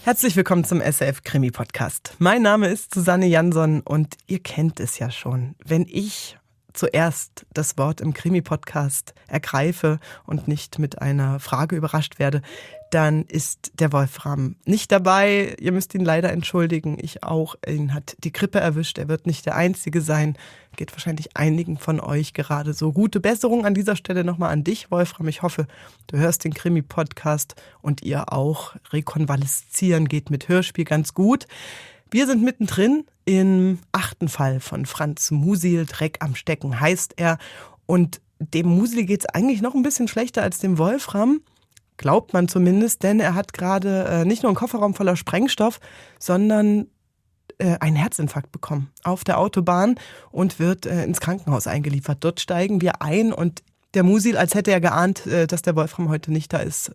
Herzlich willkommen zum SRF-Krimi-Podcast. Mein Name ist Susanne Jansson und ihr kennt es ja schon. Wenn ich zuerst das Wort im Krimi-Podcast ergreife und nicht mit einer Frage überrascht werde, dann ist der Wolfram nicht dabei. Ihr müsst ihn leider entschuldigen, ich auch. Ihn hat die Grippe erwischt, er wird nicht der Einzige sein. Geht wahrscheinlich einigen von euch gerade so. Gute Besserung an dieser Stelle nochmal an dich, Wolfram. Ich hoffe, du hörst den Krimi-Podcast und ihr auch. Rekonvaleszieren geht mit Hörspiel ganz gut. Wir sind mittendrin im 8. Fall von Franz Musil. Dreck am Stecken heißt er. Und dem Musil geht es eigentlich noch ein bisschen schlechter als dem Wolfram. Glaubt man zumindest, denn er hat gerade nicht nur einen Kofferraum voller Sprengstoff, sondern einen Herzinfarkt bekommen auf der Autobahn und wird ins Krankenhaus eingeliefert. Dort steigen wir ein und der Musil, als hätte er geahnt, dass der Wolfram heute nicht da ist,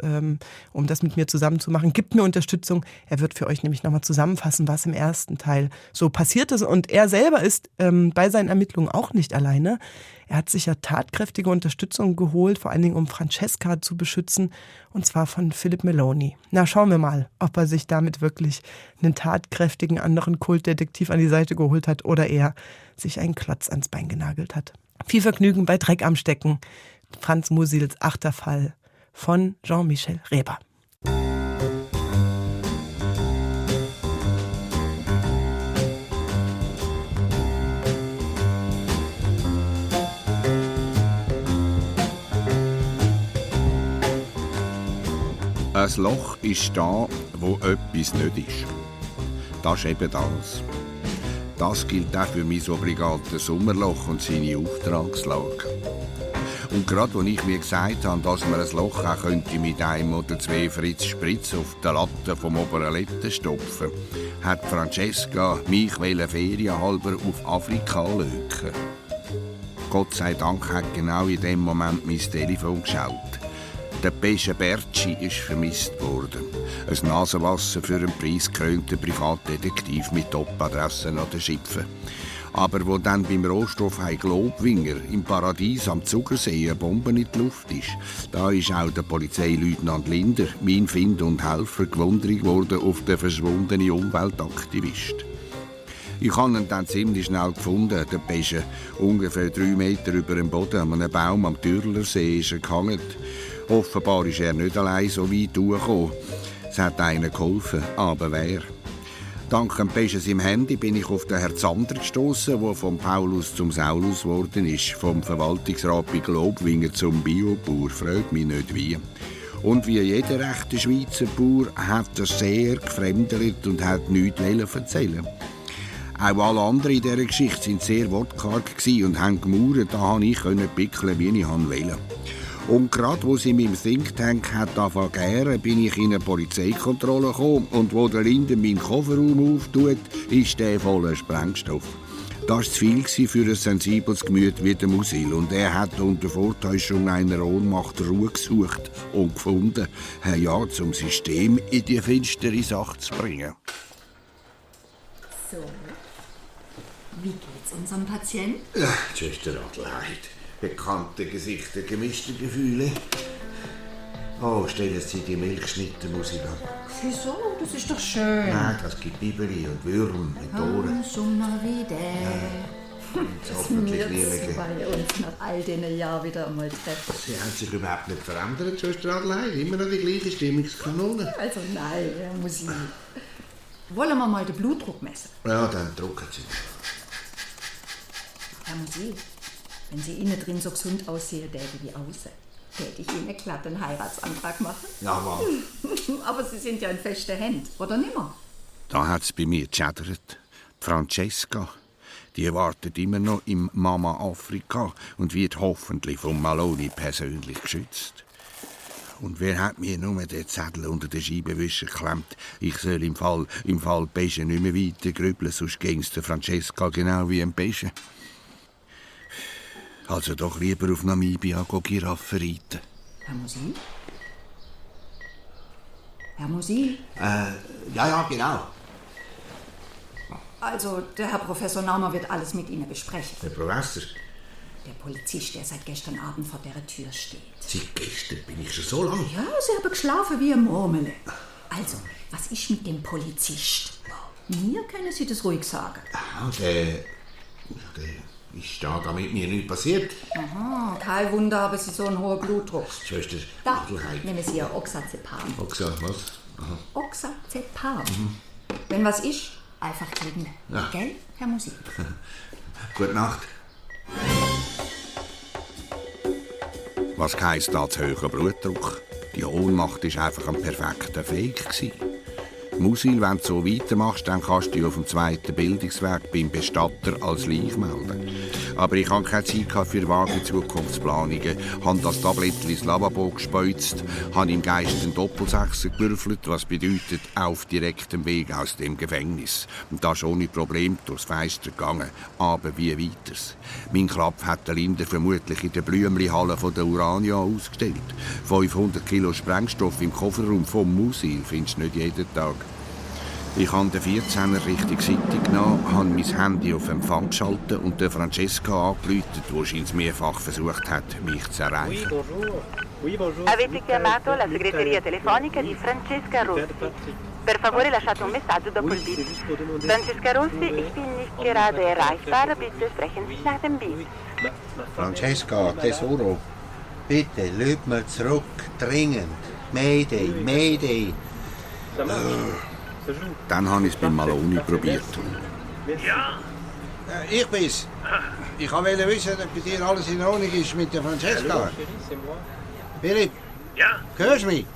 um das mit mir zusammen zu machen, gibt mir Unterstützung. Er wird für euch nämlich nochmal zusammenfassen, was im ersten Teil so passiert ist. Und er selber ist bei seinen Ermittlungen auch nicht alleine. Er hat sich ja tatkräftige Unterstützung geholt, vor allen Dingen um Francesca zu beschützen, und zwar von Philip Meloni. Na, schauen wir mal, ob er sich damit wirklich einen tatkräftigen anderen Kultdetektiv an die Seite geholt hat oder er sich einen Klotz ans Bein genagelt hat. Viel Vergnügen bei Dreck am Stecken. Franz Musils 8. Fall von Jean-Michel Reber. Ein Loch ist da, wo etwas nicht ist. Das ist eben das. Das gilt auch für mein obligates Sommerloch und seine Auftragslage. Und gerade als ich mir gesagt habe, dass man ein Loch auch könnte mit 1 oder 2 Fritz Spritz auf der Latte vom oberen Letten stopfen, hat Francesca mich ferienhalber auf Afrika löken. Gott sei Dank hat genau in dem Moment mein Telefon geschaut. Der Pesce Berci ist vermisst worden. Ein Nasenwasser für einen preisgekrönten Privatdetektiv mit Top-Adressen an den Schiffen. Aber wo dann beim Rohstoffhai Globwinger im Paradies am Zugersee eine Bombe in die Luft ist, da ist auch der Polizeileutnant Linder, mein Find und Helfer, gewundert worden auf den verschwundenen Umweltaktivist. Ich habe ihn dann ziemlich schnell gefunden, den Pesce. Ungefähr 3 Meter über dem Boden an einem Baum am Türlersee ist er gehangen. Offenbar ist er nicht allein so weit durchgekommen. Es hat einer geholfen, aber wer? Dank dem Pesce im Handy bin ich auf den Herrn Zander gestossen, der vom Paulus zum Saulus geworden ist, vom Verwaltungsrat bei Globwinger zum Biobauer, fragt mich nicht wie. Und wie jeder rechte Schweizer Bauer hat er sehr gefremdelt und hat nichts erzählen. Auch alle anderen in dieser Geschichte waren sehr wortkarg und haben gemauert, da konnte ich pickeln, wie ich wollte. Und gerade wo sie meinem Think Tank angefangen zu gären, bin ich in eine Polizeikontrolle gekommen und wo der Linder meinen Kofferraum auftut, ist der voller Sprengstoff. Das war zu viel für ein sensibles Gemüt wie der Musil und er hat unter Vortäuschung einer Ohnmacht Ruhe gesucht und gefunden, ja, zum System in die finstere Sache zu bringen. So, wie geht's unserem Patienten? Ja, Schwester Adelheid. Bekannte Gesichter, gemischte Gefühle. Oh, stellen Sie die Milchschnittenmusik an. Wieso? Das ist doch schön. Nein, das gibt Bibeli und Würm mit Ohren. Sommer wieder. Ja. Dass wir zwei uns nach all diesen Jahren wieder einmal treffen. Sie haben sich überhaupt nicht verändert, Schwester Adelheid. Immer noch die gleiche Stimmungskanone. Also nein, Musik. Wollen wir mal den Blutdruck messen? Ja, dann drucken Sie. Herr Musil, wenn Sie innen drin so gesund aussehen, täte wie außen, täte ich Ihnen glatt einen Heiratsantrag machen. Ja, Mann. Aber Sie sind ja in festen Händen, oder nimmer? Da hat es bei mir gescheitert. Francesca, die wartet immer noch im Mama Afrika und wird hoffentlich von Maloni persönlich geschützt. Und wer hat mir nur den Zettel unter den Scheibenwischer geklemmt? Ich soll im Fall Pesce nicht mehr weiter grübeln, sonst ging's der Francesca genau wie ein Pesce. Also doch lieber auf Namibia Giraffen reiten. Herr Musil? Herr Musil? Ja, genau. Also, der Herr Professor Naumer wird alles mit Ihnen besprechen. Der Professor? Der Polizist, der seit gestern Abend vor der Tür steht. Seit gestern bin ich schon so lange. Ja, Sie haben geschlafen wie ein Murmel. Also, was ist mit dem Polizist? Mir können Sie das ruhig sagen. Der ist da mit mir nichts passiert. Aha, kein Wunder, haben Sie so einen hohen Blutdruck. Schwester Da, Adelheid. nehmen Sie ja Oxazepam. Was? Aha. Oxazepam. Wenn was ist, einfach kriegen. Ja. Gell, Herr Musik? Gute Nacht. Was heisst da zu hoher Blutdruck? Die Ohnmacht war einfach ein perfekter Fake. Musil, wenn du so weitermachst, dann kannst du dich auf dem zweiten Bildungsweg beim Bestatter als Leich melden. Aber ich hatte keine Zeit für vage Zukunftsplanungen, habe das Tablettchen ins Lavabo gespeuzt, habe im Geist einen Doppelsechser gewürfelt, was bedeutet, auf direktem Weg aus dem Gefängnis. Und das ist ohne Problem durchs Fenster gegangen. Aber wie weiters? Mein Klapp hat der Linder vermutlich in der Blümli-Halle von der Urania ausgestellt. 500 Kilo Sprengstoff im Kofferraum vom Musil findest du nicht jeden Tag. Ich habe den 14er richtig Seite genommen, habe mein Handy auf Empfang geschaltet und der Francesca angerufen, die scheinbar mehrfach versucht hat, mich zu erreichen. Avete chiamato la segreteria telefonica di Francesca Rossi. Per favore lasciate un messaggio dopo il beep. Francesca Rossi, ich bin nicht gerade erreichbar, bitte sprechen Sie nach dem Beep. Francesca, Tesoro, bitte, löt mir zurück, dringend. Mayday, Mayday. Dann habe ich es bei Maloni probiert. Ja? Ich bin's. Ich wollte wissen, ob bei dir alles in Ordnung ist mit der Francesca. Philipp, Ja? hörst du mich?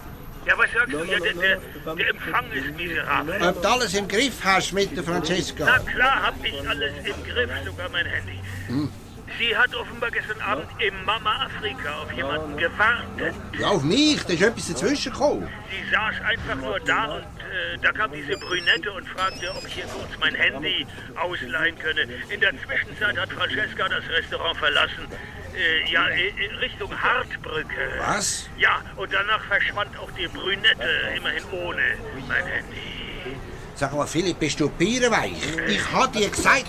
Ja, was sagst du? Ja, der Empfang ist miserabel. Ob du alles im Griff hast mit der Na Francesca? klar hab ich alles im Griff, sogar mein Handy. Sie hat offenbar gestern Abend im Mama Afrika auf jemanden gewartet. Ja, auf mich, da ist etwas dazwischen gekommen. Sie saß einfach nur da und da kam diese Brünette und fragte, ob ich ihr kurz mein Handy ausleihen könne. In der Zwischenzeit hat Francesca das Restaurant verlassen. Richtung Hartbrücke. Was? Ja, und danach verschwand auch die Brünette, immerhin ohne mein Handy. Sag mal, Philipp, bist du bierenweich? Ich hab dir gesagt.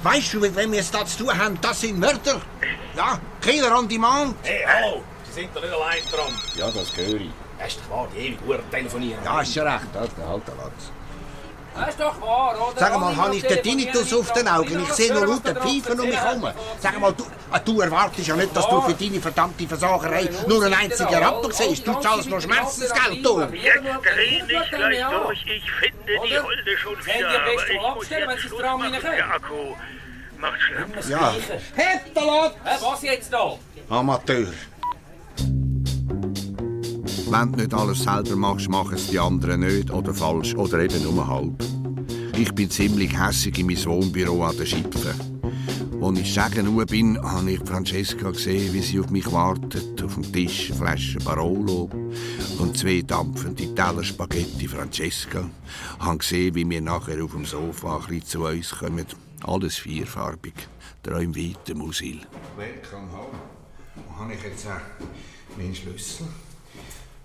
Weißt du, wenn wir es da zu tun haben, das sind Mörder. Ja, Killer on Demand. Hey, hallo! Sie sind doch nicht allein dran. Ja, das höre ich. Das ist doch wahr, die ewig Uhr telefonieren. Ja, ist schon recht, das der alte Latz. Das ist doch wahr, oder? Sag mal, habe ich den Tinnitus auf den Augen? Ich sehe nur lauter Pfeifen um mich herum. Sag mal, du erwartest ja nicht, dass du für deine verdammte Versagerei nur einen einzigen Rappen siehst. Du zahlst noch Schmerzensgeld, du. Jetzt dreh nicht gleich durch. Ich finde die Holde schon wieder. Aber ich muss jetzt Schluss machen. Der Akku macht schlapp. Ja. Hettelat! Was jetzt da? Amateur. Wenn du nicht alles selber machst, machen es die anderen nicht oder falsch oder eben nur halb. Ich bin ziemlich hässig in mein Wohnbüro an der Schipfe. Als ich sagen bin, habe ich Francesca gesehen, wie sie auf mich wartet. Auf dem Tisch eine Flasche Barolo und 2 dampfende Teller Spaghetti Francesca. Ich habe gesehen, wie wir nachher auf dem Sofa ein bisschen zu uns kommen. Alles vierfarbig. Träum weiter, Musil. Welcome home. Wo habe ich jetzt meinen Schlüssel?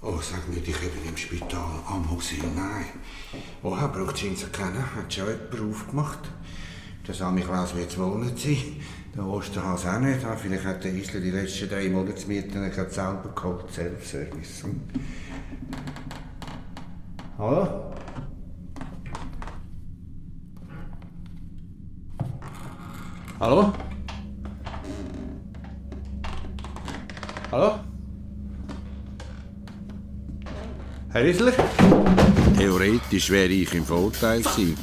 Oh, sag mir, ich bin im Spital am Musil. Nein. Woher braucht es ihn zu kennen? Hat schon jemand aufgemacht? Der Samichlaus wird 2 Monate sein. Der Osterhas auch nicht. Vielleicht hat der Isler die letzten 3 Monatsmieten gerade selber geholt. Self-Service. Hallo? Hallo? Hallo? Herr Isler? Theoretisch wäre ich im Vorteil gewesen.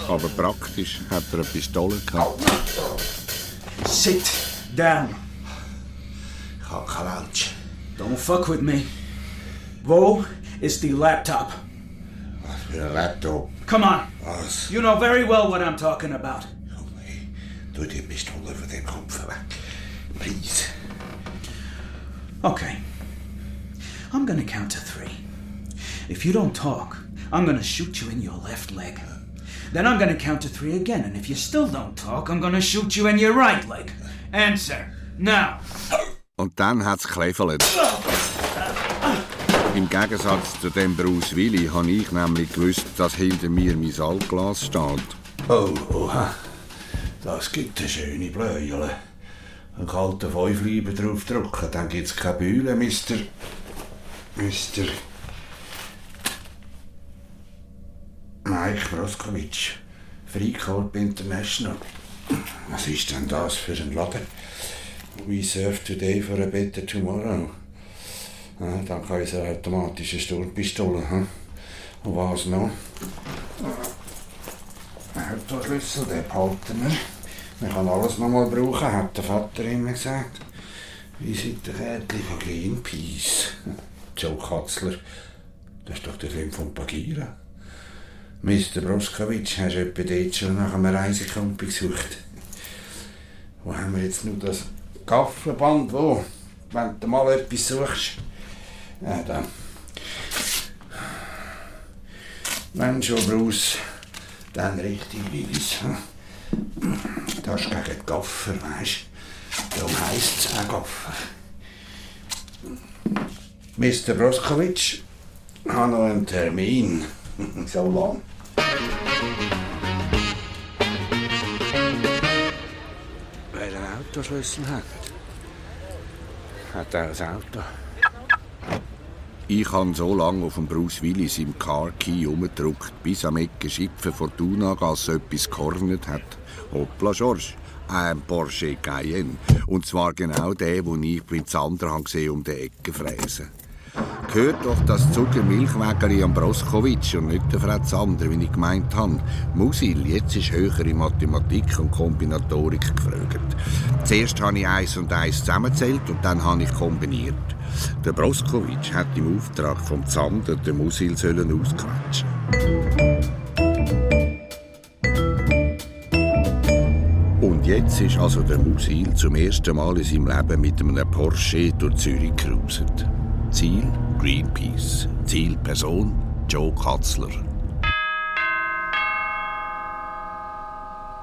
Aber praktisch hat er eine Pistole gehabt. Sit down. Ich habe keinen Welch. Don't fuck with me. Wo ist die Laptop? Was für ein Laptop? Come on. Was? You know very well what I'm talking about. Oh nein. Tu die Pistole von dem Kopf weg. Please. Okay. I'm gonna count to 3. If you don't talk, I'm gonna shoot you in your left leg. Then I'm gonna count to 3 again, and if you still don't talk, I'm gonna shoot you in your right leg. Answer. Now. Und dann hat's gekläffelt. Im Gegensatz zu dem Bruce Willi habe ich nämlich gewusst, dass hinter mir mein Altglas steht. Oh, oha. Das gibt eine schöne Bläule. einen kalten Fünfleiber draufdrücken, dann gibt's keine Bühne, Mr. Mike Broskowitsch, Freikorps International. Was ist denn das für ein Laden? We serve today for a better tomorrow. Ja, dank unserer automatischen Sturmpistole. Hm? Und was noch? Autoschlüssel, den behalten wir. Man kann alles noch mal brauchen, hat der Vater immer gesagt. Visitenkärtchen von Greenpeace. Joe Katzler, das ist doch der Film von Bagheera. Mr. Broskowitsch, hast du etwa dort schon nach einem Reisekampi gesucht? Wo haben wir jetzt nur das Gafferband? Wo? Wenn du mal etwas suchst. Ja, dann. Wenn schon, Bruce, dann richtig Willis. Das ist gegen die Gaffer, weisst du? Darum heisst es auch Gaffer. Mr. Broskowitsch, ich habe noch einen Termin. So lang. Wer den Autoschlüssel hat, hat er ein Auto. Ich habe so lange auf dem Bruce Willis im Car-Key rumgedrückt, bis am Ecke Schipfen Fortuna-Gasse etwas gehornet hat. Hoppla, George, ein Porsche Cayenne. Und zwar genau der, den ich beim Zander gesehen um die Ecke fräsen. Gehört doch das Zuckermilchwägeli am Broskowitsch und nicht der Frau Zander, wie ich gemeint habe. Musil, jetzt ist höhere Mathematik und Kombinatorik gefragt. Zuerst habe ich 1 und 1 zusammengezählt und dann habe ich kombiniert. Der Broskowitsch hat im Auftrag vom Zander den Musil ausquetschen. Und jetzt ist also der Musil zum ersten Mal in seinem Leben mit einem Porsche durch Zürich cruiset. Ziel Greenpeace. Ziel Person Joe Katzler.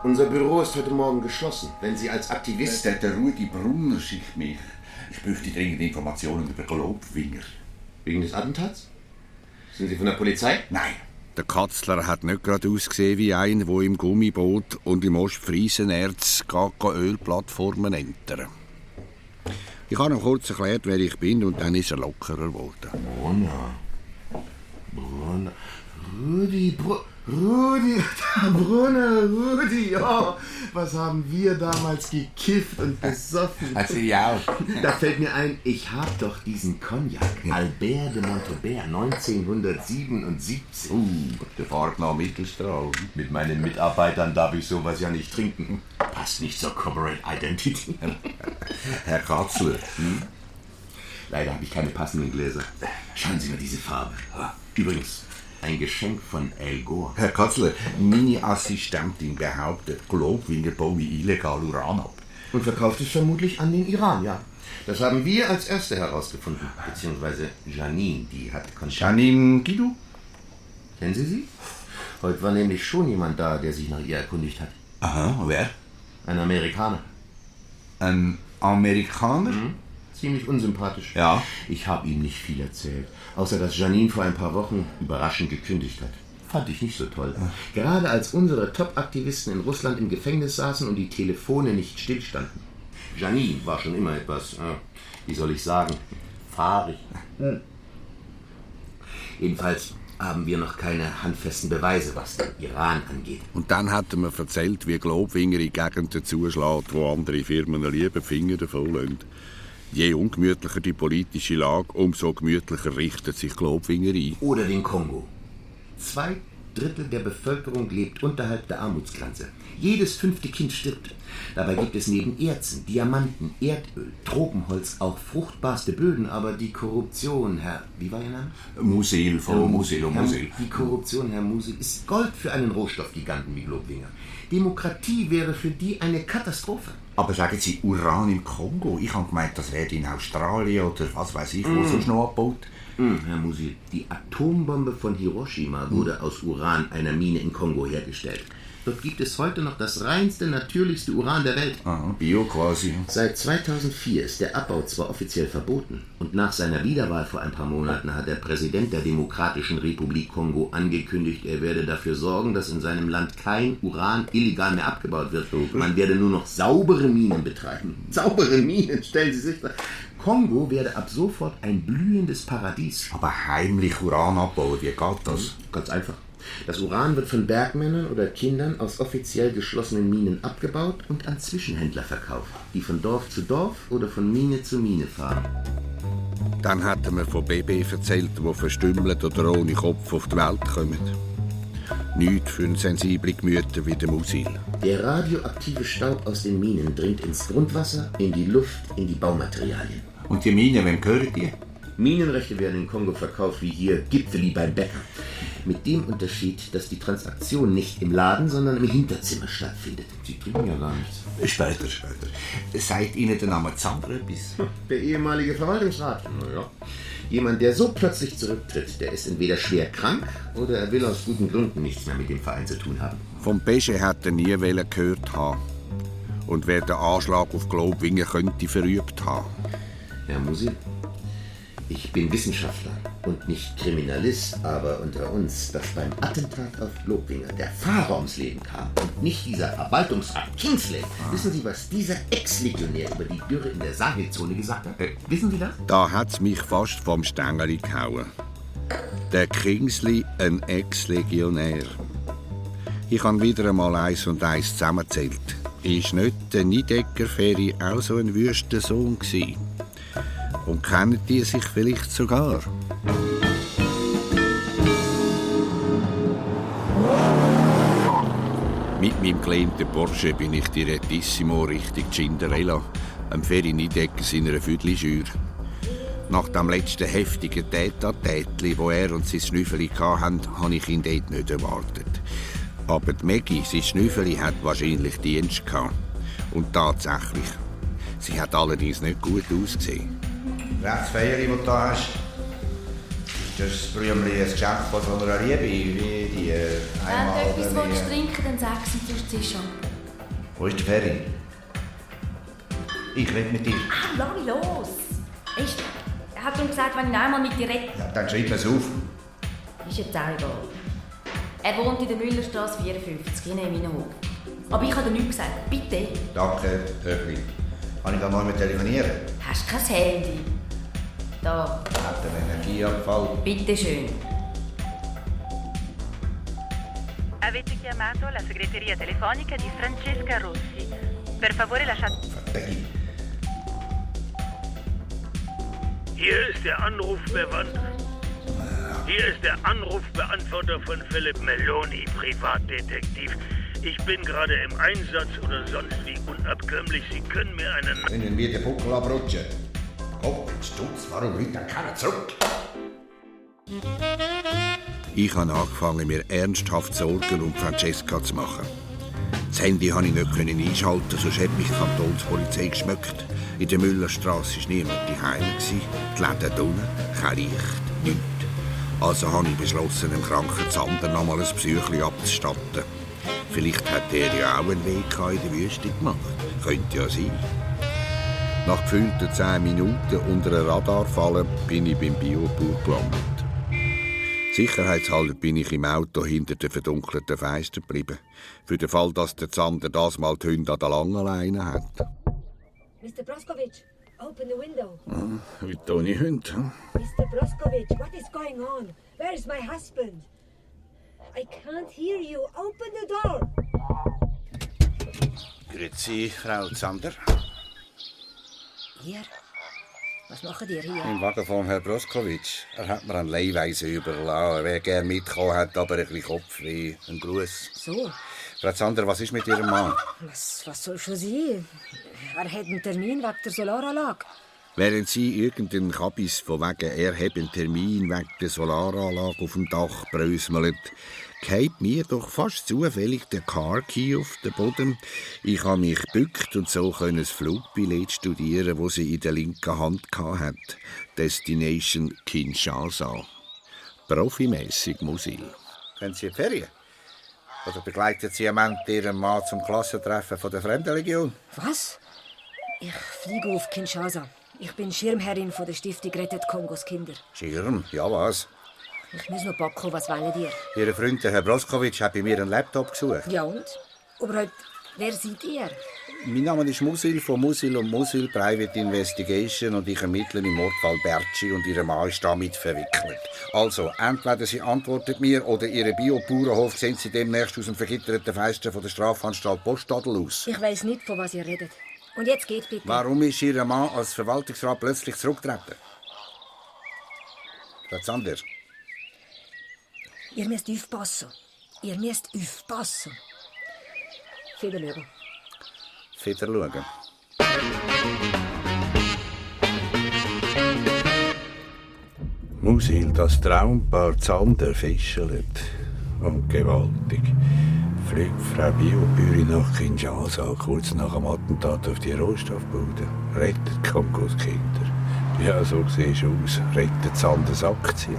Unser Büro ist heute Morgen geschlossen. Wenn Sie als Aktivist... Der Rudi Brunner schickt mich. Ich möchte dringend Informationen über Globwinger. Wegen des Attentats? Sind Sie von der Polizei? Nein. Der Katzler hat nicht gerade ausgesehen wie einer, der im Gummiboot und im Ostfriesenerz Ölplattformen entern. Ich habe ihm kurz erklärt, wer ich bin, und dann ist er lockerer geworden. Brunner. Rudi, oh, was haben wir damals gekifft und besoffen. Hat sie ja auch. Da fällt mir ein, ich hab doch diesen Cognac, Albert de Montebert, 1977. Der fährt nach Mittelstrahl. Mit meinen Mitarbeitern darf ich sowas ja nicht trinken. Passt nicht zur Corporate Identity. Herr Katzler. Leider habe ich keine passenden Gläser. Schauen Sie mal diese Farbe. Übrigens, ein Geschenk von Al Gore. Herr Katzler, meine Assistentin behauptet, Globwinger baue illegal Uran ab. Und verkauft es vermutlich an den Iran, ja. Das haben wir als Erste herausgefunden. Beziehungsweise Janine, die hat Kontakt. Janine Guido? Kennen Sie sie? Heute war nämlich schon jemand da, der sich nach ihr erkundigt hat. Aha, wer? Ein Amerikaner. Ein Amerikaner? Ziemlich unsympathisch. Ja. Ich habe ihm nicht viel erzählt. Außer dass Janine vor ein paar Wochen überraschend gekündigt hat. Fand ich nicht so toll. Gerade als unsere Top-Aktivisten in Russland im Gefängnis saßen und die Telefone nicht stillstanden. Janine war schon immer etwas, wie soll ich sagen, fahrig. Jedenfalls haben wir noch keine handfesten Beweise, was den Iran angeht. Und dann hat er mir erzählt, wie Globwinger in Gegenden zuschlägt, wo andere Firmen lieber Finger davon lassen. Je ungemütlicher die politische Lage, umso gemütlicher richtet sich Globwinger ein. Oder den Kongo. 2/3 der Bevölkerung lebt unterhalb der Armutsgrenze. Jedes 5. Kind stirbt. Dabei gibt es neben Erzen, Diamanten, Erdöl, Tropenholz auch fruchtbarste Böden, aber die Korruption, Herr... Wie war Ihr Name? Musil von Musil. Die Korruption, Herr Musil, ist Gold für einen Rohstoffgiganten wie Globwinger. Demokratie wäre für die eine Katastrophe. Aber sagen Sie, Uran im Kongo? Ich habe gemeint, das wäre in Australien oder was weiß ich, wo sonst noch abgebaut. Herr Musil, die Atombombe von Hiroshima wurde aus Uran einer Mine in Kongo hergestellt. Dort gibt es heute noch das reinste, natürlichste Uran der Welt. Bio quasi. Seit 2004 ist der Abbau zwar offiziell verboten und nach seiner Wiederwahl vor ein paar Monaten hat der Präsident der Demokratischen Republik Kongo angekündigt, er werde dafür sorgen, dass in seinem Land kein Uran illegal mehr abgebaut wird. Man werde nur noch saubere Minen betreiben. Saubere Minen, stellen Sie sich vor. Kongo werde ab sofort ein blühendes Paradies. Aber heimlich Uran abbauen, wie geht das? Ganz einfach. Das Uran wird von Bergmännern oder Kindern aus offiziell geschlossenen Minen abgebaut und an Zwischenhändler verkauft, die von Dorf zu Dorf oder von Mine zu Mine fahren. Dann hat er mir von BB erzählt, die verstümmelt oder ohne Kopf auf die Welt kommen. Nichts für sensible Gemüter wie der Musil. Der radioaktive Staub aus den Minen dringt ins Grundwasser, in die Luft, in die Baumaterialien. Und die Minen, wem gehören die? Minenrechte werden in Kongo verkauft wie hier Gipfeli beim Bäcker. Mit dem Unterschied, dass die Transaktion nicht im Laden, sondern im Hinterzimmer stattfindet. Sie trinken ja gar nichts. Später. Sagt Ihnen der Name Zander etwas? Der ehemalige Verwaltungsrat. Naja. Jemand, der so plötzlich zurücktritt, der ist entweder schwer krank oder er will aus guten Gründen nichts mehr mit dem Verein zu tun haben. Vom Pesche hat er nie gehört haben. Und wer den Anschlag auf Globwingen könnte verübt haben. Herr Musil, ich bin Wissenschaftler und nicht Kriminalist, aber unter uns, dass beim Attentat auf Globwinger der Fahrer ums Leben kam und nicht dieser Verwaltungsrat Kingsley. Wissen Sie, was dieser Ex-Legionär über die Dürre in der Sahelzone gesagt hat? Wissen Sie das? Da hat's mich fast vom Stängeli gehauen. Der Kingsley, ein Ex-Legionär. Ich habe wieder einmal 1 und 1 zusammengezählt. Ist nicht der Niedecker-Ferry auch so ein wüster Sohn gewesen? Und kennen die sich vielleicht sogar? Mit meinem gelähmten Porsche bin ich direttissimo Richtung Cinderella, am Ferry Niedecker seiner Füdli-Schür. Nach dem letzten heftigen Tête-à-Tête, wo er und sein Schnüffeli hatten, habe ich ihn dort nicht erwartet. Aber die Maggie, sein Schnüffeli, hat wahrscheinlich Dienst gehabt. Und tatsächlich. Sie hat allerdings nicht gut ausgesehen. Rechtsfeier, die du da hast, ist das Blümchen ein Geschenk von so einer Liebe, wie die einmal... Wenn du etwas trinken willst, dann sag es und sonst sicher. Wo ist der Ferry? Ich rede mit dir. Lass mich los! Weißt du, er hat ihm gesagt, wenn ich einmal mit dir rede... Ja, dann schreib mir's auf. Ist jetzt auch egal. Er wohnt in der Müllerstraße 54, in Minenhof. Aber ich habe dir nichts gesagt. Bitte. Danke, Töchli. Kann ich da mal mit telefonieren? Hast du kein Handy? Da. Hat der Energieabfall? Bitte schön. Avete chiamato la segreteria telefonica di Francesca Rossi. Per favore lasciate... Verdammt. Hier ist der Anrufbeantworter. Hier ist der Anrufbeantworter von Philipp Meloni, Privatdetektiv. Ich bin gerade im Einsatz oder sonst wie unabkömmlich. Sie können mir einen... Können wir den Buckel abrutschen? Kopf, Stutz, warum ruft dann keiner zurück? Ich habe angefangen, mir ernsthaft Sorgen um Francesca zu machen. Das Handy konnte ich nicht einschalten, sonst hätte mich die Kantonspolizei geschmückt. In der Müllerstraße war niemand daheim. Die Läden unten, kein Licht, nichts. Also habe ich beschlossen, dem kranken Zander noch mal ein Psychli abzustatten. Vielleicht hat er ja auch einen Weg in der Wüste gemacht. Könnte ja sein. Nach gefühlten 10 Minuten unter einem Radarfallen bin ich beim Biobauer gelandet. Sicherheitshalber bin ich im Auto hinter den verdunkelten Fenstern geblieben. Für den Fall, dass der Zander das mal die Hunde an der langen Leine hat. Mr. Broskovic, open the window. Heute ohne Hunde. Mr. Broskovic, what is going on? Where is my husband? I can't hear you. Open the door. Grüezi, Frau Zander. Hier? Was macht ihr hier? Im Wagen von Herrn Broskovic. Er hat mir eine Leihweise überlassen. Wer gerne mitkommen hat, aber ein bisschen Kopfweh. Ein Gruß. So? Frau Zander, was ist mit Ihrem Mann? Was soll schon sein? Er hat einen Termin wegen der Solaranlage. Während sie irgendeinen Kabis von wegen er habe einen Termin wegen der Solaranlage auf dem Dach brösmelt, geht mir doch fast zufällig der Car-Key auf den Boden. Ich habe mich gebückt und so das Flugbillett studieren, das sie in der linken Hand hatte. Destination Kinshasa. Profimässig Musil. Können Sie in die Ferien? Oder begleiten Sie am Ende Ihren Mann zum Klassentreffen von der Fremdenlegion? Was? Ich fliege auf Kinshasa. Ich bin Schirmherrin von der Stiftung Rettet Kongos Kinder. Schirm? Ja, was? Ich muss noch backen, was wollen ihr? Ihr Freund, Herr Broskowitsch, hat bei mir einen Laptop gesucht. Ja und? Aber heute, wer seid ihr? Mein Name ist Musil von Musil & Musil Private Investigation und ich ermittle im Mordfall Bertschi und Ihr Mann ist damit verwickelt. Also, entweder Sie antworten mir oder Ihren Bio-Bauernhof sehen Sie demnächst aus dem vergitterten Fenster von der Strafanstalt Postadel aus. Ich weiss nicht, von was ihr redet. Und jetzt geht bitte. Warum ist Ihr Mann als Verwaltungsrat plötzlich zurückgetreten? Frau Zander. Ihr müsst aufpassen. Ihr müsst aufpassen. Wiedersehen. Wiedersehen. Musil, das Traumpaar Zander fischelt. Und gewaltig. Fliegt Frau Biobüri nach Kinshasa, kurz nach dem Attentat auf die Rohstoffbude. Rettet Kongos Kinder. Ja, so siehst du aus. Rettet Zanders Aktien.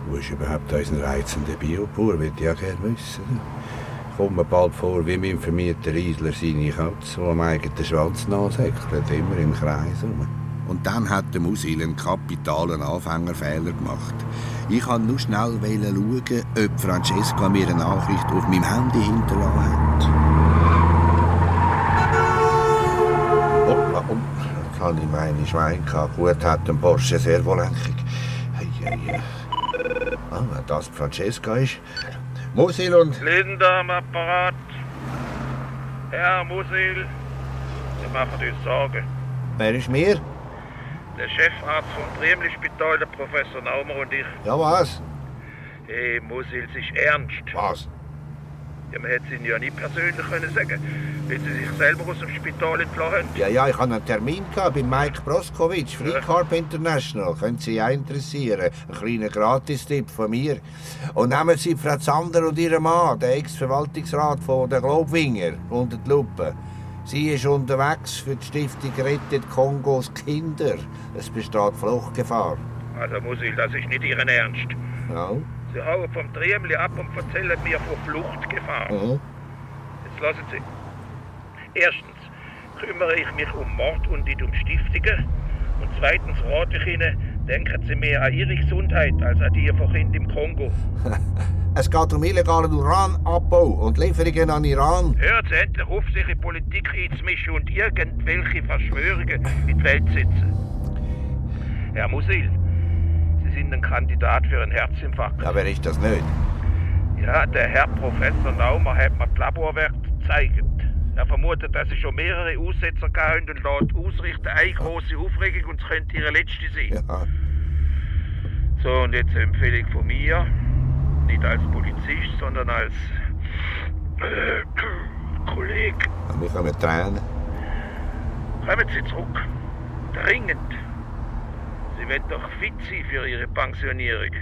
Wo ist überhaupt unser reizender Biobauer, will ich ja gerne wissen. Kommt mir bald vor, wie mein Vermieter Riesler seine Katze, die am eigenen Schwanz nachsäckelt, immer im Kreis rum. Und dann hat der Musil einen kapitalen Anfängerfehler gemacht. Ich wollte nur schnell schauen, ob Francesca mir eine Nachricht auf meinem Handy hinterlassen hat. Hoppla, jetzt habe ich meine Schwein gehabt. Gut hat ein Porsche Servolenkung. Wenn das Francesca ist. Musil und... Linda am Apparat. Herr Musil, Sie machen uns Sorgen. Wer ist mir? Der Chefarzt vom Triemli-Spital, der Professor Naumer und ich. Ja, was? Hey, Musil, es ist ernst. Was? Ja, man hätte es Ihnen ja nie persönlich können sagen, weil Sie sich selber aus dem Spital entlassen haben. Ja, ich hatte einen Termin bei Mike Broskowitsch, Freicarp International. Können Sie ja interessieren. Ein kleiner Gratistipp von mir. Und nehmen Sie Frau Zander und Ihren Mann, den Ex-Verwaltungsrat von der Globwinger, unter die Lupe. Sie ist unterwegs für die Stiftung Rettet Kongos Kinder. Es besteht Fluchtgefahr. Also Musil, das ist nicht Ihren Ernst. Ja. Sie hauen vom Triemli ab und erzählen mir von Fluchtgefahr. Jetzt lassen Sie. Erstens kümmere ich mich um Mord und nicht um Stiftungen. Und zweitens rate ich Ihnen, denken Sie mehr an Ihre Gesundheit als an die von Kindern im Kongo. Es geht um illegalen Uranabbau und Lieferungen an Iran. Hört Sie endlich auf, sich in Politik einzumischen und irgendwelche Verschwörungen in die Welt zu setzen. Herr Musil, Sie sind ein Kandidat für einen Herzinfarkt. Ja, wer ist das nicht? Ja, der Herr Professor Naumer hat mir die Laborwerte gezeigt. Er vermutet, dass Sie schon mehrere Aussetzer gehabt und lässt ausrichten, eine grosse Aufregung und es könnte Ihre letzte sein. Ja. So, und jetzt eine Empfehlung von mir. Nicht als Polizist, sondern als Kollege. Wir kommen Tränen. Kommen Sie zurück. Dringend. Sie wollen doch fit sein für Ihre Pensionierung.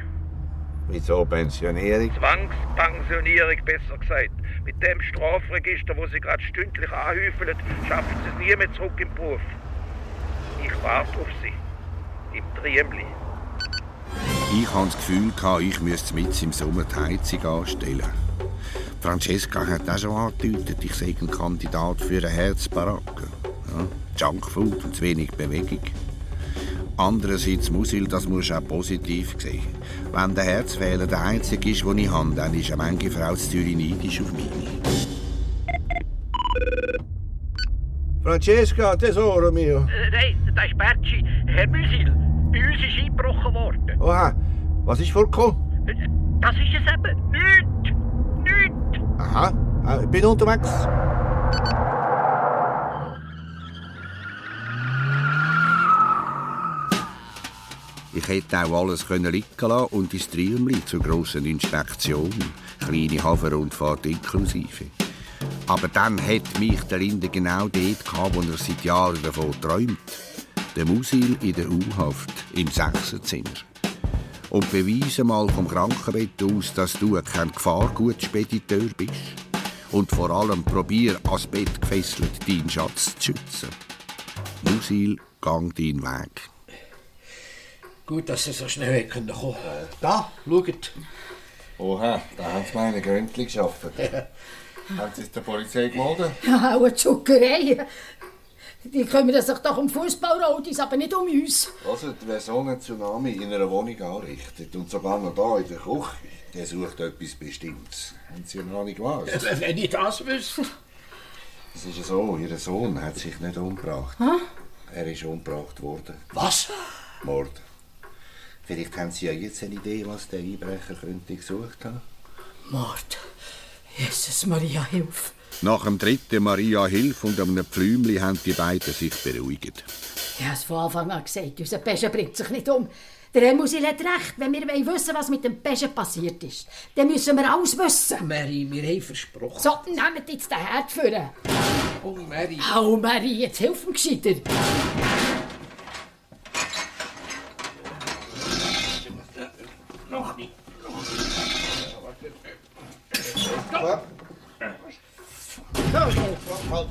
Wieso Pensionierung? Zwangspensionierung, besser gesagt. Mit dem Strafregister, wo Sie gerade stündlich anhäufeln, schaffen Sie es nie mehr zurück im Beruf. Ich warte auf Sie. Im Triemli. Ich hatte das Gefühl, ich müsste mit im Sommer die Heizung anstellen. Francesca hat auch schon angedeutet, ich sei ein Kandidat für eine Herzbaracke. Ja, Junkfood und zu wenig Bewegung. Andererseits, Musil, das musst du auch positiv sehen. Wenn der Herzfehler der einzige ist, den ich habe, dann ist eine Menge Frau zu Zürich neidisch auf mich. Francesca, Tesoro mio. Nein, das ist Bertschi. Herr Musil, bei uns ist eingebrochen worden. Oha, was ist vorgekommen? Das ist es eben. Nichts. Aha, ich bin unterwegs. Ich hätte auch alles liegen lassen und ins Triemli zur grossen Inspektion. Kleine Hafenrundfahrt inklusive. Aber dann hätte mich der Linde genau dort gehabt, wo er seit Jahren davon träumt. Der Musil in der U-Haft im 6. Zimmer. Und beweise mal vom Krankenbett aus, dass du kein Gefahrgutspediteur bist. Und vor allem probier, ans Bett gefesselt deinen Schatz zu schützen. Musil, gang deinen Weg. Gut, dass Sie so schnell kommen konnten. Da, schaut. Oha, da haben Sie meine Gründli geschafft. Haben Sie es der Polizei gemeldet? Ja, auch eine Zuckerei. Die kümmern sich doch um Fußballrodis, aber nicht um uns. Also, wer so einen Tsunami in einer Wohnung anrichtet und sogar noch da in der Küche, der sucht etwas Bestimmtes. Haben Sie eine Ahnung was? Wenn ich das wüsste. Es ist ja so, Ihr Sohn hat sich nicht umgebracht. Hm? Er ist umgebracht worden. Was? Mord. Vielleicht haben Sie ja jetzt eine Idee, was der Einbrecher könnte gesucht haben. Mord. Jesus Maria, hilf. Nach dem 3. Maria Hilf und einem Pflümli haben die beiden sich beruhigt. Ich habe es von Anfang an gesagt, unser Pesche bringt sich nicht um. Der Herr Musil hat recht. Wenn wir wissen, was mit dem Pesche passiert ist, dann müssen wir alles wissen. Mary, wir haben versprochen. So, nehmt jetzt den Herd vor. Oh, Mary. Oh, Mary, jetzt hilf mir gescheiter. Noch nicht.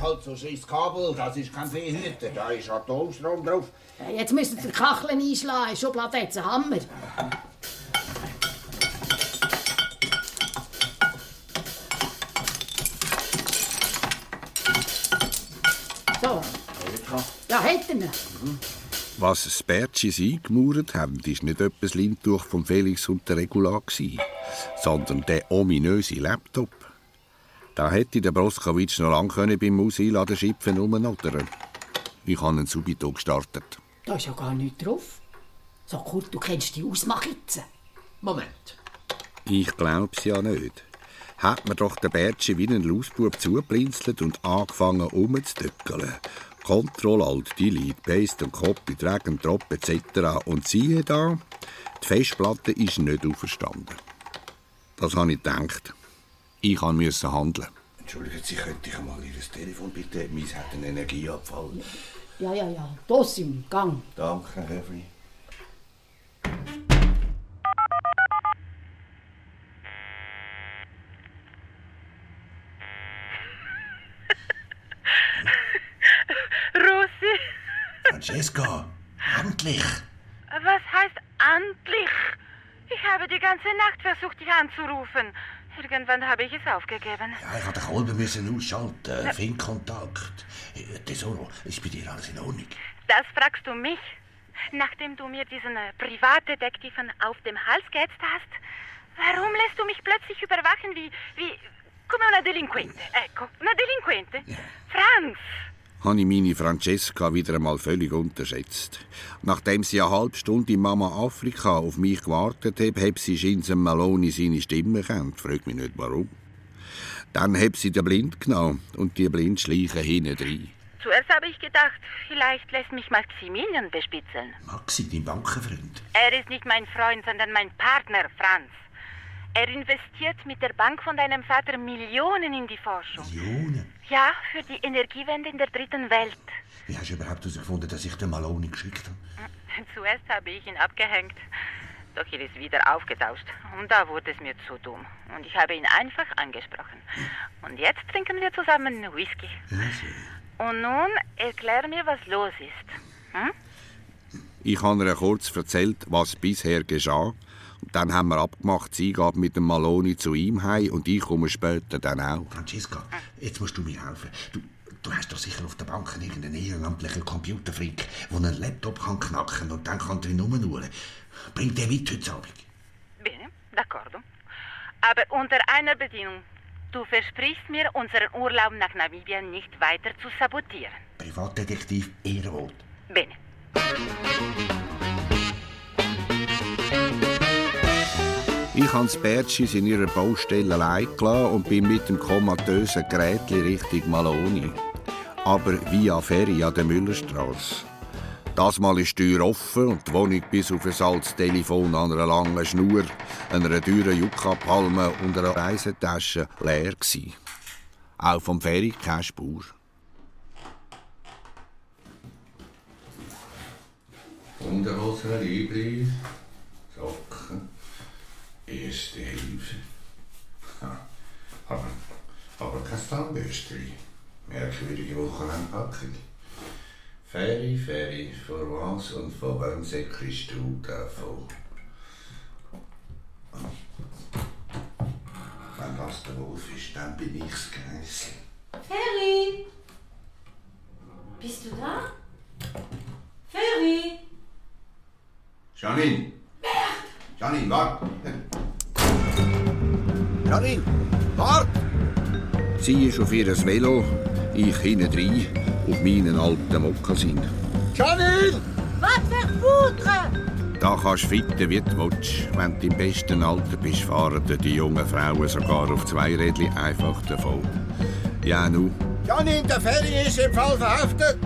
Halt, so ist das Kabel, das ist kein Seehüter, da ist Atomstrom drauf. Jetzt müssen wir die Kacheln einschlagen. In der Schublade hat es einen Hammer. So. Ja, hat er. Was das Bertschis eingemauert haben, war nicht etwas Lindtuch von Felix und der Regula, sondern der ominöse Laptop. Da hätte der Broskowitsch noch lange beim Musil an den Schipfen rumnodern. Ich habe ihn subito gestartet. Da ist ja gar nichts drauf. So, Kurt, du kennst die Ausmachitzen. Moment. Ich glaub's ja nicht. Hat mir doch der Bertschi wie ein Lausbub zugeplinzelt und angefangen rumzudöckeln. Ctrl-Alt-Delete, Paste und Copy, Drag and Drop etc. Und siehe da, die Festplatte ist nicht auferstanden. Das habe ich gedacht. Ich musste handeln. Entschuldigen Sie, könnte ich einmal Ihr Telefon bitte? Meins hat einen Energieabfall. Ja. Das im Gang. Danke, Hefri. Rosi? Francesca, endlich! Was heißt endlich? Ich habe die ganze Nacht versucht, dich anzurufen. Irgendwann habe ich es aufgegeben. Ja, ich musste den Kolben ausschalten. Fink-Kontakt. Tesoro, ist bei dir alles in Ordnung? Das fragst du mich? Nachdem du mir diesen Privatdetektiven auf dem Hals gehetzt hast? Warum lässt du mich plötzlich überwachen wie come una delinquente? Ecco, una delinquente. Ja. Franz! Habe ich meine Francesca wieder einmal völlig unterschätzt. Nachdem sie eine halbe Stunde in Mama Afrika auf mich gewartet hat, hat sie Shinzen Maloney seine Stimme gekannt. Frag mich nicht, warum. Dann hat sie den Blind genommen und die Blindschleichen hinten rein. Zuerst habe ich gedacht, vielleicht lässt mich Maximilian bespitzeln. Maxi, dein Bankenfreund? Er ist nicht mein Freund, sondern mein Partner, Franz. Er investiert mit der Bank von deinem Vater Millionen in die Forschung. Millionen? Ja, für die Energiewende in der dritten Welt. Wie hast du überhaupt herausgefunden, dass ich den Maloney geschickt habe? Zuerst habe ich ihn abgehängt. Doch er ist wieder aufgetauscht. Und da wurde es mir zu dumm. Und ich habe ihn einfach angesprochen. Und jetzt trinken wir zusammen Whisky. Ja, und nun erklär mir, was los ist. Hm? Ich habe ihr kurz erzählt, was bisher geschah. Und dann haben wir abgemacht, sie geht mit dem Maloney zu ihm heim und ich komme später dann auch. Francesca, jetzt musst du mir helfen. Du hast doch sicher auf der Bank irgendeinen ehrenamtlichen Computerfreak, der einen Laptop knacken kann und dann kann drin rumnuren. Bring den mit heute Abend. Bene, d'accordo. Aber unter einer Bedingung. Du versprichst mir, unseren Urlaub nach Namibia nicht weiter zu sabotieren. Privatdetektiv Ehrenwort. Bene. Ich habe das Bertschis in ihrer Baustelle allein gelassen und bin mit dem komatösen Gerät Richtung Maloney. Aber via Ferry an der Müllerstrasse. Das Mal ist die Tür offen und die Wohnung bis auf ein altes Telefon an einer langen Schnur, einer teuren Yucca-Palme und einer Reisetasche leer gewesen. Auch vom Ferry keine Spur. Unterhosen, Liebling, Socken, Erste Hilfe. Aber kein Zahnbürstchen. Merkwürdige Wochenendpackung. Ferry, von was und von wem säckelst du davon? Wenn das der Wolf ist, dann bin ich's Geißel. Ferry! Bist du da? Ferry! Janine! Janine, warte! Janine, warte! Sie ist auf ihr Velo, ich hinten rein auf meinen alten Mokassin. Janine! Was für Futre! Da kannst du fitten, wie du willst. Wenn du im besten Alter bist, fahren die jungen Frauen sogar auf 2 Rädchen einfach davon. Ja, nu. Janine, der Ferry ist im Fall verhaftet.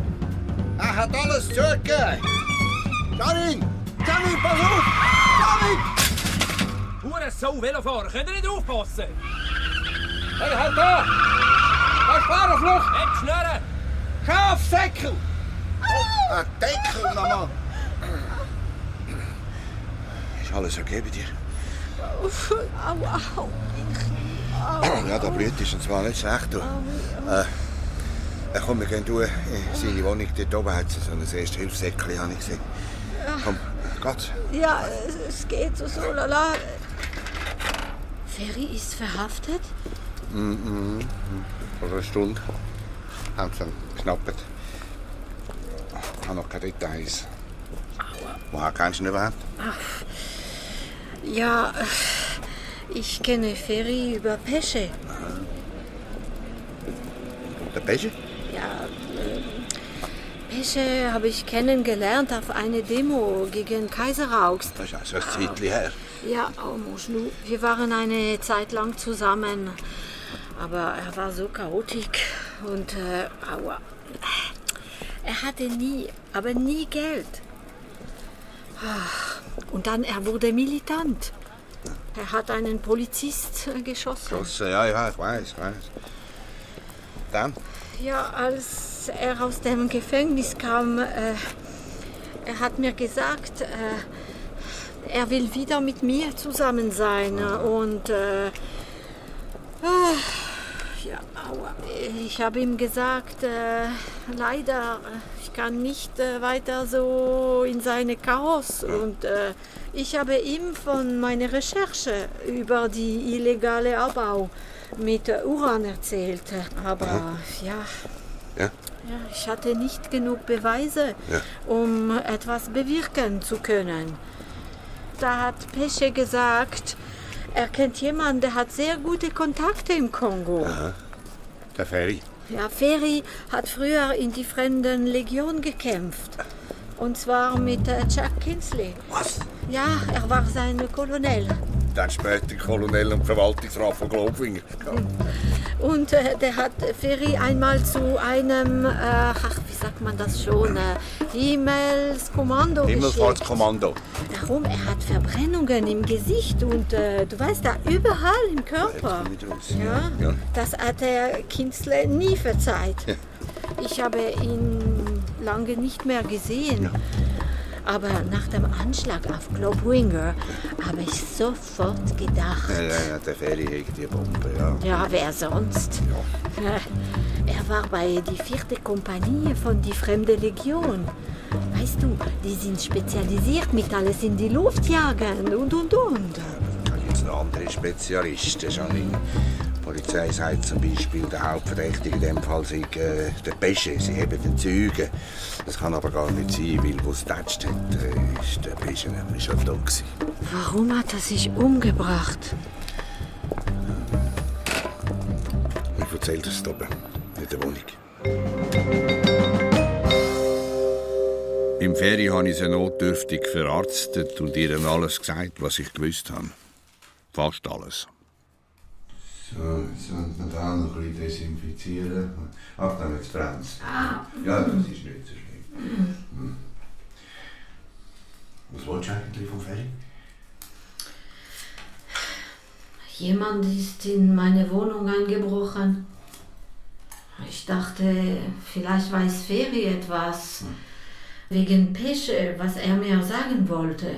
Er hat alles zugegeben. Janine! Janine, pass auf! Janine! Hurensohn, Velofahrer, könnt ihr nicht aufpassen? Hey, halt da! Da ist Fahrerflucht! Nicht schnurren! Schafsäckel! Oh, ein Deckel nochmal! Ist alles okay bei dir? Au. Ja, der Blut ist zwar nicht schlecht. Komm, wir gehen in seine Wohnung. Dort oben hat sie so ein Erste-Hilfe-Säckchen, habe ich gesehen. Komm, geht's? Ja, es geht so lala. Ferry ist verhaftet? Vor einer Stunde haben sie ihn geschnappt. Ich habe noch keine Details. Woher kennst du ihn überhaupt? Ja, ich kenne Ferry über Pesche. Der Pesche? Ja, Pesche habe ich kennengelernt auf einer Demo gegen Kaiseraugs. Das ist also ein Zeitchen her. Ja, Moschnu. Wir waren eine Zeit lang zusammen. Aber er war so chaotisch und aua. Er hatte nie Geld. Und dann, er wurde militant. Er hat einen Polizist geschossen. Ja, ich weiß. Dann? Ja, als er aus dem Gefängnis kam, er hat mir gesagt, er will wieder mit mir zusammen sein. Und ja, aua. Ich habe ihm gesagt, leider, ich kann nicht weiter so in seine Chaos. Und ich habe ihm von meiner Recherche über die illegale Abbau mit Uran erzählt. Aber ja, ich hatte nicht genug Beweise, um etwas bewirken zu können. Da hat Pesche gesagt, er kennt jemanden, der hat sehr gute Kontakte im Kongo. Aha. Der Ferry? Ja, Ferry hat früher in die Fremdenlegion gekämpft. Und zwar mit Jack Kinsley. Was? Ja, er war sein Kolonel. Dann später Kolonel und Verwaltungsrat von Globfinger. Und der hat Ferry einmal zu einem, wie sagt man das schon, Himmelskommando geschickt. Himmelfahrtskommando. Warum? Er hat Verbrennungen im Gesicht und du weißt, da überall im Körper. Ja. Das hat der Kinsley nie verzeiht. Ja. Ich habe ihn lange nicht mehr gesehen. Ja. Aber nach dem Anschlag auf Globwinger habe ich sofort gedacht. Ja, der Ferry hegt die Bombe, ja. Ja, wer sonst? Ja. Er war bei die 4. Kompanie von die Fremde Legion. Weißt du, die sind spezialisiert mit alles in die Luft jagen und. Ich habe jetzt noch andere Spezialisten, Janine. Die Polizei sagt zum Beispiel, der Hauptverdächtige in dem Fall sei der Pesche. Sie haben den Zeugen. Das kann aber gar nicht sein, weil wo es getatscht hat, ist der Pesche nämlich schon da gewesen. Warum hat er sich umgebracht? Ich erzähle das oben in der Wohnung. Im Ferry habe ich sie notdürftig verarztet und ihr alles gesagt, was ich gewusst habe. Fast alles. So, jetzt wollen wir da noch ein bisschen desinfizieren. Ach, dann jetzt brennt es. Ja, das ist nicht so schlimm. Was willst du eigentlich vom Ferry? Jemand ist in meine Wohnung eingebrochen. Ich dachte, vielleicht weiß Ferry etwas. Wegen Pesche, was er mir sagen wollte.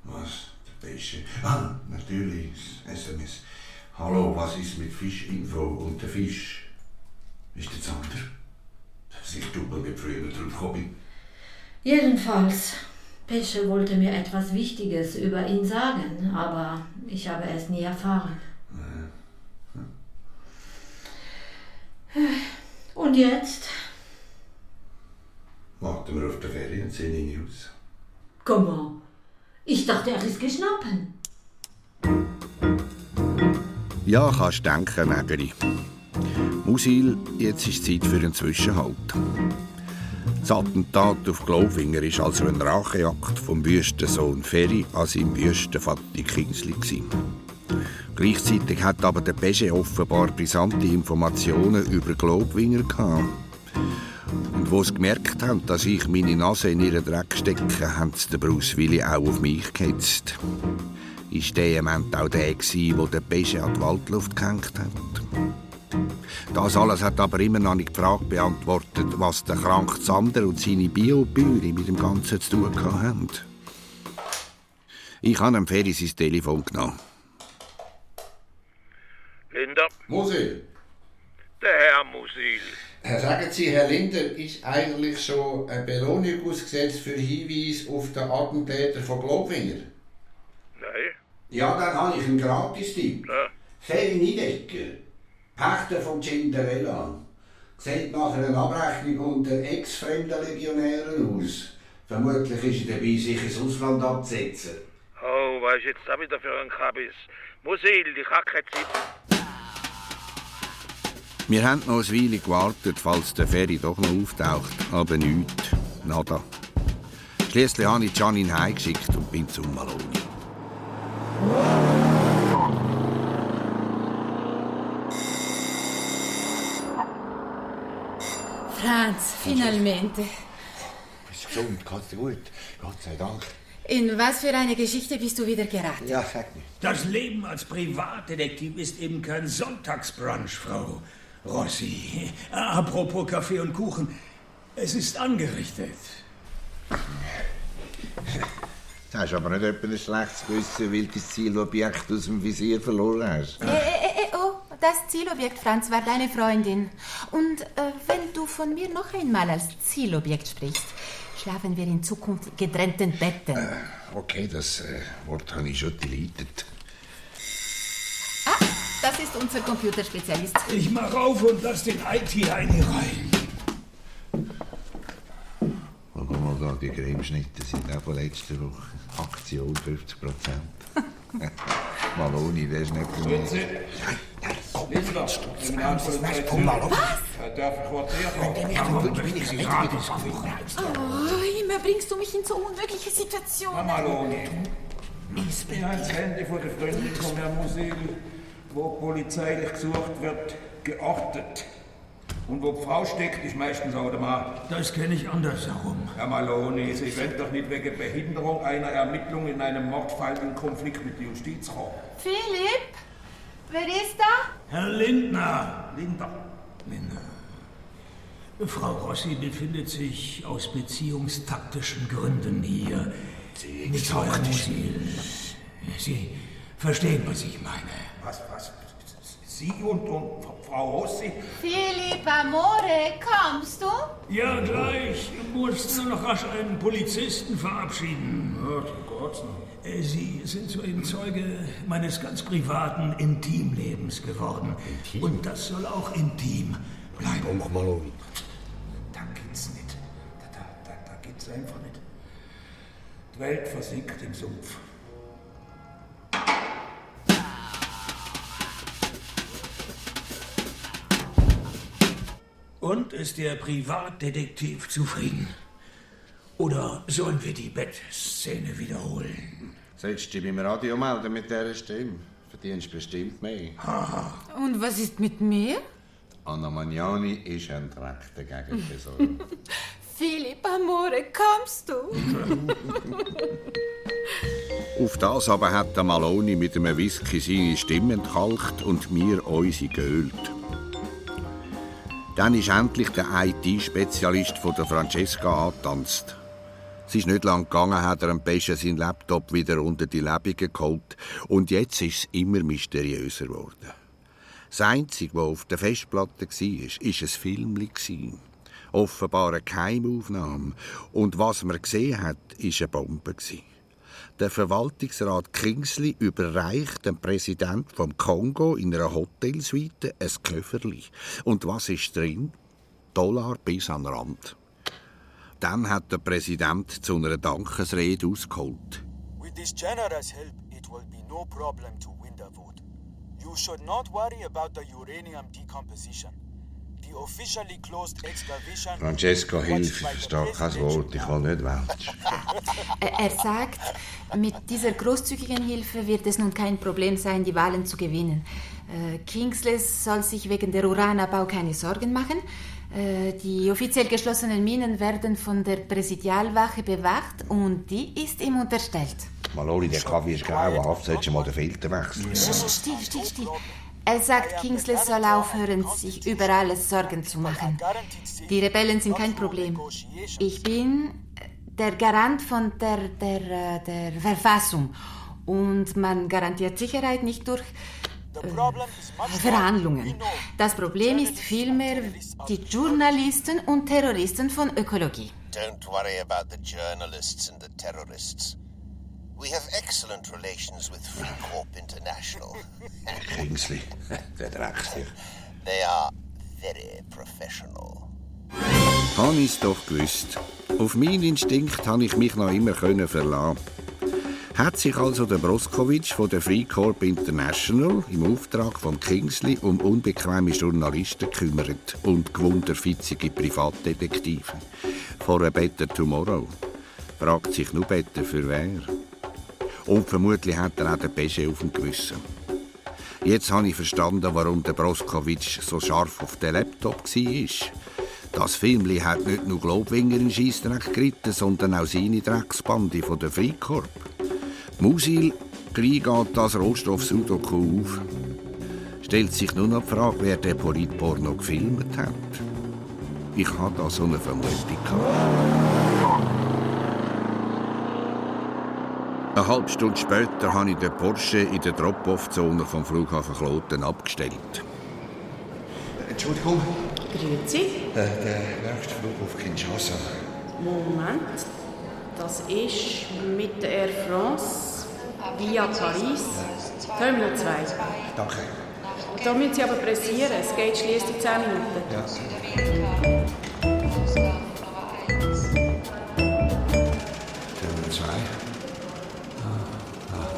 Was? Der Pesche? Ah, natürlich, das SMS. Hallo, was ist mit Fischinfo und der Fisch? Ist der Zander? Dass ich doppelt nicht früher drauf gekommen bin. Jedenfalls, Pesche wollte mir etwas Wichtiges über ihn sagen, aber ich habe es nie erfahren. Und jetzt? Warten wir auf die Ferien und sehen ihn aus. Comment? Ich dachte, er ist geschnappen. Ja, kannst denken, Nägeri. Musil, jetzt ist Zeit für einen Zwischenhalt. Das Attentat auf Glaubwinger war also ein Racheakt vom Wüstensohn Ferry an seinem Wüstenvater Kingsley. Gleichzeitig hat aber der Pesche offenbar brisante Informationen über Glaubwinger gehabt. Und wo sie gemerkt haben, dass ich meine Nase in ihren Dreck stecke, haben sie den Bruce Willi auch auf mich gehetzt. Ist der Moment auch der, der der Pesche an die Waldluft gehängt hat? Das alles hat aber immer noch nicht die Frage beantwortet, was der kranke Zander und seine Biobüre mit dem Ganzen zu tun haben. Ich habe dem Ferry sein Telefon genommen. Linder? Musil? Der Herr Musil. Sagen Sie, Herr Linder, ist eigentlich schon eine Belohnung ausgesetzt für Hinweis auf den Attentäter von Glaubwinger? Nein. Ja, dann habe ich einen Gratis-Tipp. Ja. Ferry Niedecker, Pächter von Cinderella, sieht nach einer Abrechnung unter ex-fremden Legionären aus. Vermutlich ist er dabei, sich ins Ausland abzusetzen. Oh, was ist jetzt da wieder für ein Kabis? Musil, ich habe keine Zeit. Wir haben noch eine Weile gewartet, falls der Ferry doch noch auftaucht. Aber nichts. Nada. Schliesslich habe ich Janine heimgeschickt und bin zum Maloni. Franz, finalmente. Bist du gesund? Geht's dir gut? Gott sei Dank. In was für eine Geschichte bist du wieder geraten? Ja, sag mir. Das Leben als Privatdetektiv ist eben kein Sonntagsbrunch, Frau Rossi. Apropos Kaffee und Kuchen, es ist angerichtet. Du hast aber nicht etwa ein schlechtes Gewissen, weil du das Zielobjekt aus dem Visier verloren hast. Oh, das Zielobjekt, Franz, war deine Freundin. Und wenn du von mir noch einmal als Zielobjekt sprichst, schlafen wir in Zukunft in getrennten Betten. Okay, das Wort habe ich schon deletet. Ah, das ist unser Computerspezialist. Ich mach auf und lass den IT-Heini rein. Schau mal da, die Cremeschnitte sind auch von letzter Woche. Aktion 50%. Maloni, der ist nicht für mich. Linda, Kriminalpolizei. Was? Darf ich quartieren? Gratis Kuchen. Oh, immer bringst du mich in so unmögliche Situationen. Maloni. Ich bin ans Handy von der Freundin von Herrn Musil, wo polizeilich gesucht wird, geortet. Und wo die Frau steckt, ist meistens auch der Mann. Das kenne ich andersherum. Herr Maloni, Sie werden doch nicht wegen Behinderung einer Ermittlung in einem Mordfall in Konflikt mit der Justiz kommen. Philipp, wer ist da? Herr Lindner. Lindner. Frau Rossi befindet sich aus beziehungstaktischen Gründen hier. Mit Herrn Musil. Sie verstehen, was ich meine. Was? Sie und Frau Rossi? Philipp, Amore, kommst du? Ja, gleich. Ich muss nur noch rasch einen Polizisten verabschieden. Sie sind soeben Zeuge meines ganz privaten Intimlebens geworden. Intim? Und das soll auch intim bleiben. Mach mal um. Da geht's nicht. Da geht's einfach nicht. Die Welt versinkt im Sumpf. Und ist der Privatdetektiv zufrieden? Oder sollen wir die Bettszene wiederholen? Sollst du dich beim Radio melden mit dieser Stimme? Verdienst bestimmt mehr. Und was ist mit mir? Anna Magnani ist ein Dreck dagegen Person. Philipp, Amore, kommst du? Auf das aber hat der Maloni mit einem Whisky seine Stimme entkalkt und mir unsere geölt. Dann ist endlich der IT-Spezialist von der Francesca angetanzt. Es ist nicht lang gegangen, hat er am besten seinen Laptop wieder unter die Lebungen geholt. Und jetzt ist es immer mysteriöser geworden. Das Einzige, was auf der Festplatte war, war ein Film. Offenbar eine Geheimaufnahme. Und was man gesehen hat, war eine Bombe. Der Verwaltungsrat Kingsley überreicht dem Präsidenten vom Kongo in einer Hotelsuite ein Köfferli. Und was ist drin? $, bis an den Rand. Dann hat der Präsident zu einer Dankesrede ausgeholt. With this generous help, it will be no problem to win the vote. You should not worry about the uranium decomposition. The officially closed excavation... Francesco, hilf, ich verstehe kein Wort, ich kann nicht welsch. Er sagt, mit dieser großzügigen Hilfe wird es nun kein Problem sein, die Wahlen zu gewinnen. Kingsley soll sich wegen der Uranabbau keine Sorgen machen. Die offiziell geschlossenen Minen werden von der Präsidialwache bewacht und die ist ihm unterstellt. Maloli, der Kaffee ist grauenhaft, solltest du mal den Filter wechseln? Still. Er sagt, Kingsley soll aufhören, sich über alles Sorgen zu machen. Die Rebellen sind kein Problem. Ich bin der Garant von der Verfassung. Und man garantiert Sicherheit nicht durch Verhandlungen. Das Problem ist vielmehr die Journalisten und Terroristen von Ökologie. Don't worry about the journalists and the terrorists. We have excellent relations with Freecorp International. Kingsley, der Dreckstier. They are very professional. Habe ich es doch gewusst. Auf meinen Instinkt habe ich mich noch immer verlassen. Hat sich also der Broskowitsch von der Freecorp International im Auftrag von Kingsley um unbequeme Journalisten gekümmert und gewunderfitzige Privatdetektive. For a better tomorrow. Fragt sich nur better für wer. Und vermutlich hat er auch den Pesche auf dem Gewissen. Jetzt habe ich verstanden, warum der Broskowitsch so scharf auf den Laptop war. Das Filmli hat nicht nur Globwinger in Scheissdreck geritten, sondern auch seine Drecksbande von der Freecorp. Musil, gleich geht das Rohstoff-Sudoku auf. Stellt sich nur noch die Frage, wer den Politporno gefilmt hat. Ich hatte da so eine Vermutung. Eine halbe Stunde später habe ich den Porsche in der Drop-Off-Zone vom Flughafen Kloten abgestellt. Entschuldigung. Grüezi. Der nächste Flug auf Kinshasa. Moment. Das ist mit der Air France via Paris, Terminal 2. Danke. Da müssen Sie aber pressieren, es geht schliesslich 10 Minuten. Ja. Terminal 2.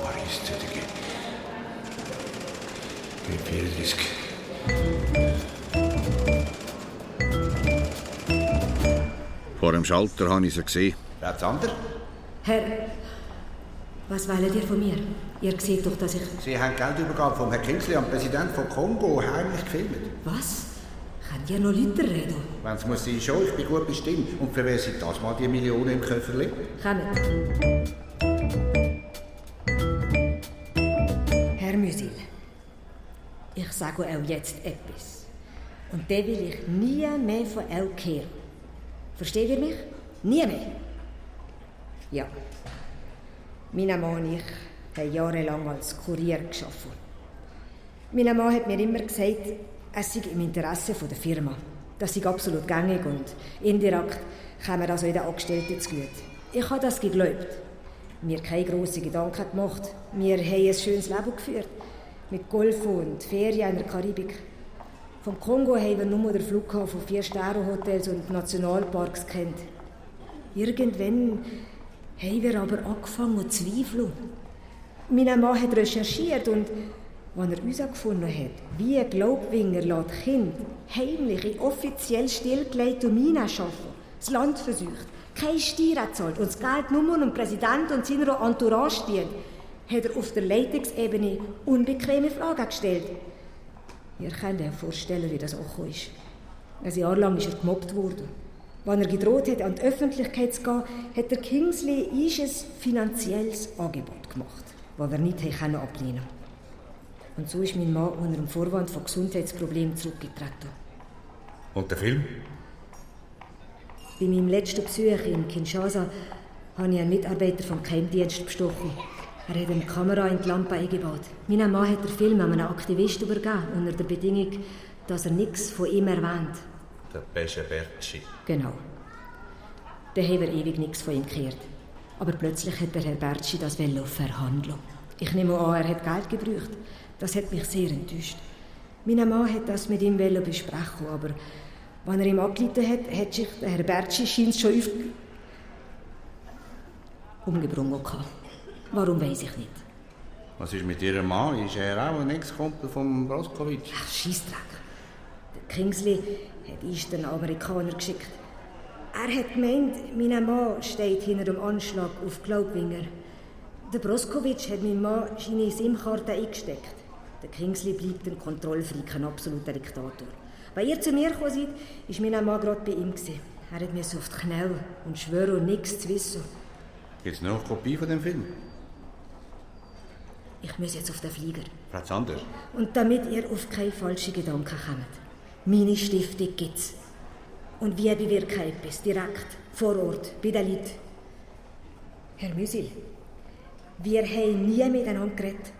Paris, Zütige. G34. Vor dem Schalter habe ich sie gesehen. Frau Zander? Herr, was wollt ihr von mir? Ihr seht doch, dass ich... Sie haben Geldübergabe vom Herrn Kingsley am Präsidenten von Kongo heimlich gefilmt. Was? Könnt ihr noch lauter reden? Wenn es muss sein, schon. Ich bin gut bestimmt. Und für wer sind das mal die Millionen im Köfferli? Kommt. Herr Musil, ich sage euch jetzt etwas. Und den will ich nie mehr von euch hören. Versteht ihr mich? Nie mehr. Ja. Mein Mann und ich haben jahrelang als Kurier gearbeitet. Mein Mann hat mir immer gesagt, es sei im Interesse der Firma. Das sei absolut gängig und indirekt käme das auch den Angestellten zu gut. Ich habe das geglaubt. Mir keine grossen Gedanken gemacht. Wir haben ein schönes Leben geführt. Mit Golf und Ferien in der Karibik. Vom Kongo haben wir nur den Flughafen, 4-Sterne-Hotels und Nationalparks kennt. Irgendwann haben wir aber angefangen zu zweifeln. Mein Mann hat recherchiert und als er herausgefunden hat, wie Glaubwinger lässt Kinder heimlich in offiziell stillgelegte Minen arbeiten, das Land versucht, keine Steuern zahlt und das Geld nur dem Präsidenten und seiner Entourage dient, hat er auf der Leitungsebene unbequeme Fragen gestellt. Ihr könnt euch vorstellen, wie das auch ist. Ein Jahr lang ist er gemobbt worden. Als er gedroht hat, an die Öffentlichkeit zu gehen, hat der Kingsley ein finanzielles Angebot gemacht, das er nicht ablehnen konnte. Und so ist mein Mann unter dem Vorwand von Gesundheitsproblemen zurückgetreten. Und der Film? Bei meinem letzten Besuch in Kinshasa habe ich einen Mitarbeiter vom Geheimdienst bestochen. Er hat eine Kamera in die Lampe eingebaut. Mein Mann hat den Film an einen Aktivist übergeben, unter der Bedingung, dass er nichts von ihm erwähnt. Der Pesce Berci. Genau. Dann haben wir ewig nichts von ihm gehört. Aber plötzlich hat der Herr Berci das Velo verhandeln. Ich nehme an, er hat Geld gebraucht. Das hat mich sehr enttäuscht. Mein Mann hat das mit ihm besprechen, aber wenn er ihm angerufen hat sich der Herr Berci scheint schon umgebrungen gehabt. Warum weiss ich nicht. Was ist mit Ihrem Mann? Ist er auch ein Ex-Kumpel von Broskowitsch? Ach, Scheissdreck. Der Kingsley hat uns den Amerikaner geschickt. Er hat gemeint, mein Mann steht hinter dem Anschlag auf Glaubwinger. Der Broskowitsch hat meinem Mann seine SIM-Karte eingesteckt. Der Kingsley bleibt ein Kontrollfreak, ein absoluter Diktator. Als ihr zu mir gekommen seid, war mein Mann gerade bei ihm. Er hat mir so auf die Knie und schwören, nichts zu wissen. Gibt es noch eine Kopie von dem Film? Ich muss jetzt auf den Flieger. Frau Zander. Und damit ihr auf keine falschen Gedanken kommt. Meine Stiftung gibt's. Und wir bewirken etwas, direkt, vor Ort, bei den Leuten. Herr Müsil, wir haben nie miteinander geredet.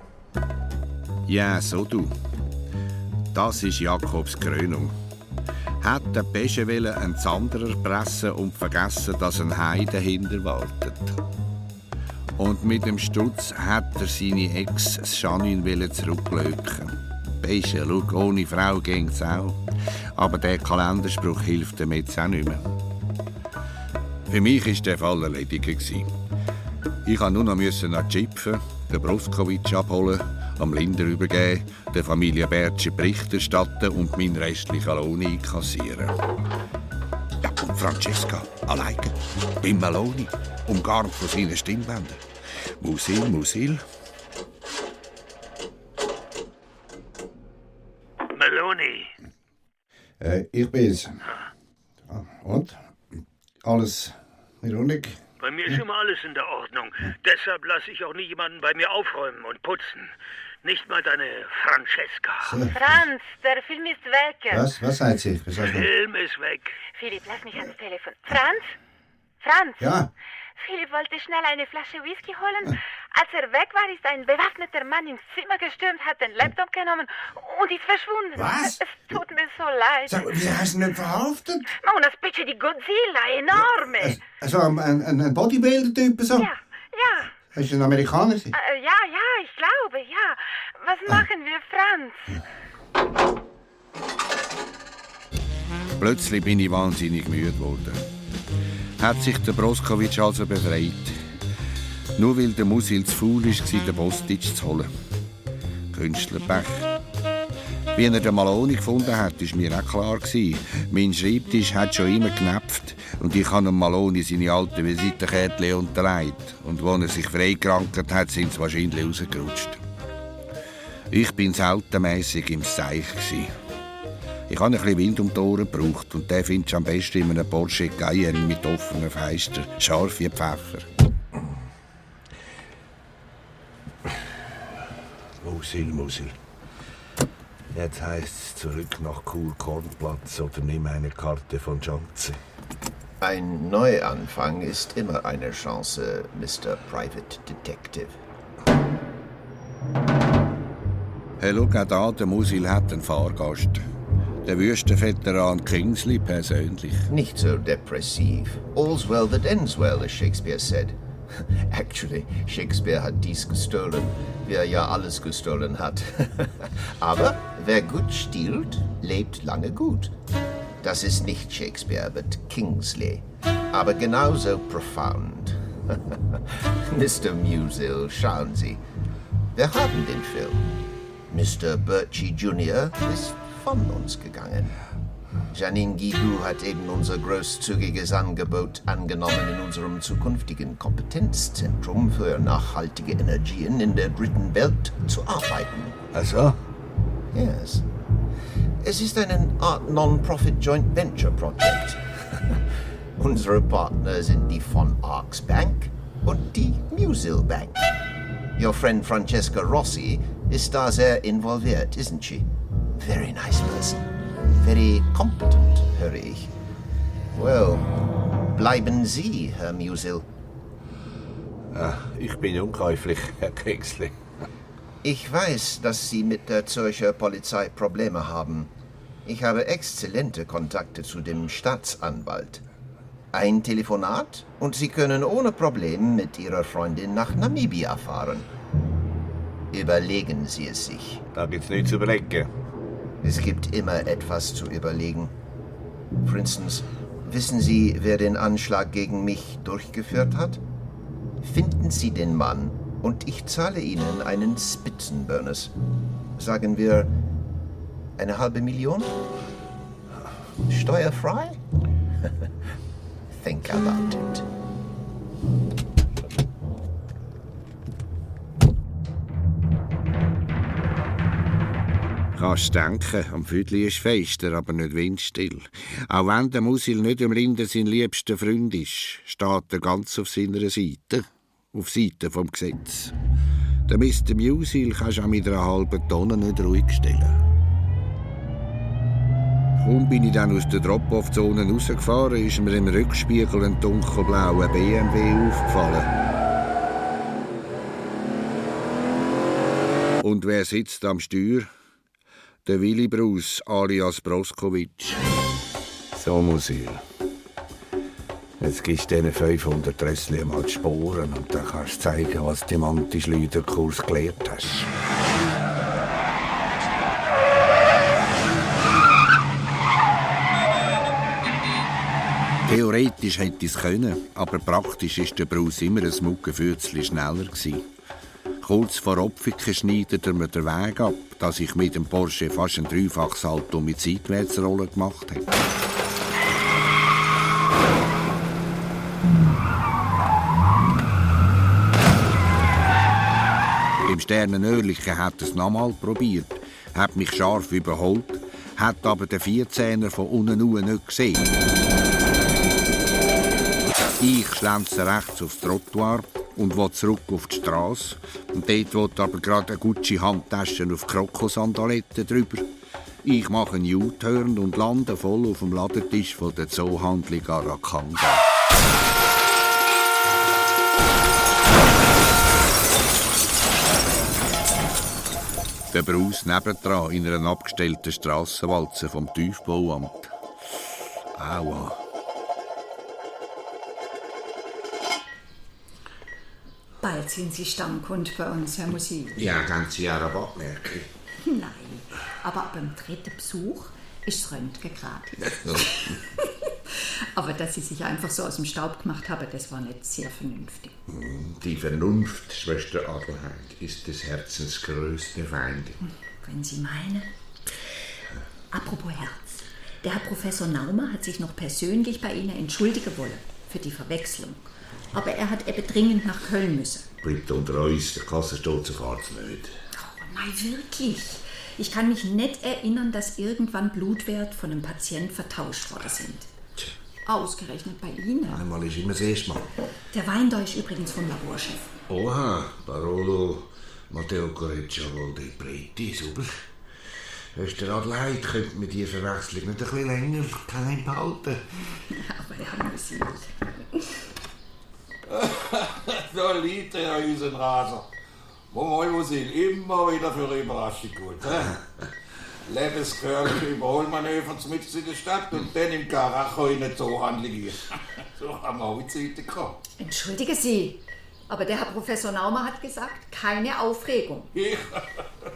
Ja, so du. Das ist Jakobs Krönung. Hat der Pesce einen Zanderer pressen und vergessen, dass ein Hai dahinter wartet. Und mit dem Stutz hat er seine Ex Janine zurücklöken. Pesce, schau, ohne Frau ging's auch. Aber der Kalenderspruch hilft ihm jetzt auch nicht mehr. Für mich war der Fall erledigt. Ich musste nur noch nach Tschipfen, den Broskowitsch abholen, am Linder übergeben, der Familie Berci Bericht erstatten und meinen restlichen Lohn einkassieren. Ja, und Francesca, alleine, beim Maloni, umgarnt von seinen Stimmbändern. Musil. Maloni. Ich bin's. Und? Alles in Ordnung? Bei mir ist immer alles in der Ordnung. Deshalb lasse ich auch nie jemanden bei mir aufräumen und putzen. Nicht mal deine Francesca. So. Franz, der Film ist weg. Was sagt sie? Der Film ist weg. Philipp, lass mich ans Telefon. Franz? Ja? Philipp wollte schnell eine Flasche Whisky holen. Als er weg war, ist ein bewaffneter Mann ins Zimmer gestürmt, hat den Laptop genommen und ist verschwunden. Was? Es tut mir so leid. Sag, wie hast du ihn nicht verhaftet? Oh, das Spitze die Godzilla, enorme. Also ein Bodybuilder-Typ so? Ja. Ist ein Amerikaner? Ja, ich glaube, ja. Was machen wir, Franz? Plötzlich bin ich wahnsinnig müde geworden. Hat sich der Broskowitsch also befreit. Nur weil der Musil zu faul war, den Bostitsch zu holen. Künstlerpech. Wie er den Maloni gefunden hat, war mir auch klar. Mein Schreibtisch hat schon immer genäpft und ich habe dem Maloni seine alten Visitenkärtchen unterlegt. Und als er sich freigerankt hat, sind sie wahrscheinlich rausgerutscht. Ich bin seltenmässig im Seich. Ich habe ein bisschen Wind um die Ohren gebraucht und den findest du am besten in einem Porsche Cayenne mit offenen Fenstern, scharf wie Pfeffer. Musil. Jetzt heisst's zurück nach Kuhl-Kornplatz oder nimm eine Karte von Johnson. Ein Neuanfang ist immer eine Chance, Mr. Private Detective. Hey, schau auch da, der Musil hat einen Fahrgast. Der Wüstenveteran Kingsley persönlich. Nicht so depressiv. All's well that ends well, as Shakespeare said. Actually, Shakespeare hat dies gestohlen, wie er ja alles gestohlen hat. Aber wer gut stiehlt, lebt lange gut. Das ist nicht Shakespeare, but Kingsley. Aber genauso profound. Mr. Musil, schauen Sie. Wir haben den Film. Mr. Berci Jr. ist von uns gegangen. Janine Guidou hat eben unser großzügiges Angebot angenommen, in unserem zukünftigen Kompetenzzentrum für nachhaltige Energien in der dritten Welt zu arbeiten. Ach so? Yes. Es ist eine Art Non-Profit Joint Venture Project. Unsere Partner sind die von Arx Bank und die Musil Bank. Your friend Francesca Rossi ist da sehr involviert, isn't she? Very nice person. Very competent, höre ich. Well, bleiben Sie, Herr Musil. Ich bin unkäuflich, Herr Kingsley. Ich weiß, dass Sie mit der Zürcher Polizei Probleme haben. Ich habe exzellente Kontakte zu dem Staatsanwalt. Ein Telefonat und Sie können ohne Problem mit Ihrer Freundin nach Namibia fahren. Überlegen Sie es sich. Da gibt's nichts zu überlegen. Es gibt immer etwas zu überlegen. For instance, wissen Sie, wer den Anschlag gegen mich durchgeführt hat? Finden Sie den Mann und ich zahle Ihnen einen Spitzenbonus. Sagen wir 500.000? Steuerfrei? Think about it. Kannst denken, am Füdli ist fester, aber nicht windstill. Auch wenn der Musil nicht im Rinder sein liebster Freund ist, steht er ganz auf seiner Seite, auf Seite vom Gesetz. Der Mr. Musil kannst du auch mit einer halben Tonne nicht ruhig stellen. Kaum bin ich dann aus der Drop-Off-Zone rausgefahren, ist mir im Rückspiegel ein dunkelblauer BMW aufgefallen. Und wer sitzt am Steuer? Der Willy Bruce alias Broskowitsch. So, Musil. Jetzt gibst du diesen 500 Rössli mal die Sporen und dann kannst du zeigen, was du im Antischleuderkurs gelernt hast. Theoretisch hätte ich es können, aber praktisch war der Bruce immer ein Muckenfürzchen schneller gewesen. Kurz vor Opfiken schneidet er mir den Weg ab, dass ich mit dem Porsche fast ein Dreifachsalto mit Seitwärtsrollen gemacht habe. Im Sternenöhrlichen hat er es nochmal probiert, hat mich scharf überholt, hat aber den 14er von unten nicht gesehen. Ich schlänze rechts aufs Trottoir und will zurück auf die Straße. Und dort will aber gerade eine Gucci-Handtasche auf Krokosandaletten drüber. Ich mache einen U-Turn und lande voll auf dem Ladentisch von der Zoohandlung Arakanga. Der Bruce nebendran in einer abgestellten Strassenwalze vom Tiefbauamt. Aua. Bald sind Sie Stammkunde bei uns, Herr Musil. Ja, ganze Jahre Rabatt, merke ich. Nein, aber beim dritten Besuch ist das Röntgen gratis. Aber dass Sie sich einfach so aus dem Staub gemacht haben, das war nicht sehr vernünftig. Die Vernunft, Schwester Adelheid, ist des Herzens größte Feind. Wenn Sie meinen. Apropos Herz. Der Herr Professor Naumer hat sich noch persönlich bei Ihnen entschuldigen wollen für die Verwechslung. Aber er hat eben dringend nach Köln müssen. Bleibt unter uns, der Kassensturz erfahrt es nicht. Oh, nein, wirklich. Ich kann mich nicht erinnern, dass irgendwann Blutwert von einem Patient vertauscht worden sind. Ausgerechnet bei Ihnen. Einmal ist immer das erste Mal. Der Wein da ist übrigens vom Laborchef. Oha, Barolo Matteo Correggiolo dei Preti, super. Schwester Adelheid, könnte mir diese Verwechslung nicht ein bisschen länger geheim behalten? Aber Herr Musil. Da liegt er, unser Raser. Moin Musil, immer wieder für eine Überraschung gut. Lebensgefährliche Überholmanöver mitten in der Stadt und dann im Karacho in eine Zoohandlung. So haben wir auch die Zeiten gehabt. Entschuldigen Sie, aber der Herr Professor Naumer hat gesagt, keine Aufregung. Ich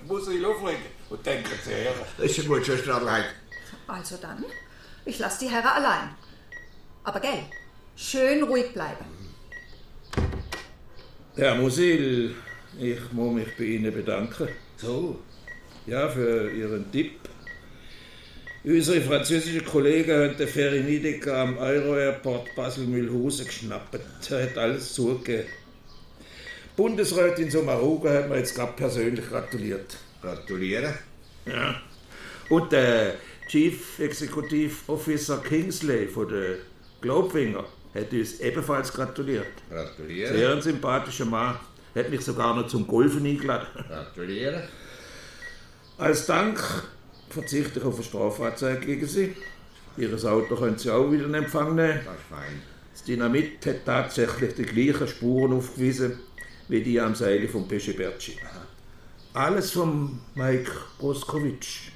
muss mich aufregen und denken Sie her. Das ist ja gut, Schwester Adelheid. Also dann, ich lasse die Herren allein. Aber gell, schön ruhig bleiben. Herr Musil, ich muss mich bei Ihnen bedanken. So? Ja, für Ihren Tipp. Unsere französischen Kollegen haben den Ferry-Niedeka am Euro-Airport Basel-Mühlhausen geschnappt. Er hat alles zugegeben. Bundesrätin Sommaruga hat mir jetzt gerade persönlich gratuliert. Gratulieren? Ja. Und der Chief Executive Officer Kingsley von der Glaubwinger hat uns ebenfalls gratuliert. Gratulieren. Sehr ein sympathischer Mann. Hat mich sogar noch zum Golfen eingeladen. Gratulieren. Als Dank verzichte ich auf eine Strafanzeige gegen Sie. Ihr Auto können Sie auch wieder in Empfang nehmen. Das ist fein. Das Dynamit hat tatsächlich die gleichen Spuren aufgewiesen wie die am Seil von Pesce-Berci. Alles von Mike Broskowitsch,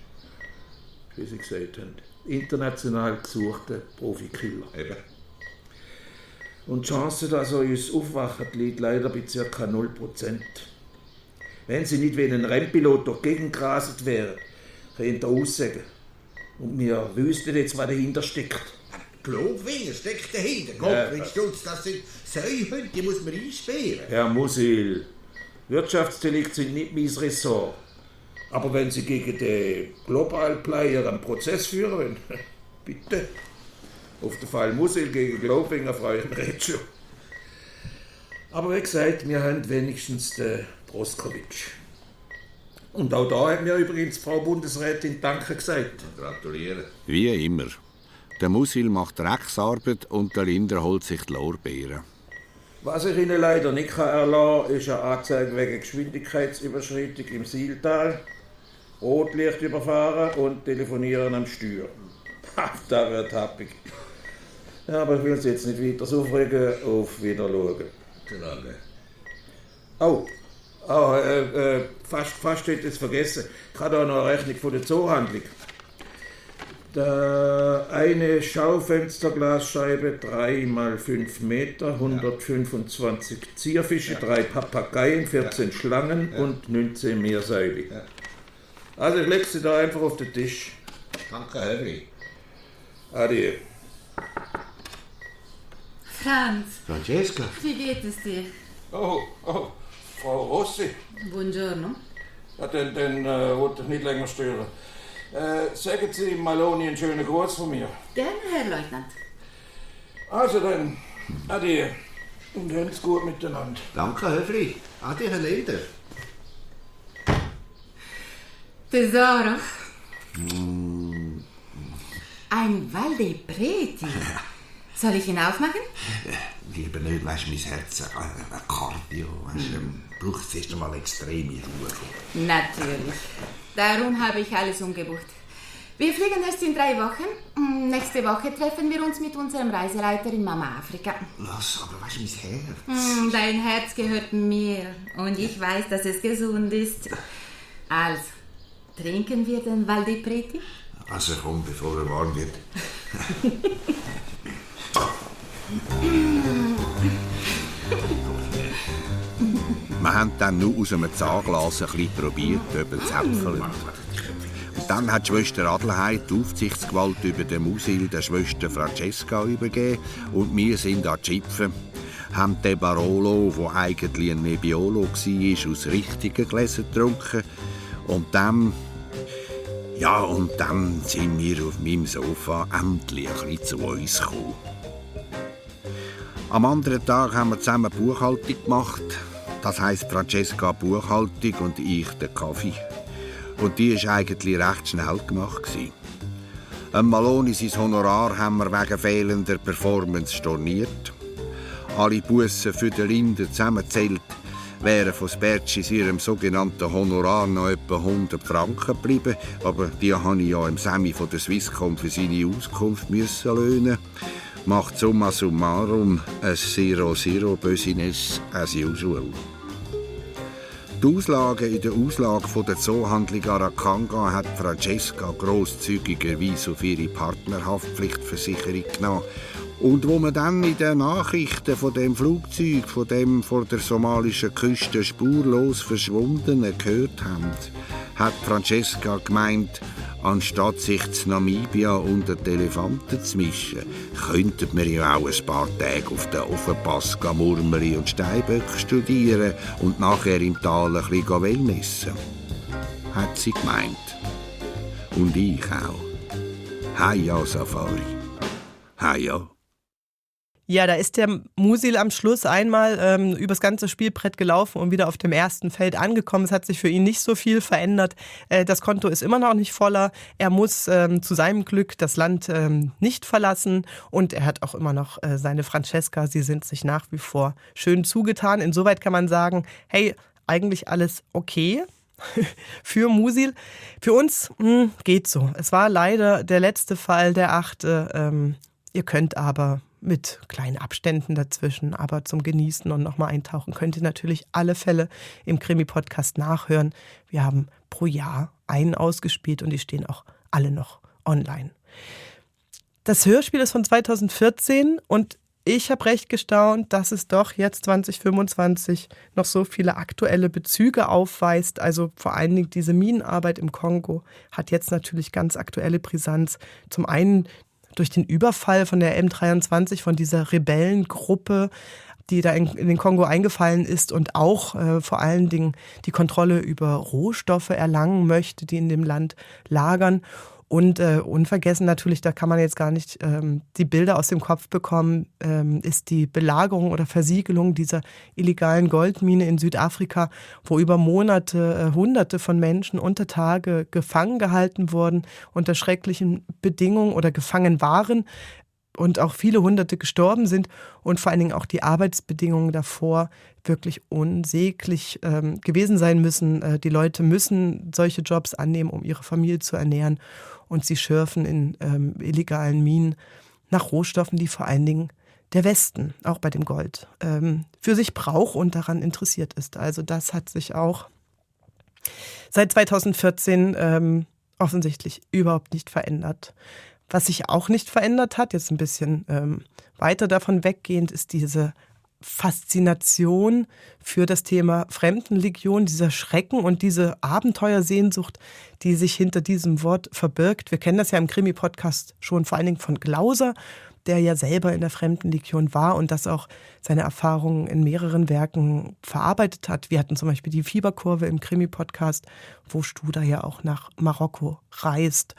wie Sie gesagt haben. International gesuchter Profikiller. Eben. Und die Chance, dass er uns aufwacht, liegt leider bei ca. 0%. Wenn sie nicht wie ein Rennpilot durch die Gegend gerastet wäre, könnte er aussagen. Und wir wüssten jetzt, was dahinter steckt. Globwinger steckt dahinter. Gottfried Stutz, das sind Säuhunde, die muss man einsperren. Herr Musil, Wirtschaftsdelikte sind nicht mein Ressort. Aber wenn Sie gegen den Global Player einen Prozess führen wollen, bitte. Auf den Fall Musil gegen Globwinger freue ich mich jetzt schon. Aber wie gesagt, wir haben wenigstens den Broskowitsch. Und auch da hat mir übrigens Frau Bundesrätin Danke gesagt. Gratuliere. Wie immer. Der Musil macht Drecksarbeit und der Linder holt sich die Lorbeeren. Was ich Ihnen leider nicht erlassen kann, ist eine Anzeige wegen Geschwindigkeitsüberschreitung im Sihltal, Rotlicht überfahren und telefonieren am Steuer. Das wird happig. Ja, aber ich will Sie jetzt nicht weiter aufregen, auf Wiedersehen. Oh, fast hätte ich es vergessen. Ich habe da noch eine Rechnung von der Zoohandlung. Eine Schaufensterglasscheibe, 3 x 5 Meter, 125 Zierfische, 3 Papageien, 14 Schlangen und 19 Meersäule. Ja. Also ich lege sie da einfach auf den Tisch. Danke, Henry. Adieu. Franz. Francesca. Wie geht es dir? Oh, Frau Rossi. Buongiorno. Ja, dann wollte ich nicht länger stören. Sagen Sie Maloni einen schönen Gruß von mir. Gerne, Herr Leutnant. Also dann, adieu. Und habt's gut miteinander. Danke, Höfli. Adi, Herr Leder. Tesoro. Ein Val dei Preti. Soll ich ihn aufmachen? Lieber nicht, weißt du, mein Herz, Cardio, braucht es erst einmal extreme Ruhe. Natürlich. Darum habe ich alles umgebucht. Wir fliegen erst in 3 Wochen. Nächste Woche treffen wir uns mit unserem Reiseleiter in Mama Afrika. Was? Aber weißt du, mein Herz? Dein Herz gehört mir und ich weiß, dass es gesund ist. Also, trinken wir den Val dei Preti? Also komm, bevor er warm wird. Wir haben dann nur aus einem Zahnglas ein bisschen probiert, über das Äpfel. Und dann hat die Schwester Adelheid die Aufsichtsgewalt über den Musil der Schwester Francesca übergeben und wir sind an die Schipfe, haben den Barolo, der eigentlich ein Nebbiolo war, aus richtigen Gläsern getrunken und dann sind wir auf meinem Sofa endlich ein bisschen zu uns gekommen. Am anderen Tag haben wir zusammen Buchhaltung gemacht. Das heisst Francesca Buchhaltung und ich den Kaffee. Und die war eigentlich recht schnell gemacht. Maloni sein Honorar haben wir wegen fehlender Performance storniert. Alle Bussen für den Linder zusammengezählt wären von Spercis ihrem sogenannten Honorar noch etwa 100 Franken geblieben. Aber die habe ich ja im Semi von der Swisscom für seine Auskunft löhnen. Macht summa summarum ein 0-0 Business as usual. Die Auslagen in der Auslage von der Zoohandlung Arakanga hat Francesca grosszügigerweise auf ihre Partnerhaftpflichtversicherung genommen. Und wo man dann in den Nachrichten von dem Flugzeug, von dem vor der somalischen Küste spurlos Verschwundenen gehört haben, hat Francesca gemeint, anstatt sich zu Namibia unter die Elefanten zu mischen, könnten wir ja auch ein paar Tage auf den Offenpass Murmeli und Steinböck studieren und nachher im Tal ein bisschen wellnessen. Hat sie gemeint. Und ich auch. Heia Safari. Heia. Ja, da ist der Musil am Schluss einmal übers ganze Spielbrett gelaufen und wieder auf dem ersten Feld angekommen. Es hat sich für ihn nicht so viel verändert. Das Konto ist immer noch nicht voller. Er muss zu seinem Glück das Land nicht verlassen und er hat auch immer noch seine Francesca. Sie sind sich nach wie vor schön zugetan. Insoweit kann man sagen, hey, eigentlich alles okay für Musil. Für uns geht so. Es war leider der letzte Fall, der 8. Ihr könnt aber mit kleinen Abständen dazwischen, aber zum Genießen und nochmal eintauchen könnt ihr natürlich alle Fälle im Krimi-Podcast nachhören. Wir haben pro Jahr einen ausgespielt und die stehen auch alle noch online. Das Hörspiel ist von 2014 und ich habe recht gestaunt, dass es doch jetzt 2025 noch so viele aktuelle Bezüge aufweist. Also vor allen Dingen diese Minenarbeit im Kongo hat jetzt natürlich ganz aktuelle Brisanz. Zum einen durch den Überfall von der M23, von dieser Rebellengruppe, die da in den Kongo eingefallen ist und auch vor allen Dingen die Kontrolle über Rohstoffe erlangen möchte, die in dem Land lagern. Und unvergessen natürlich, da kann man jetzt gar nicht die Bilder aus dem Kopf bekommen, ist die Belagerung oder Versiegelung dieser illegalen Goldmine in Südafrika, wo über Monate Hunderte von Menschen unter Tage gefangen gehalten wurden, unter schrecklichen Bedingungen oder gefangen waren und auch viele Hunderte gestorben sind und vor allen Dingen auch die Arbeitsbedingungen davor wirklich unsäglich gewesen sein müssen. Die Leute müssen solche Jobs annehmen, um ihre Familie zu ernähren. Und sie schürfen in illegalen Minen nach Rohstoffen, die vor allen Dingen der Westen, auch bei dem Gold, für sich braucht und daran interessiert ist. Also das hat sich auch seit 2014 offensichtlich überhaupt nicht verändert. Was sich auch nicht verändert hat, jetzt ein bisschen weiter davon weggehend, ist diese Faszination für das Thema Fremdenlegion, dieser Schrecken und diese Abenteuersehnsucht, die sich hinter diesem Wort verbirgt. Wir kennen das ja im Krimi-Podcast schon vor allen Dingen von Glauser, der ja selber in der Fremdenlegion war und das auch seine Erfahrungen in mehreren Werken verarbeitet hat. Wir hatten zum Beispiel die Fieberkurve im Krimi-Podcast, wo Studer ja auch nach Marokko reist.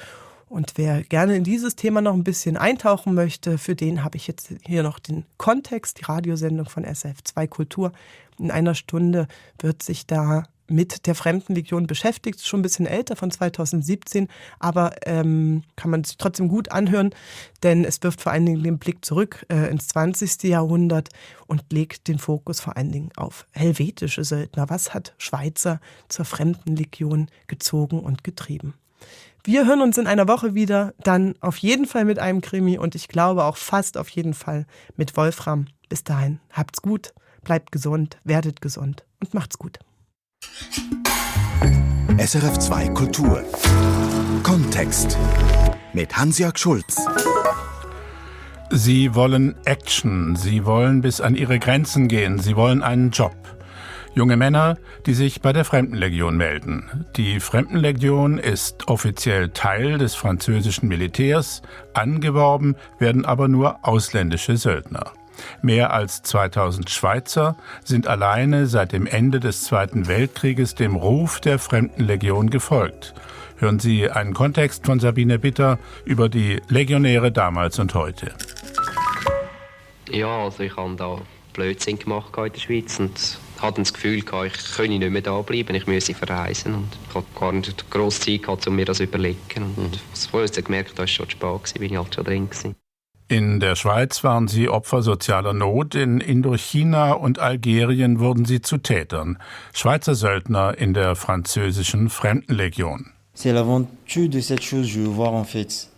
Und wer gerne in dieses Thema noch ein bisschen eintauchen möchte, für den habe ich jetzt hier noch den Kontext, die Radiosendung von SRF2 Kultur. In einer Stunde wird sich da mit der Fremdenlegion beschäftigt, ist schon ein bisschen älter, von 2017, aber kann man sich trotzdem gut anhören, denn es wirft vor allen Dingen den Blick zurück ins 20. Jahrhundert und legt den Fokus vor allen Dingen auf helvetische Söldner. Was hat Schweizer zur Fremdenlegion gezogen und getrieben? Wir hören uns in einer Woche wieder, dann auf jeden Fall mit einem Krimi und ich glaube auch fast auf jeden Fall mit Wolfram. Bis dahin, habt's gut, bleibt gesund, werdet gesund und macht's gut. SRF2 Kultur. Kontext mit Hansjörg Schulz. Sie wollen Action, sie wollen bis an ihre Grenzen gehen, sie wollen einen Job. Junge Männer, die sich bei der Fremdenlegion melden. Die Fremdenlegion ist offiziell Teil des französischen Militärs, angeworben werden aber nur ausländische Söldner. Mehr als 2000 Schweizer sind alleine seit dem Ende des Zweiten Weltkrieges dem Ruf der Fremdenlegion gefolgt. Hören Sie einen Kontext von Sabine Bitter über die Legionäre damals und heute. Ja, also ich habe da Blödsinn gemacht in der Schweiz und hatte das Gefühl, ich könne nicht mehr da bleiben, ich müsse verreisen. Und ich hatte gar nicht grosse Zeit gehabt, um mir das zu überlegen. Und als ich gemerkt habe, war es schon zu spät, bin ich halt schon drin gewesen. In der Schweiz waren sie Opfer sozialer Not, in Indochina und Algerien wurden sie zu Tätern. Schweizer Söldner in der französischen Fremdenlegion. C'est l'aventure de cette chose, je veux voir en fait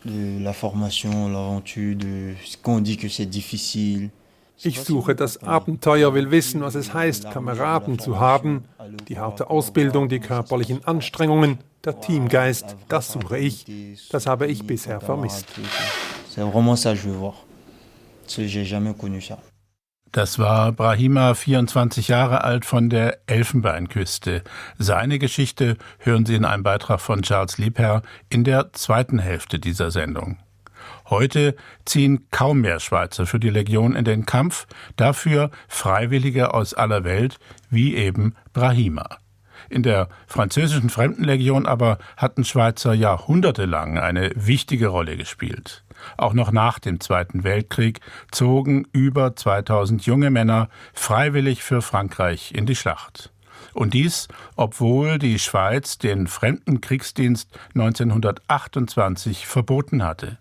de la formation, l'aventure de ce qu'on dit que c'est difficile. Ich suche das Abenteuer, will wissen, was es heißt, Kameraden zu haben, die harte Ausbildung, die körperlichen Anstrengungen, der Teamgeist, das suche ich. Das habe ich bisher vermisst. Das war Brahima, 24 Jahre alt, von der Elfenbeinküste. Seine Geschichte hören Sie in einem Beitrag von Charles Liebherr in der zweiten Hälfte dieser Sendung. Heute ziehen kaum mehr Schweizer für die Legion in den Kampf, dafür Freiwillige aus aller Welt, wie eben Brahima. In der französischen Fremdenlegion aber hatten Schweizer jahrhundertelang eine wichtige Rolle gespielt. Auch noch nach dem Zweiten Weltkrieg zogen über 2000 junge Männer freiwillig für Frankreich in die Schlacht. Und dies, obwohl die Schweiz den Fremdenkriegsdienst 1928 verboten hatte.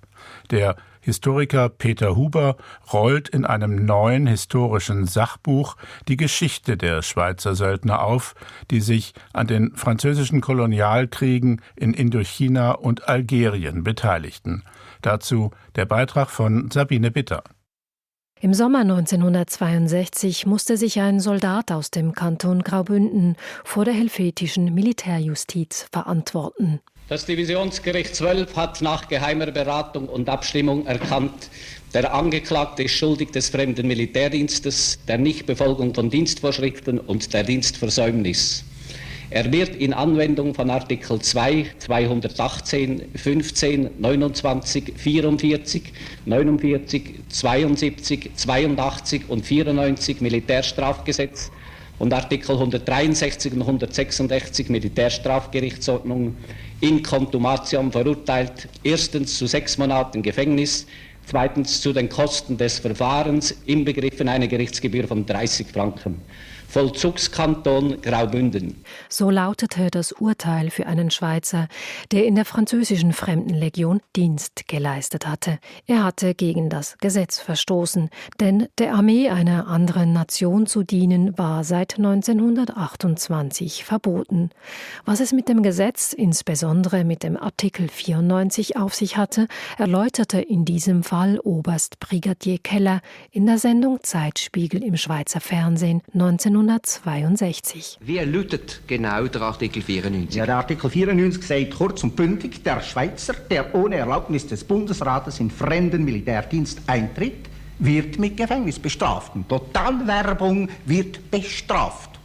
Der Historiker Peter Huber rollt in einem neuen historischen Sachbuch die Geschichte der Schweizer Söldner auf, die sich an den französischen Kolonialkriegen in Indochina und Algerien beteiligten. Dazu der Beitrag von Sabine Bitter. Im Sommer 1962 musste sich ein Soldat aus dem Kanton Graubünden vor der helvetischen Militärjustiz verantworten. Das Divisionsgericht 12 hat nach geheimer Beratung und Abstimmung erkannt, der Angeklagte ist schuldig des fremden Militärdienstes, der Nichtbefolgung von Dienstvorschriften und der Dienstversäumnis. Er wird in Anwendung von Artikel 2, 218, 15, 29, 44, 49, 72, 82 und 94 Militärstrafgesetz und Artikel 163 und 166 Militärstrafgerichtsordnung in contumaciam verurteilt, erstens zu 6 Monaten Gefängnis, zweitens zu den Kosten des Verfahrens, inbegriffen eine Gerichtsgebühr von 30 Franken. Vollzugskanton Graubünden. So lautete das Urteil für einen Schweizer, der in der französischen Fremdenlegion Dienst geleistet hatte. Er hatte gegen das Gesetz verstoßen, denn der Armee einer anderen Nation zu dienen war seit 1928 verboten. Was es mit dem Gesetz, insbesondere mit dem Artikel 94 auf sich hatte, erläuterte in diesem Fall Oberst Brigadier Keller in der Sendung Zeitspiegel im Schweizer Fernsehen 1962. Wie lautet genau der Artikel 94? Ja, der Artikel 94 sagt kurz und bündig, der Schweizer, der ohne Erlaubnis des Bundesrates in fremden Militärdienst eintritt, wird mit Gefängnis bestraft. Und Totalwerbung wird bestraft.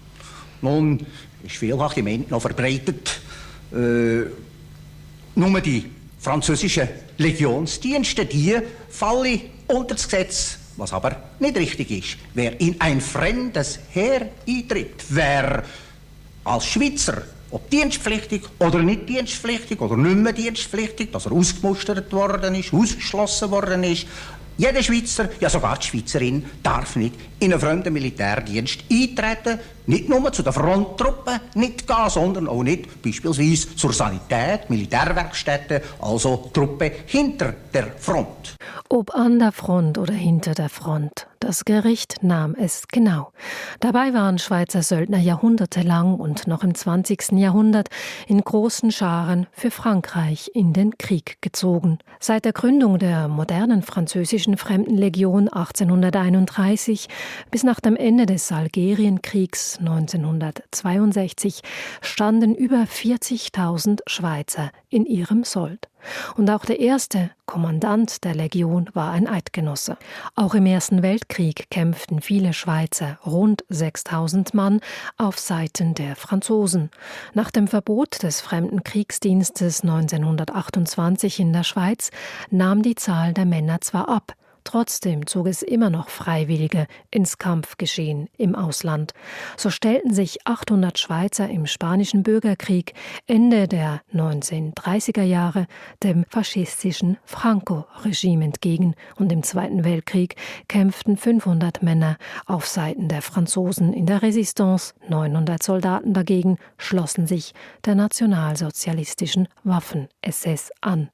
Nun ist vielfach im Moment noch verbreitet, nur die französischen Legionsdienste, die fallen unter das Gesetz. Was aber nicht richtig ist. Wer in ein fremdes Heer eintritt, wer als Schweizer, ob dienstpflichtig oder nicht dienstpflichtig oder nicht mehr dienstpflichtig, dass er ausgemustert worden ist, ausgeschlossen worden ist, jeder Schweizer, ja sogar die Schweizerin, darf nicht in einen fremden Militärdienst eintreten, nicht nur zu den Fronttruppen nicht gehen, sondern auch nicht beispielsweise zur Sanität, Militärwerkstätten, also Truppe hinter der Front. Ob an der Front oder hinter der Front, das Gericht nahm es genau. Dabei waren Schweizer Söldner jahrhundertelang und noch im 20. Jahrhundert in großen Scharen für Frankreich in den Krieg gezogen. Seit der Gründung der modernen französischen Fremdenlegion 1831 bis nach dem Ende des Algerienkriegs 1962 standen über 40.000 Schweizer in ihrem Sold. Und auch der erste Kommandant der Legion war ein Eidgenosse. Auch im Ersten Weltkrieg kämpften viele Schweizer, rund 6.000 Mann, auf Seiten der Franzosen. Nach dem Verbot des Fremdenkriegsdienstes 1928 in der Schweiz nahm die Zahl der Männer zwar ab, trotzdem zog es immer noch Freiwillige ins Kampfgeschehen im Ausland. So stellten sich 800 Schweizer im Spanischen Bürgerkrieg Ende der 1930er Jahre dem faschistischen Franco-Regime entgegen und im Zweiten Weltkrieg kämpften 500 Männer auf Seiten der Franzosen in der Resistance. 900 Soldaten dagegen schlossen sich der nationalsozialistischen Waffen-SS an.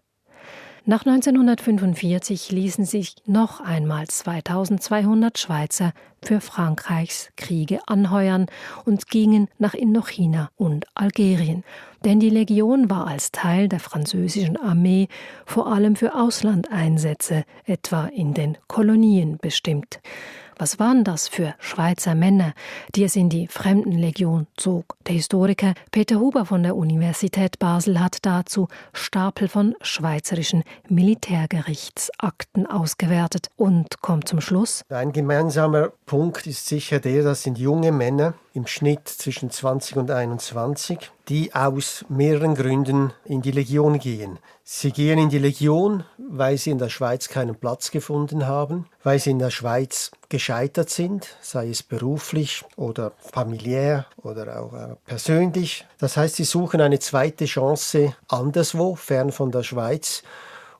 Nach 1945 ließen sich noch einmal 2200 Schweizer für Frankreichs Kriege anheuern und gingen nach Indochina und Algerien. Denn die Legion war als Teil der französischen Armee vor allem für Auslandeinsätze, etwa in den Kolonien, bestimmt. Was waren das für Schweizer Männer, die es in die Fremdenlegion zog? Der Historiker Peter Huber von der Universität Basel hat dazu Stapel von schweizerischen Militärgerichtsakten ausgewertet und kommt zum Schluss: Ein gemeinsamer Punkt ist sicher der, das sind junge Männer im Schnitt zwischen 20 und 21, die aus mehreren Gründen in die Legion gehen. Sie gehen in die Legion, weil sie in der Schweiz keinen Platz gefunden haben, weil sie in der Schweiz gescheitert sind, sei es beruflich oder familiär oder auch persönlich. Das heißt, sie suchen eine zweite Chance anderswo, fern von der Schweiz.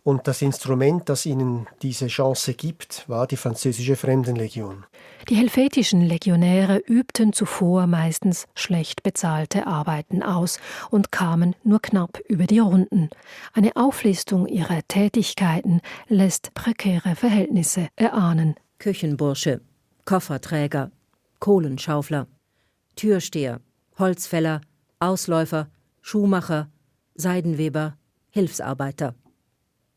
Und das Instrument, das ihnen diese Chance gibt, war die französische Fremdenlegion. Die helvetischen Legionäre übten zuvor meistens schlecht bezahlte Arbeiten aus und kamen nur knapp über die Runden. Eine Auflistung ihrer Tätigkeiten lässt prekäre Verhältnisse erahnen. Küchenbursche, Kofferträger, Kohlenschaufler, Türsteher, Holzfäller, Ausläufer, Schuhmacher, Seidenweber, Hilfsarbeiter.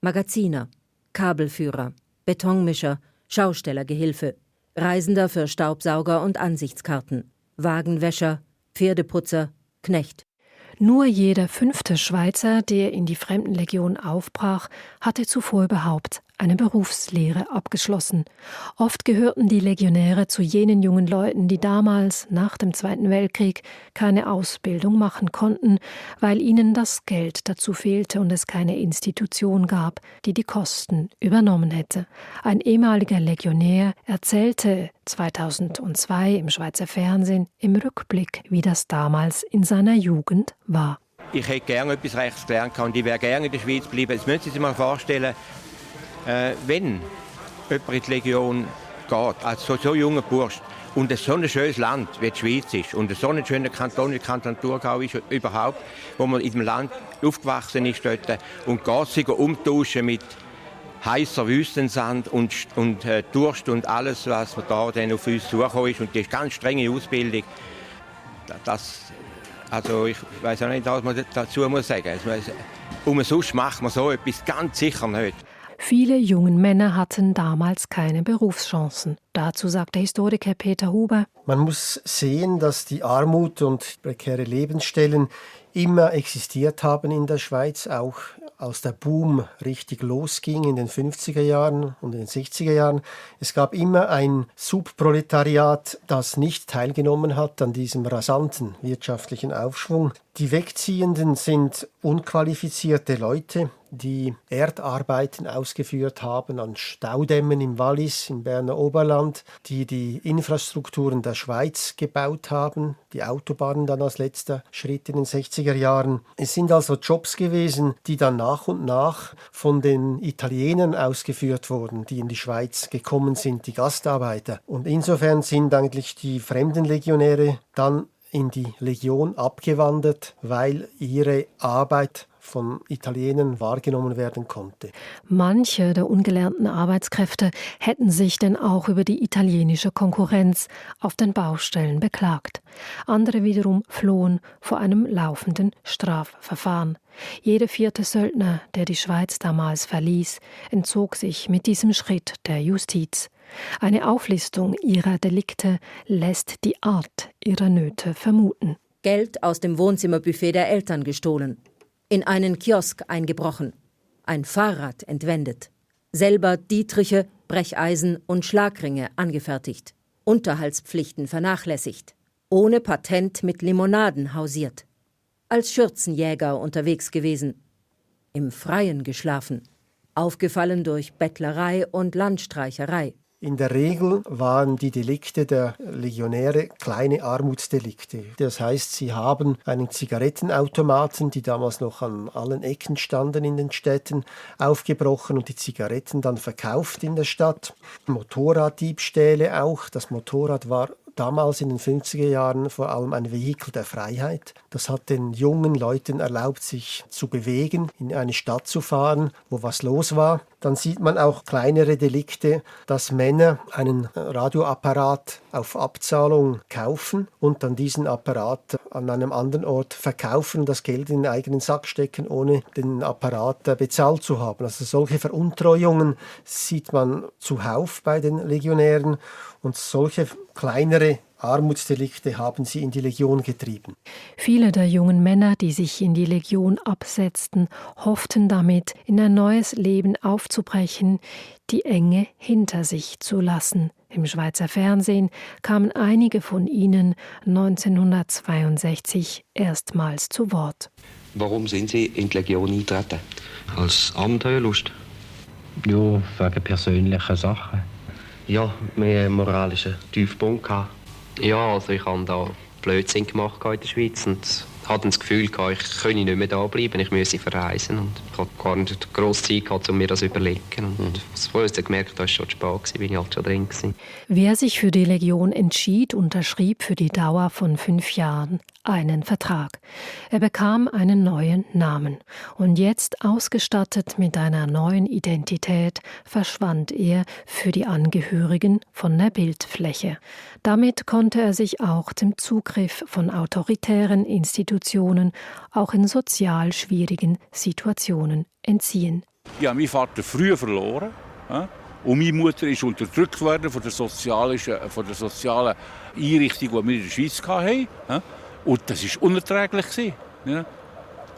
Magaziner, Kabelführer, Betonmischer, Schaustellergehilfe, Reisender für Staubsauger und Ansichtskarten, Wagenwäscher, Pferdeputzer, Knecht. Nur jeder 5. Schweizer, der in die Fremdenlegion aufbrach, hatte zuvor überhaupt eine Berufslehre abgeschlossen. Oft gehörten die Legionäre zu jenen jungen Leuten, die damals, nach dem Zweiten Weltkrieg, keine Ausbildung machen konnten, weil ihnen das Geld dazu fehlte und es keine Institution gab, die die Kosten übernommen hätte. Ein ehemaliger Legionär erzählte 2002 im Schweizer Fernsehen im Rückblick, wie das damals in seiner Jugend war. Ich hätte gerne etwas Rechts gelernt und ich wäre gerne in der Schweiz geblieben. Jetzt müssen Sie sich mal vorstellen, wenn jemand in die Legion geht, als so junger Bursch, und es so ein schönes Land wie die Schweiz ist und so ein schöner Kanton wie Kanton Thurgau ist überhaupt, wo man in dem Land aufgewachsen ist dort, und geht sich umtauschen mit heißer Wüstensand und Durst und alles, was da dann auf uns zugekommen ist, und die ganz strenge Ausbildung, also ich weiß auch nicht, was man dazu muss sagen. Sonst macht man so etwas ganz sicher nicht. Viele junge Männer hatten damals keine Berufschancen. Dazu sagt der Historiker Peter Huber: Man muss sehen, dass die Armut und prekäre Lebensstellen immer existiert haben in der Schweiz, auch als der Boom richtig losging in den 50er Jahren und in den 60er Jahren. Es gab immer ein Subproletariat, das nicht teilgenommen hat an diesem rasanten wirtschaftlichen Aufschwung. Die Wegziehenden sind unqualifizierte Leute, die Erdarbeiten ausgeführt haben an Staudämmen im Wallis, im Berner Oberland, die die Infrastrukturen der Schweiz gebaut haben, die Autobahnen dann als letzter Schritt in den 60er Jahren. Es sind also Jobs gewesen, die dann nach und nach von den Italienern ausgeführt wurden, die in die Schweiz gekommen sind, die Gastarbeiter. Und insofern sind eigentlich die Fremdenlegionäre dann in die Legion abgewandert, weil ihre Arbeit von Italienern wahrgenommen werden konnte. Manche der ungelernten Arbeitskräfte hätten sich denn auch über die italienische Konkurrenz auf den Baustellen beklagt. Andere wiederum flohen vor einem laufenden Strafverfahren. Jeder 4. Söldner, der die Schweiz damals verließ, entzog sich mit diesem Schritt der Justiz. Eine Auflistung ihrer Delikte lässt die Art ihrer Nöte vermuten. Geld aus dem Wohnzimmerbuffet der Eltern gestohlen, in einen Kiosk eingebrochen, ein Fahrrad entwendet, selber Dietriche, Brecheisen und Schlagringe angefertigt, Unterhaltspflichten vernachlässigt, ohne Patent mit Limonaden hausiert, als Schürzenjäger unterwegs gewesen, im Freien geschlafen, aufgefallen durch Bettlerei und Landstreicherei. In der Regel waren die Delikte der Legionäre kleine Armutsdelikte. Das heißt, sie haben einen Zigarettenautomaten, die damals noch an allen Ecken standen in den Städten, aufgebrochen und die Zigaretten dann verkauft in der Stadt. Motorraddiebstähle auch. Das Motorrad war damals in den 50er Jahren vor allem ein Vehikel der Freiheit. Das hat den jungen Leuten erlaubt, sich zu bewegen, in eine Stadt zu fahren, wo was los war. Dann sieht man auch kleinere Delikte, dass Männer einen Radioapparat auf Abzahlung kaufen und dann diesen Apparat an einem anderen Ort verkaufen und das Geld in den eigenen Sack stecken, ohne den Apparat bezahlt zu haben. Also solche Veruntreuungen sieht man zuhauf bei den Legionären und solche kleinere Armutsdelikte haben sie in die Legion getrieben. Viele der jungen Männer, die sich in die Legion absetzten, hofften damit, in ein neues Leben aufzubrechen, die Enge hinter sich zu lassen. Im Schweizer Fernsehen kamen einige von ihnen 1962 erstmals zu Wort. Warum sind Sie in die Legion eingetreten? Als Abenteuerlust? Ja, wegen persönlichen Sachen. Ja, mehr moralischen Tiefpunkt gehabt. Ja, also ich habe da Blödsinn gemacht in der Schweiz und hatte das Gefühl, ich könne nicht mehr da bleiben, ich müsse verreisen. Und ich hatte gar nicht grosse Zeit gehabt, um mir das zu überlegen. Und als ich dann gemerkt habe, es war schon spät, bin ich halt schon drin gewesen. Wer sich für die Legion entschied, unterschrieb für die Dauer von 5 Jahren einen Vertrag. Er bekam einen neuen Namen. Und jetzt, ausgestattet mit einer neuen Identität, verschwand er für die Angehörigen von der Bildfläche. Damit konnte er sich auch dem Zugriff von autoritären Institutionen, auch in sozial schwierigen Situationen, entziehen. Ich habe meinen Vater früh verloren. Und meine Mutter ist unterdrückt worden von der sozialen Einrichtung, die wir in der Schweiz hatten. Und das war unerträglich.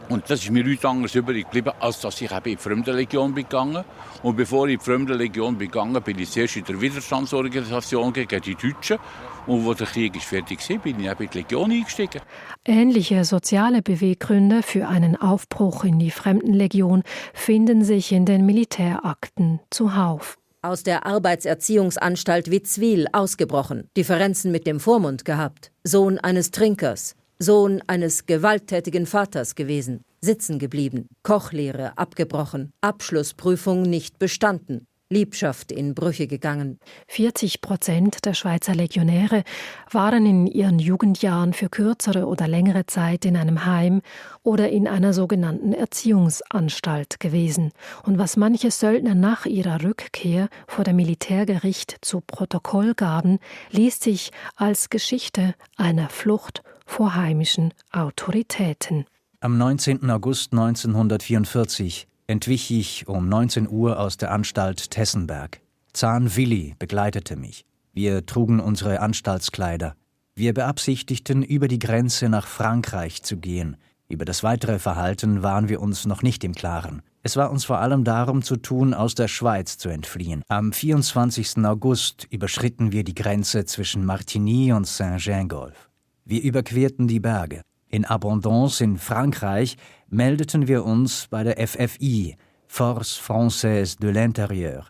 Und das ist mir nichts anderes übrig geblieben, als dass ich eben in die Fremdenlegion gegangen bin. Und bevor ich in die Fremdenlegion gegangen bin ich zuerst in der Widerstandsorganisation gegen die Deutschen. Und als der Krieg fertig war, bin ich eben in die Legion eingestiegen. Ähnliche soziale Beweggründe für einen Aufbruch in die Fremdenlegion finden sich in den Militärakten zuhauf. Aus der Arbeitserziehungsanstalt Witzwil ausgebrochen, Differenzen mit dem Vormund gehabt, Sohn eines Trinkers, Sohn eines gewalttätigen Vaters gewesen, sitzen geblieben, Kochlehre abgebrochen, Abschlussprüfung nicht bestanden, Liebschaft in Brüche gegangen. 40% der Schweizer Legionäre waren in ihren Jugendjahren für kürzere oder längere Zeit in einem Heim oder in einer sogenannten Erziehungsanstalt gewesen. Und was manche Söldner nach ihrer Rückkehr vor dem Militärgericht zu Protokoll gaben, liest sich als Geschichte einer Flucht vor heimischen Autoritäten. Am 19. August 1944 entwich ich um 19 Uhr aus der Anstalt Tessenberg. Zahn Willi begleitete mich. Wir trugen unsere Anstaltskleider. Wir beabsichtigten, über die Grenze nach Frankreich zu gehen. Über das weitere Verhalten waren wir uns noch nicht im Klaren. Es war uns vor allem darum zu tun, aus der Schweiz zu entfliehen. Am 24. August überschritten wir die Grenze zwischen Martigny und Saint-Gingolf. Wir überquerten die Berge. In Abondance in Frankreich meldeten wir uns bei der FFI, Force Française de l'Intérieur,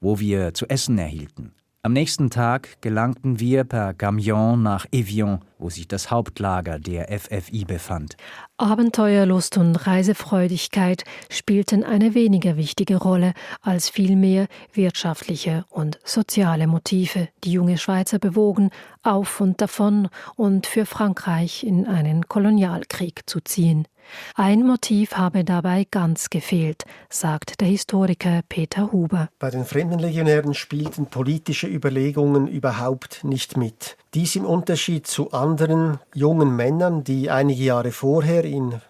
wo wir zu essen erhielten. Am nächsten Tag gelangten wir per Camion nach Evian, wo sich das Hauptlager der FFI befand. Abenteuerlust und Reisefreudigkeit spielten eine weniger wichtige Rolle als vielmehr wirtschaftliche und soziale Motive, die junge Schweizer bewogen, auf und davon und für Frankreich in einen Kolonialkrieg zu ziehen. Ein Motiv habe dabei ganz gefehlt, sagt der Historiker Peter Huber. Bei den Fremdenlegionären spielten politische Überlegungen überhaupt nicht mit. Dies im Unterschied zu anderen jungen Männern, die einige Jahre vorher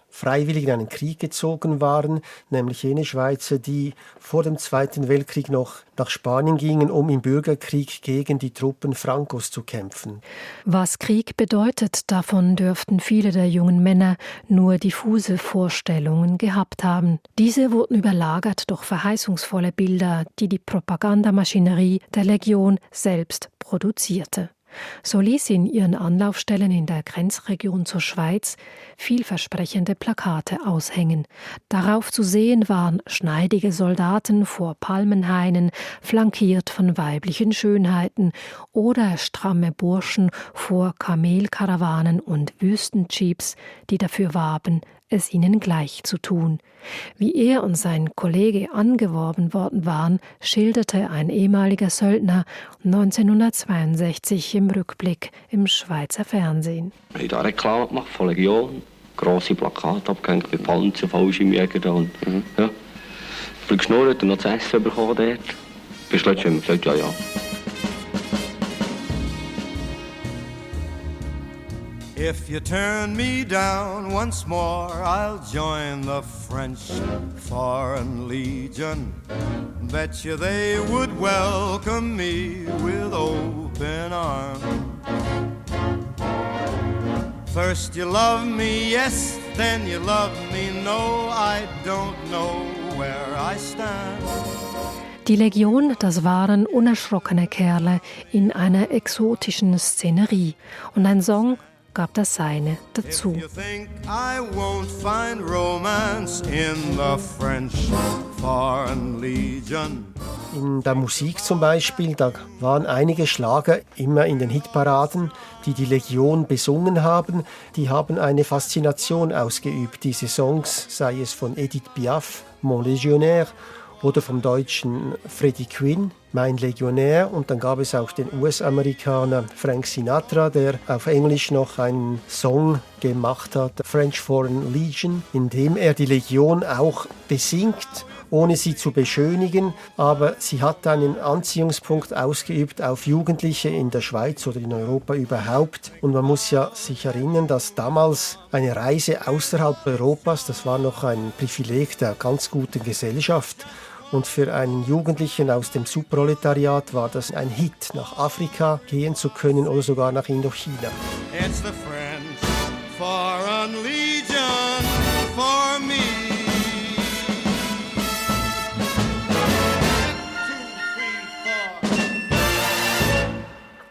freiwillig in einen Krieg gezogen waren, nämlich jene Schweizer, die vor dem Zweiten Weltkrieg noch nach Spanien gingen, um im Bürgerkrieg gegen die Truppen Francos zu kämpfen. Was Krieg bedeutet, davon dürften viele der jungen Männer nur diffuse Vorstellungen gehabt haben. Diese wurden überlagert durch verheißungsvolle Bilder, die die Propagandamaschinerie der Legion selbst produzierte. So ließ sie in ihren Anlaufstellen in der Grenzregion zur Schweiz vielversprechende Plakate aushängen. Darauf zu sehen waren schneidige Soldaten vor Palmenhainen, flankiert von weiblichen Schönheiten, oder stramme Burschen vor Kamelkarawanen und Wüstenjeeps, die dafür warben, es ihnen gleich zu tun. Wie er und sein Kollege angeworben worden waren, schilderte ein ehemaliger Söldner 1962 im Rückblick im Schweizer Fernsehen. Ich habe da Reklame gemacht von Legion, grosse Plakate abgehängt mit Panzer, Fallschirmjäger und ja. Ich bin geschnurrt und noch zu essen bekommen dort. Bis letztens gesagt, ja. If you turn me down once more, I'll join the French Foreign Legion. Bet you they would welcome me with open arms. First you love me, yes, then you love me, no, I don't know where I stand. Die Legion, das waren unerschrockene Kerle in einer exotischen Szenerie. Und ein Song gab das seine dazu. In der Musik zum Beispiel, da waren einige Schlager immer in den Hitparaden, die Legion besungen haben. Die haben eine Faszination ausgeübt. Diese Songs, sei es von Edith Piaf, Mon Légionnaire, oder vom deutschen Freddie Quinn, Mein Legionär. Und dann gab es auch den US-Amerikaner Frank Sinatra, der auf Englisch noch einen Song gemacht hat, French Foreign Legion, in dem er die Legion auch besingt, ohne sie zu beschönigen. Aber sie hat einen Anziehungspunkt ausgeübt auf Jugendliche in der Schweiz oder in Europa überhaupt. Und man muss ja sich erinnern, dass damals eine Reise außerhalb Europas, das war noch ein Privileg der ganz guten Gesellschaft. Und für einen Jugendlichen aus dem Subproletariat war das ein Hit, nach Afrika gehen zu können oder sogar nach Indochina. It's the French Foreign Legion for me.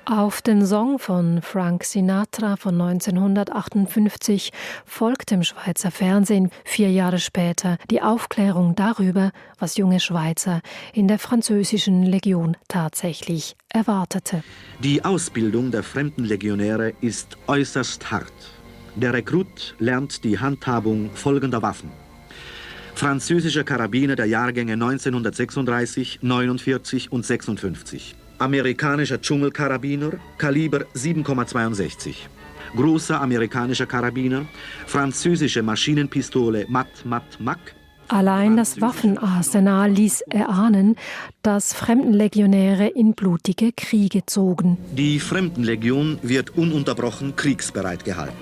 Auf den Song von Frank Sinatra von 1958 folgte im Schweizer Fernsehen 4 Jahre später die Aufklärung darüber, was junge Schweizer in der französischen Legion tatsächlich erwartete. Die Ausbildung der Fremdenlegionäre ist äußerst hart. Der Rekrut lernt die Handhabung folgender Waffen: französische Karabiner der Jahrgänge 1936, 49 und 56. Amerikanischer Dschungelkarabiner, Kaliber 7,62. Großer amerikanischer Karabiner, französische Maschinenpistole Mat-Mat-Mac. Allein das Waffenarsenal ließ erahnen, dass Fremdenlegionäre in blutige Kriege zogen. Die Fremdenlegion wird ununterbrochen kriegsbereit gehalten.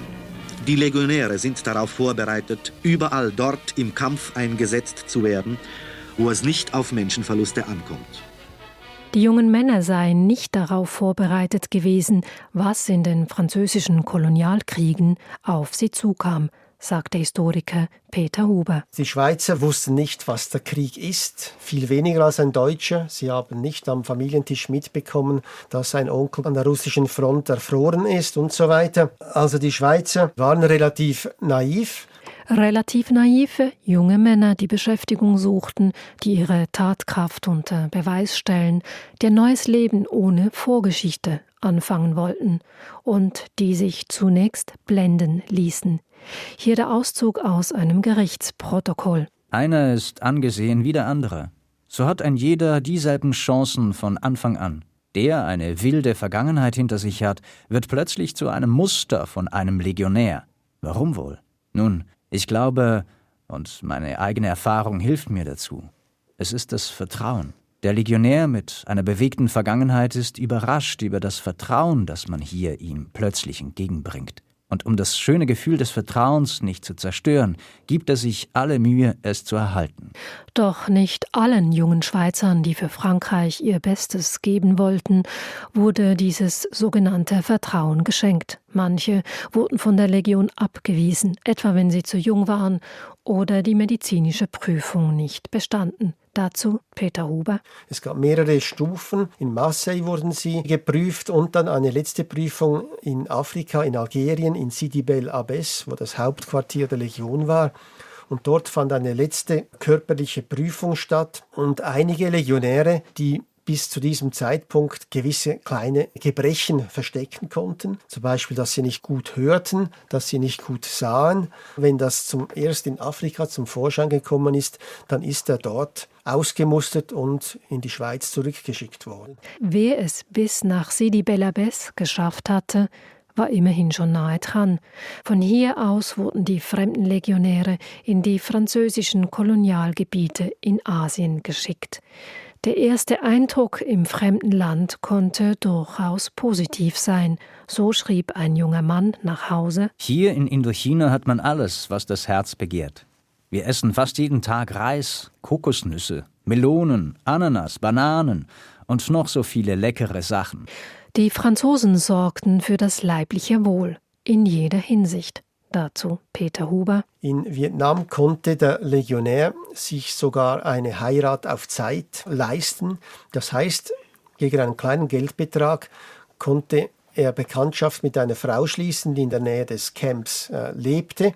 Die Legionäre sind darauf vorbereitet, überall dort im Kampf eingesetzt zu werden, wo es nicht auf Menschenverluste ankommt. Die jungen Männer seien nicht darauf vorbereitet gewesen, was in den französischen Kolonialkriegen auf sie zukam, sagt der Historiker Peter Huber. Die Schweizer wussten nicht, was der Krieg ist, viel weniger als ein Deutscher. Sie haben nicht am Familientisch mitbekommen, dass ein Onkel an der russischen Front erfroren ist und so weiter. Also die Schweizer waren relativ naiv. Relativ naive, junge Männer, die Beschäftigung suchten, die ihre Tatkraft unter Beweis stellen, die ein neues Leben ohne Vorgeschichte anfangen wollten und die sich zunächst blenden ließen. Hier der Auszug aus einem Gerichtsprotokoll. Einer ist angesehen wie der andere. So hat ein jeder dieselben Chancen von Anfang an. Der eine wilde Vergangenheit hinter sich hat, wird plötzlich zu einem Muster von einem Legionär. Warum wohl? Nun, ich glaube, und meine eigene Erfahrung hilft mir dazu, es ist das Vertrauen. Der Legionär mit einer bewegten Vergangenheit ist überrascht über das Vertrauen, das man hier ihm plötzlich entgegenbringt. Und um das schöne Gefühl des Vertrauens nicht zu zerstören, gibt er sich alle Mühe, es zu erhalten. Doch nicht allen jungen Schweizern, die für Frankreich ihr Bestes geben wollten, wurde dieses sogenannte Vertrauen geschenkt. Manche wurden von der Legion abgewiesen, etwa wenn sie zu jung waren oder die medizinische Prüfung nicht bestanden. Dazu Peter Huber. Es gab mehrere Stufen. In Marseille wurden sie geprüft und dann eine letzte Prüfung in Afrika, in Algerien, in Sidi Bel Abbes, wo das Hauptquartier der Legion war. Und dort fand eine letzte körperliche Prüfung statt. Und einige Legionäre, die bis zu diesem Zeitpunkt gewisse kleine Gebrechen verstecken konnten. Zum Beispiel, dass sie nicht gut hörten, dass sie nicht gut sahen. Wenn das erst in Afrika zum Vorschein gekommen ist, dann ist er dort ausgemustert und in die Schweiz zurückgeschickt worden. Wer es bis nach Sidi Bel Abbes geschafft hatte, war immerhin schon nahe dran. Von hier aus wurden die Fremdenlegionäre in die französischen Kolonialgebiete in Asien geschickt. Der erste Eindruck im fremden Land konnte durchaus positiv sein. So schrieb ein junger Mann nach Hause: Hier in Indochina hat man alles, was das Herz begehrt. Wir essen fast jeden Tag Reis, Kokosnüsse, Melonen, Ananas, Bananen und noch so viele leckere Sachen. Die Franzosen sorgten für das leibliche Wohl in jeder Hinsicht. Dazu Peter Huber. In Vietnam konnte der Legionär sich sogar eine Heirat auf Zeit leisten. Das heißt, gegen einen kleinen Geldbetrag konnte er Bekanntschaft mit einer Frau schließen, die in der Nähe des Camps lebte.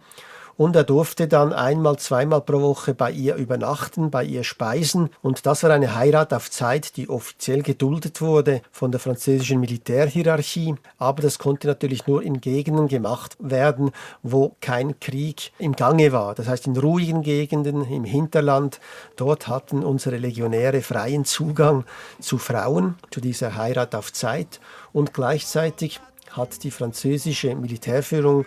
Und er durfte dann einmal, zweimal pro Woche bei ihr übernachten, bei ihr speisen. Und das war eine Heirat auf Zeit, die offiziell geduldet wurde von der französischen Militärhierarchie. Aber das konnte natürlich nur in Gegenden gemacht werden, wo kein Krieg im Gange war. Das heißt, in ruhigen Gegenden, im Hinterland, dort hatten unsere Legionäre freien Zugang zu Frauen, zu dieser Heirat auf Zeit. Und gleichzeitig hat die französische Militärführung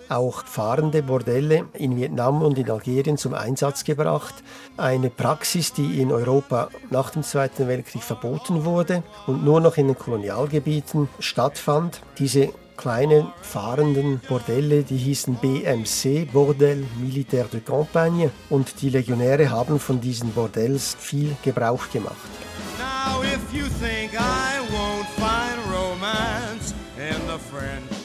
auch fahrende Bordelle in Vietnam und in Algerien zum Einsatz gebracht. Eine Praxis, die in Europa nach dem Zweiten Weltkrieg verboten wurde und nur noch in den Kolonialgebieten stattfand. Diese kleine fahrenden Bordelle, die hießen BMC, Bordel Militaire de Campagne. Und die Legionäre haben von diesen Bordells viel Gebrauch gemacht. Now if you think I won't find romance in the French.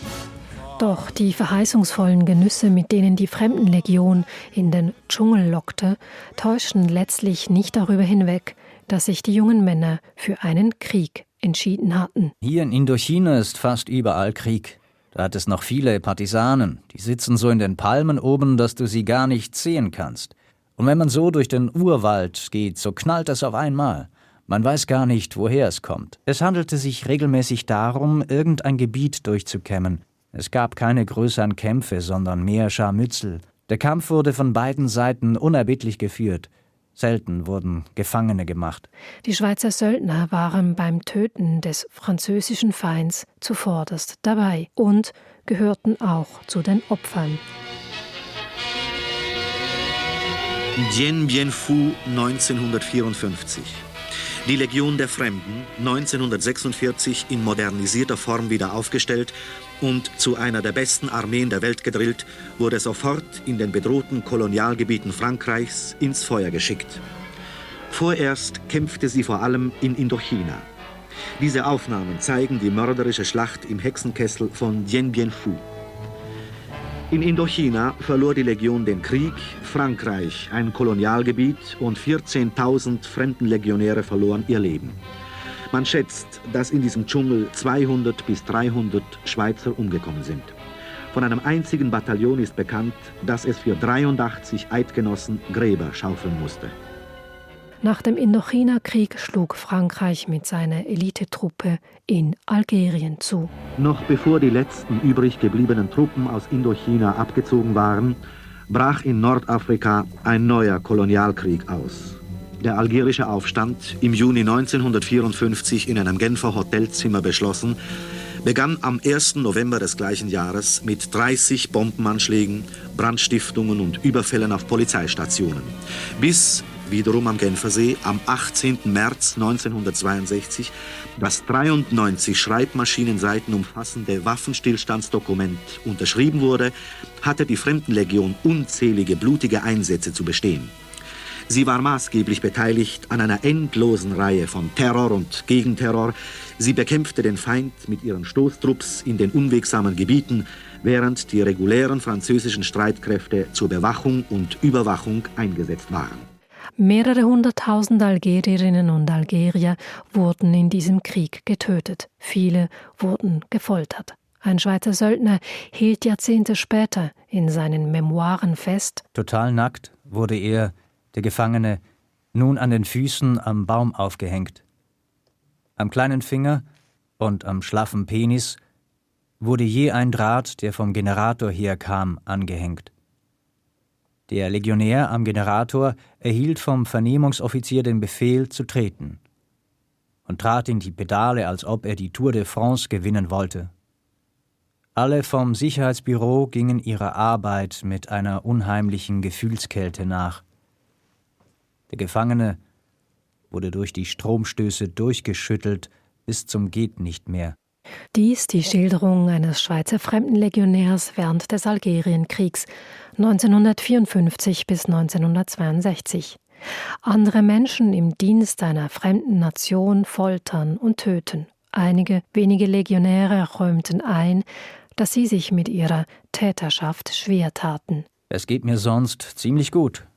Doch die verheißungsvollen Genüsse, mit denen die Fremdenlegion in den Dschungel lockte, täuschten letztlich nicht darüber hinweg, dass sich die jungen Männer für einen Krieg entschieden hatten. Hier in Indochina ist fast überall Krieg. Da hat es noch viele Partisanen. Die sitzen so in den Palmen oben, dass du sie gar nicht sehen kannst. Und wenn man so durch den Urwald geht, so knallt es auf einmal. Man weiß gar nicht, woher es kommt. Es handelte sich regelmäßig darum, irgendein Gebiet durchzukämmen. Es gab keine größeren Kämpfe, sondern mehr Scharmützel. Der Kampf wurde von beiden Seiten unerbittlich geführt. Selten wurden Gefangene gemacht. Die Schweizer Söldner waren beim Töten des französischen Feinds zuvorderst dabei und gehörten auch zu den Opfern. Dien Bien Phu 1954. Die Legion der Fremden, 1946 in modernisierter Form wieder aufgestellt und zu einer der besten Armeen der Welt gedrillt, wurde sofort in den bedrohten Kolonialgebieten Frankreichs ins Feuer geschickt. Vorerst kämpfte sie vor allem in Indochina. Diese Aufnahmen zeigen die mörderische Schlacht im Hexenkessel von Dien Bien Phu. In Indochina verlor die Legion den Krieg, Frankreich ein Kolonialgebiet und 14.000 Fremdenlegionäre verloren ihr Leben. Man schätzt, dass in diesem Dschungel 200 bis 300 Schweizer umgekommen sind. Von einem einzigen Bataillon ist bekannt, dass es für 83 Eidgenossen Gräber schaufeln musste. Nach dem Indochina-Krieg schlug Frankreich mit seiner Elitetruppe in Algerien zu. Noch bevor die letzten übrig gebliebenen Truppen aus Indochina abgezogen waren, brach in Nordafrika ein neuer Kolonialkrieg aus. Der algerische Aufstand, im Juni 1954 in einem Genfer Hotelzimmer beschlossen, begann am 1. November des gleichen Jahres mit 30 Bombenanschlägen, Brandstiftungen und Überfällen auf Polizeistationen. Bis wiederum am Genfersee am 18. März 1962 das 93 Schreibmaschinenseiten umfassende Waffenstillstandsdokument unterschrieben wurde, hatte die Fremdenlegion unzählige blutige Einsätze zu bestehen. Sie war maßgeblich beteiligt an einer endlosen Reihe von Terror und Gegenterror. Sie bekämpfte den Feind mit ihren Stoßtrupps in den unwegsamen Gebieten, während die regulären französischen Streitkräfte zur Bewachung und Überwachung eingesetzt waren. Mehrere 100.000 Algerierinnen und Algerier wurden in diesem Krieg getötet. Viele wurden gefoltert. Ein Schweizer Söldner hielt Jahrzehnte später in seinen Memoiren fest: Total nackt wurde er, der Gefangene, nun an den Füßen am Baum aufgehängt. Am kleinen Finger und am schlaffen Penis wurde je ein Draht, der vom Generator herkam, angehängt. Der Legionär am Generator erhielt vom Vernehmungsoffizier den Befehl, zu treten, und trat in die Pedale, als ob er die Tour de France gewinnen wollte. Alle vom Sicherheitsbüro gingen ihrer Arbeit mit einer unheimlichen Gefühlskälte nach. Der Gefangene wurde durch die Stromstöße durchgeschüttelt bis zum Gehtnichtmehr. Dies die Schilderung eines Schweizer Fremdenlegionärs während des Algerienkriegs 1954 bis 1962. Andere Menschen im Dienst einer fremden Nation foltern und töten. Einige wenige Legionäre räumten ein, dass sie sich mit ihrer Täterschaft schwer taten. Es geht mir sonst ziemlich gut.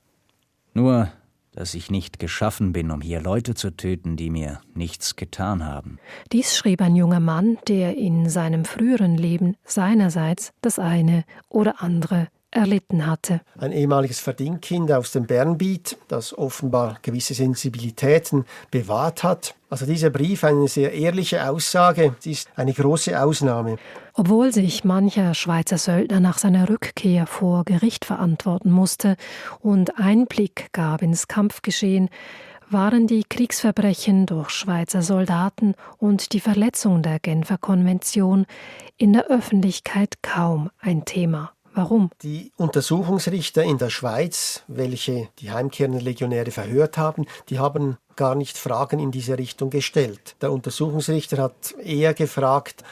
Nur, dass ich nicht geschaffen bin, um hier Leute zu töten, die mir nichts getan haben. Dies schrieb ein junger Mann, der in seinem früheren Leben seinerseits das eine oder andere erlitten hatte. Ein ehemaliges Verdingkind aus dem Bernbiet, das offenbar gewisse Sensibilitäten bewahrt hat. Also dieser Brief, eine sehr ehrliche Aussage, die ist eine große Ausnahme. Obwohl sich mancher Schweizer Söldner nach seiner Rückkehr vor Gericht verantworten musste und Einblick gab ins Kampfgeschehen, waren die Kriegsverbrechen durch Schweizer Soldaten und die Verletzung der Genfer Konvention in der Öffentlichkeit kaum ein Thema. Warum? Die Untersuchungsrichter in der Schweiz, welche die heimkehrenden Legionäre verhört haben, die haben gar nicht Fragen in diese Richtung gestellt. Der Untersuchungsrichter hat eher gefragt,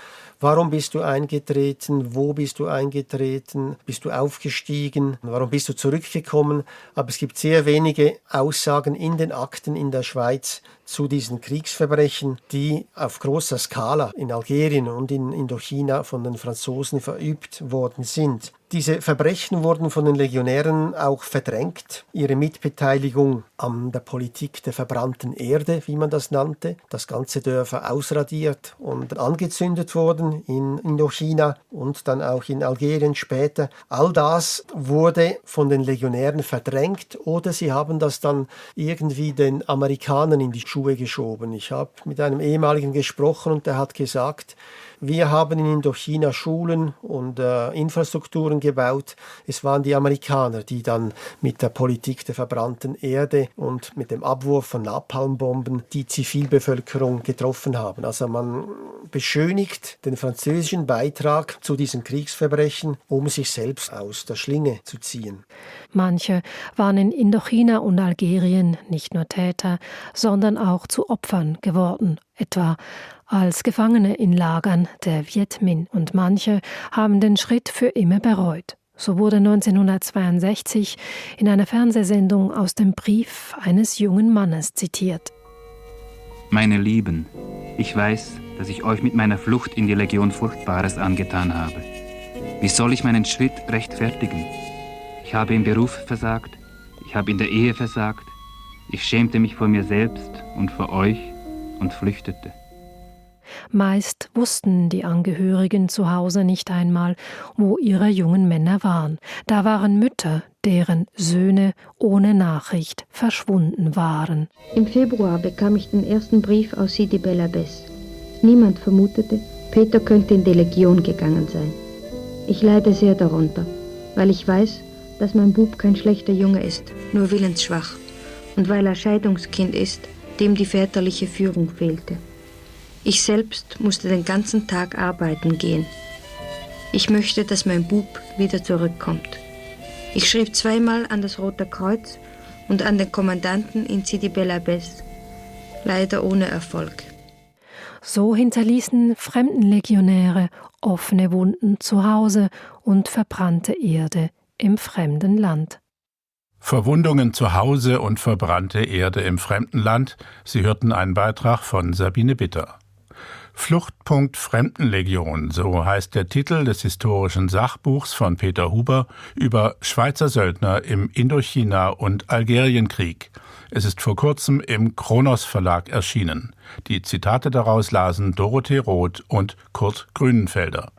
Warum bist du eingetreten? Wo bist du eingetreten? Bist du aufgestiegen? Warum bist du zurückgekommen? Aber es gibt sehr wenige Aussagen in den Akten in der Schweiz zu diesen Kriegsverbrechen, die auf großer Skala in Algerien und in Indochina von den Franzosen verübt worden sind. Diese Verbrechen wurden von den Legionären auch verdrängt. Ihre Mitbeteiligung an der Politik der verbrannten Erde, wie man das nannte, dass ganze Dörfer ausradiert und angezündet wurden in Indochina und dann auch in Algerien später. All das wurde von den Legionären verdrängt oder sie haben das dann irgendwie den Amerikanern in die Schuhe geschoben. Ich habe mit einem ehemaligen gesprochen und der hat gesagt, wir haben in Indochina Schulen und Infrastrukturen gebaut. Es waren die Amerikaner, die dann mit der Politik der verbrannten Erde und mit dem Abwurf von Napalmbomben die Zivilbevölkerung getroffen haben. Also man beschönigt den französischen Beitrag zu diesen Kriegsverbrechen, um sich selbst aus der Schlinge zu ziehen. Manche waren in Indochina und Algerien nicht nur Täter, sondern auch zu Opfern geworden, etwa als Gefangene in Lagern der Viet Minh, und manche haben den Schritt für immer bereut. So wurde 1962 in einer Fernsehsendung aus dem Brief eines jungen Mannes zitiert. Meine Lieben, ich weiß, dass ich euch mit meiner Flucht in die Legion Furchtbares angetan habe. Wie soll ich meinen Schritt rechtfertigen? Ich habe im Beruf versagt, ich habe in der Ehe versagt, ich schämte mich vor mir selbst und vor euch und flüchtete. Meist wussten die Angehörigen zu Hause nicht einmal, wo ihre jungen Männer waren. Da waren Mütter, deren Söhne ohne Nachricht verschwunden waren. Im Februar bekam ich den ersten Brief aus Sidi Bel Abbes. Niemand vermutete, Peter könnte in die Legion gegangen sein. Ich leide sehr darunter, weil ich weiß, dass mein Bub kein schlechter Junge ist, nur willensschwach. Und weil er Scheidungskind ist, dem die väterliche Führung fehlte. Ich selbst musste den ganzen Tag arbeiten gehen. Ich möchte, dass mein Bub wieder zurückkommt. Ich schrieb zweimal an das Rote Kreuz und an den Kommandanten in Sidi Bel Abbes. Leider ohne Erfolg. So hinterließen Fremdenlegionäre offene Wunden zu Hause und verbrannte Erde im fremden Land. Verwundungen zu Hause und verbrannte Erde im fremden Land. Sie hörten einen Beitrag von Sabine Bitter. Fluchtpunkt Fremdenlegion, so heißt der Titel des historischen Sachbuchs von Peter Huber über Schweizer Söldner im Indochina- und Algerienkrieg. Es ist vor kurzem im Kronos Verlag erschienen. Die Zitate daraus lasen Dorothee Roth und Kurt Grünenfelder.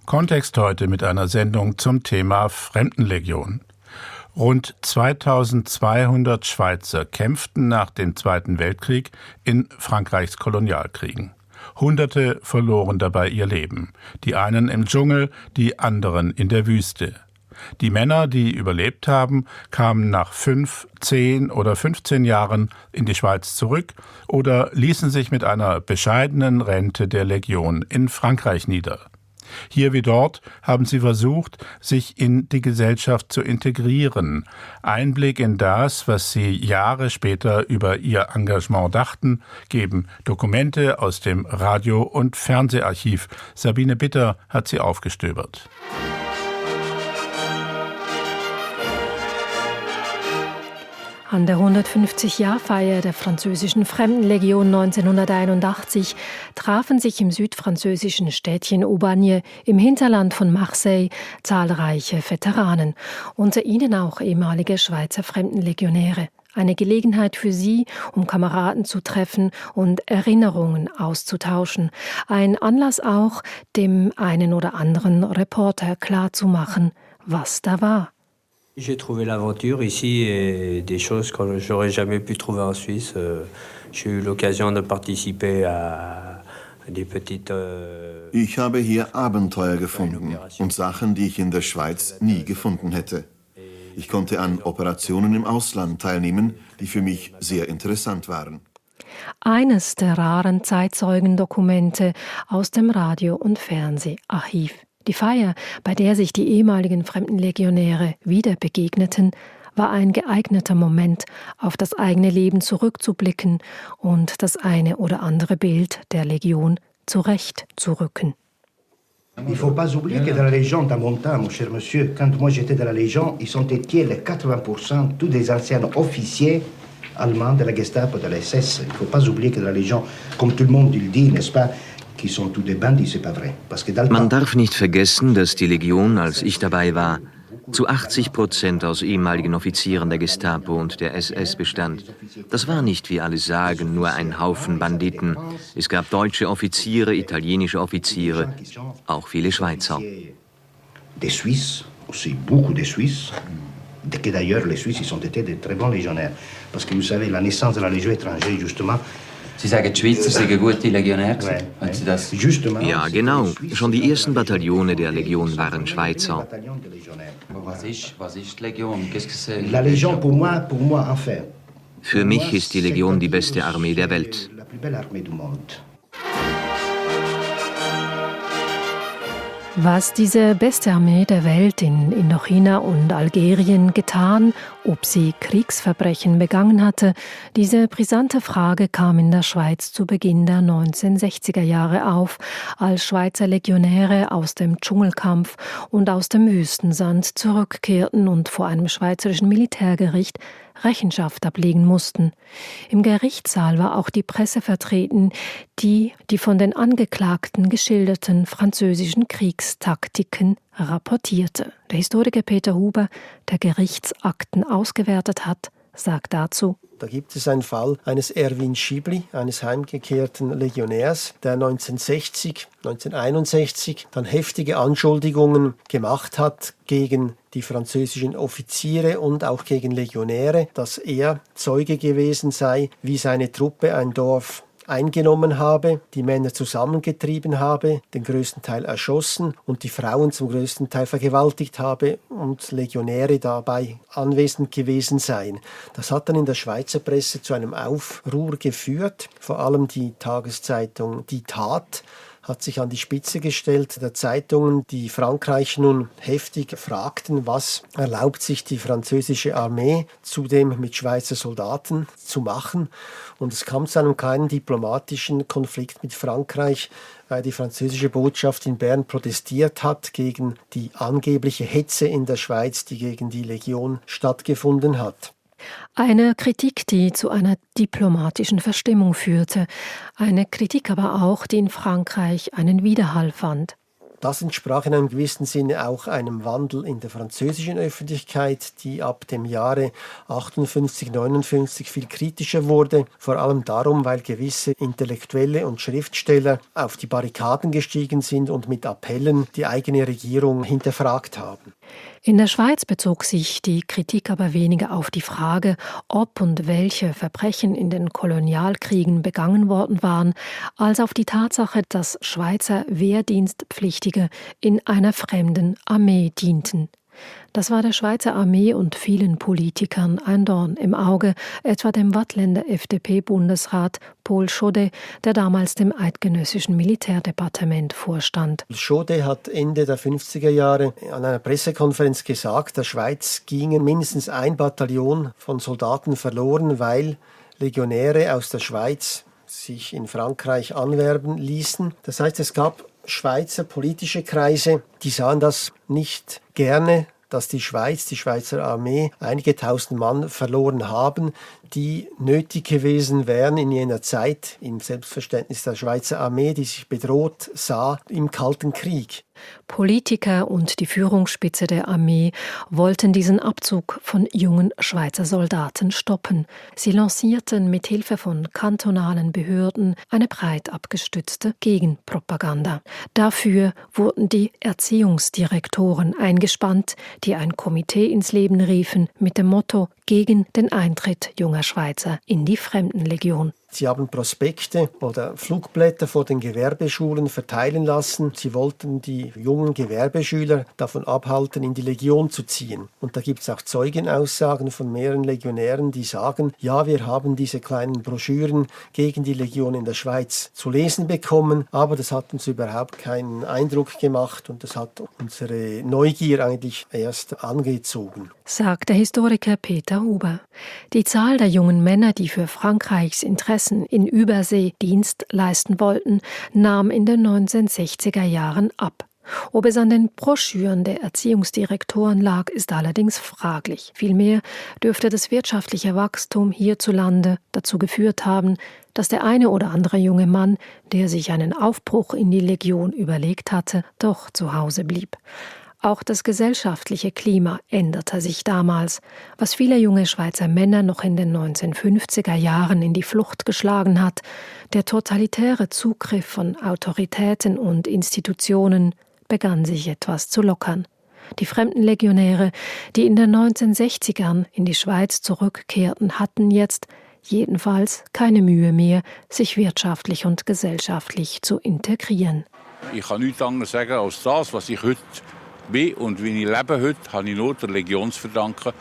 Kontext heute mit einer Sendung zum Thema Fremdenlegion. Rund 2200 Schweizer kämpften nach dem Zweiten Weltkrieg in Frankreichs Kolonialkriegen. Hunderte verloren dabei ihr Leben, die einen im Dschungel, die anderen in der Wüste. Die Männer, die überlebt haben, kamen nach 5, 10 oder 15 Jahren in die Schweiz zurück oder ließen sich mit einer bescheidenen Rente der Legion in Frankreich nieder. Hier wie dort haben sie versucht, sich in die Gesellschaft zu integrieren. Einblick in das, was sie Jahre später über ihr Engagement dachten, geben Dokumente aus dem Radio- und Fernseharchiv. Sabine Bitter hat sie aufgestöbert. An der 150-Jahr-Feier der französischen Fremdenlegion 1981 trafen sich im südfranzösischen Städtchen Aubagne im Hinterland von Marseille zahlreiche Veteranen, unter ihnen auch ehemalige Schweizer Fremdenlegionäre. Eine Gelegenheit für sie, um Kameraden zu treffen und Erinnerungen auszutauschen. Ein Anlass auch, dem einen oder anderen Reporter klarzumachen, was da war. J'ai trouvé l'aventure ici et des choses que j'aurais jamais pu trouver en Suisse. J'ai eu l'occasion de participer à des petites. Ich habe hier Abenteuer gefunden und Sachen, die ich in der Schweiz nie gefunden hätte. Ich konnte an Operationen im Ausland teilnehmen, die für mich sehr interessant waren. Eines der raren Zeitzeugendokumente aus dem Radio- und Fernseharchiv. Die Feier, bei der sich die ehemaligen Fremdenlegionäre wieder begegneten, war ein geeigneter Moment, auf das eigene Leben zurückzublicken und das eine oder andere Bild der Legion zurechtzurücken. Il ne faut pas oublier que dans la Légion, dans mon temps, mon cher monsieur, quand moi j'étais dans la Légion, ils sont étiez les 80% tous des anciens officiers allemands de la Gestapo, de la SS. Il ne faut pas oublier que dans la Légion, comme tout le monde le dit, n'est-ce pas, qui sont tous des bandits, c'est pas vrai. Parce que Man darf nicht vergessen, dass die Legion, als ich dabei war, zu 80% aus ehemaligen Offizieren der Gestapo und der SS bestand. Das war nicht, wie alle sagen, nur ein Haufen Banditen. Es gab deutsche Offiziere, italienische Offiziere, auch viele Schweizer. Des Suisses, aussi beaucoup de Suisses, que d'ailleurs les Suisses, ils ont été de très bons légionnaires. Parce que vous savez, la naissance de la Légion étrangère, justement, Sie sagen, die Schweizer seien gute Legionäre. Ja, genau. Schon die ersten Bataillone der Legion waren Schweizer. Was ist die Legion? La Légion, pour moi, enfin. Für mich ist die Legion die beste Armee der Welt. La plus belle armée du monde. Was diese beste Armee der Welt in Indochina und Algerien getan, ob sie Kriegsverbrechen begangen hatte, diese brisante Frage kam in der Schweiz zu Beginn der 1960er Jahre auf, als Schweizer Legionäre aus dem Dschungelkampf und aus dem Wüstensand zurückkehrten und vor einem schweizerischen Militärgericht Rechenschaft ablegen mussten. Im Gerichtssaal war auch die Presse vertreten, die von den Angeklagten geschilderten französischen Kriegstaktiken rapportierte. Der Historiker Peter Huber, der Gerichtsakten ausgewertet hat, sagt dazu: Da gibt es einen Fall eines Erwin Schibli, eines heimgekehrten Legionärs, der 1961 dann heftige Anschuldigungen gemacht hat gegen die französischen Offiziere und auch gegen Legionäre, dass er Zeuge gewesen sei, wie seine Truppe ein Dorf eingenommen habe, die Männer zusammengetrieben habe, den größten Teil erschossen und die Frauen zum größten Teil vergewaltigt habe und Legionäre dabei anwesend gewesen seien. Das hat dann in der Schweizer Presse zu einem Aufruhr geführt. Vor allem die Tageszeitung Die Tat hat sich an die Spitze gestellt der Zeitungen, die Frankreich nun heftig fragten, was erlaubt sich die französische Armee zudem mit Schweizer Soldaten zu machen. Und es kam zu einem kleinen diplomatischen Konflikt mit Frankreich, weil die französische Botschaft in Bern protestiert hat gegen die angebliche Hetze in der Schweiz, die gegen die Legion stattgefunden hat. Eine Kritik, die zu einer diplomatischen Verstimmung führte. Eine Kritik aber auch, die in Frankreich einen Widerhall fand. Das entsprach in einem gewissen Sinne auch einem Wandel in der französischen Öffentlichkeit, die ab dem Jahre 58, 59 viel kritischer wurde. Vor allem darum, weil gewisse Intellektuelle und Schriftsteller auf die Barrikaden gestiegen sind und mit Appellen die eigene Regierung hinterfragt haben. In der Schweiz bezog sich die Kritik aber weniger auf die Frage, ob und welche Verbrechen in den Kolonialkriegen begangen worden waren, als auf die Tatsache, dass Schweizer Wehrdienstpflichtige in einer fremden Armee dienten. Das war der Schweizer Armee und vielen Politikern ein Dorn im Auge, etwa dem Waadtländer FDP-Bundesrat Paul Chaudey, der damals dem eidgenössischen Militärdepartement vorstand. Chaudey hat Ende der 50er Jahre an einer Pressekonferenz gesagt, der Schweiz gingen mindestens ein Bataillon von Soldaten verloren, weil Legionäre aus der Schweiz sich in Frankreich anwerben ließen. Das heißt, es gab Schweizer politische Kreise, die sahen das nicht gerne, dass die Schweizer Armee einige tausend Mann verloren haben, die nötig gewesen wären in jener Zeit im Selbstverständnis der Schweizer Armee, die sich bedroht sah im Kalten Krieg. Politiker und die Führungsspitze der Armee wollten diesen Abzug von jungen Schweizer Soldaten stoppen. Sie lancierten mit Hilfe von kantonalen Behörden eine breit abgestützte Gegenpropaganda. Dafür wurden die Erziehungsdirektoren eingespannt, die ein Komitee ins Leben riefen mit dem Motto: gegen den Eintritt junger Schweizer in die Fremdenlegion. Sie haben Prospekte oder Flugblätter vor den Gewerbeschulen verteilen lassen. Sie wollten die jungen Gewerbeschüler davon abhalten, in die Legion zu ziehen. Und da gibt es auch Zeugenaussagen von mehreren Legionären, die sagen, ja, wir haben diese kleinen Broschüren gegen die Legion in der Schweiz zu lesen bekommen, aber das hat uns überhaupt keinen Eindruck gemacht und das hat unsere Neugier eigentlich erst angezogen. Sagt der Historiker Peter Huber. Die Zahl der jungen Männer, die für Frankreichs Interessen in Übersee Dienst leisten wollten, nahm in den 1960er Jahren ab. Ob es an den Broschüren der Erziehungsdirektoren lag, ist allerdings fraglich. Vielmehr dürfte das wirtschaftliche Wachstum hierzulande dazu geführt haben, dass der eine oder andere junge Mann, der sich einen Aufbruch in die Legion überlegt hatte, doch zu Hause blieb. Auch das gesellschaftliche Klima änderte sich damals, was viele junge Schweizer Männer noch in den 1950er Jahren in die Flucht geschlagen hat. Der totalitäre Zugriff von Autoritäten und Institutionen begann sich etwas zu lockern. Die Fremdenlegionäre, die in den 1960ern in die Schweiz zurückkehrten, hatten jetzt jedenfalls keine Mühe mehr, sich wirtschaftlich und gesellschaftlich zu integrieren. Ich kann nichts anderes sagen als das, was ich heute bin und wie ich lebe heute, habe ich nur der Legion zu verdanken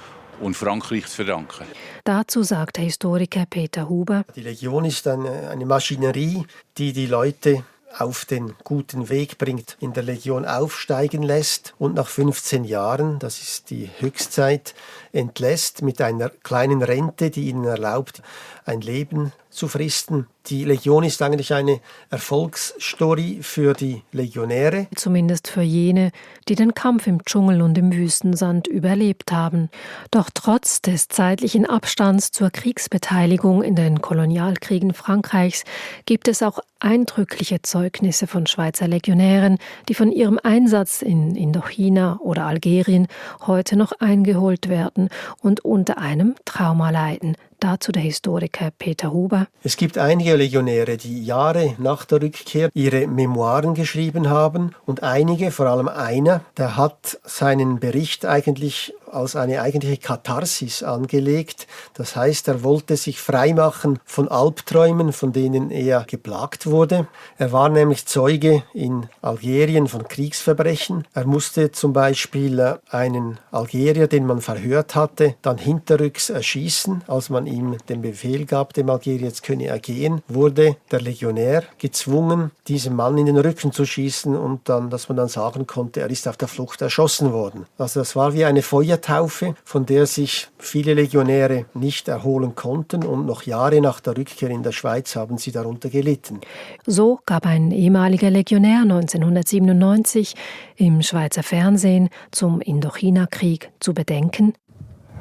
und Frankreich zu verdanken. Dazu sagt der Historiker Peter Huber: Die Legion ist eine Maschinerie, die die Leute auf den guten Weg bringt, in der Legion aufsteigen lässt und nach 15 Jahren, das ist die Höchstzeit, entlässt mit einer kleinen Rente, die ihnen erlaubt, ein Leben zu fristen. Die Legion ist eigentlich eine Erfolgsstory für die Legionäre. Zumindest für jene, die den Kampf im Dschungel und im Wüstensand überlebt haben. Doch trotz des zeitlichen Abstands zur Kriegsbeteiligung in den Kolonialkriegen Frankreichs gibt es auch eindrückliche Zeugnisse von Schweizer Legionären, die von ihrem Einsatz in Indochina oder Algerien heute noch eingeholt werden und unter einem Trauma leiden. Dazu der Historiker Peter Huber. Es gibt einige Legionäre, die Jahre nach der Rückkehr ihre Memoiren geschrieben haben und einige, vor allem einer, der hat seinen Bericht eigentlich als eine eigentliche Katharsis angelegt. Das heißt, er wollte sich freimachen von Albträumen, von denen er geplagt wurde. Er war nämlich Zeuge in Algerien von Kriegsverbrechen. Er musste zum Beispiel einen Algerier, den man verhört hatte, dann hinterrücks erschießen. Als man ihm den Befehl gab, dem Algerier, jetzt könne er gehen, wurde der Legionär gezwungen, diesem Mann in den Rücken zu schießen und dann, dass man dann sagen konnte, er ist auf der Flucht erschossen worden. Also das war wie eine Feuertaufe, von der sich viele Legionäre nicht erholen konnten und noch Jahre nach der Rückkehr in der Schweiz haben sie darunter gelitten. So gab ein ehemaliger Legionär 1997 im Schweizer Fernsehen zum Indochina-Krieg zu bedenken: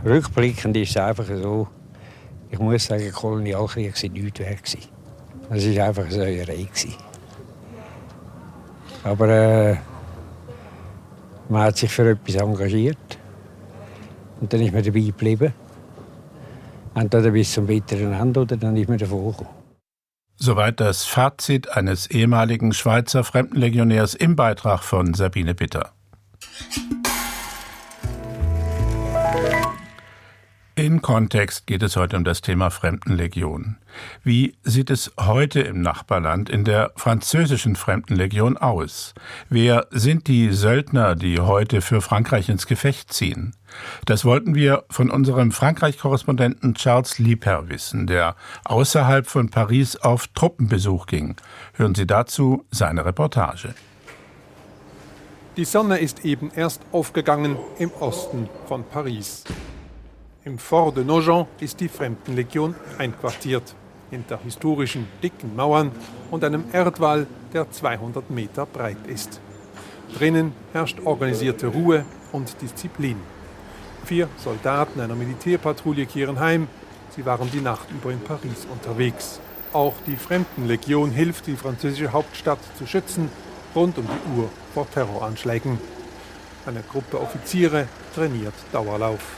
Rückblickend ist es einfach so, ich muss sagen, der Kolonialkrieg war nichts wert. Es war einfach eine Säuerei. Aber man hat sich für etwas engagiert. Und dann ist man dabei geblieben. Entweder bis zum bitteren Ende oder dann ist man davon gekommen. Soweit das Fazit eines ehemaligen Schweizer Fremdenlegionärs im Beitrag von Sabine Bitter. In Kontext geht es heute um das Thema Fremdenlegion. Wie sieht es heute im Nachbarland in der französischen Fremdenlegion aus? Wer sind die Söldner, die heute für Frankreich ins Gefecht ziehen? Das wollten wir von unserem Frankreich-Korrespondenten Charles Liebherr wissen, der außerhalb von Paris auf Truppenbesuch ging. Hören Sie dazu seine Reportage. Die Sonne ist eben erst aufgegangen im Osten von Paris. Im Fort de Nogent ist die Fremdenlegion einquartiert, hinter historischen dicken Mauern und einem Erdwall, der 200 Meter breit ist. Drinnen herrscht organisierte Ruhe und Disziplin. 4 Soldaten einer Militärpatrouille kehren heim. Sie waren die Nacht über in Paris unterwegs. Auch die Fremdenlegion hilft, die französische Hauptstadt zu schützen, rund um die Uhr vor Terroranschlägen. Eine Gruppe Offiziere trainiert Dauerlauf.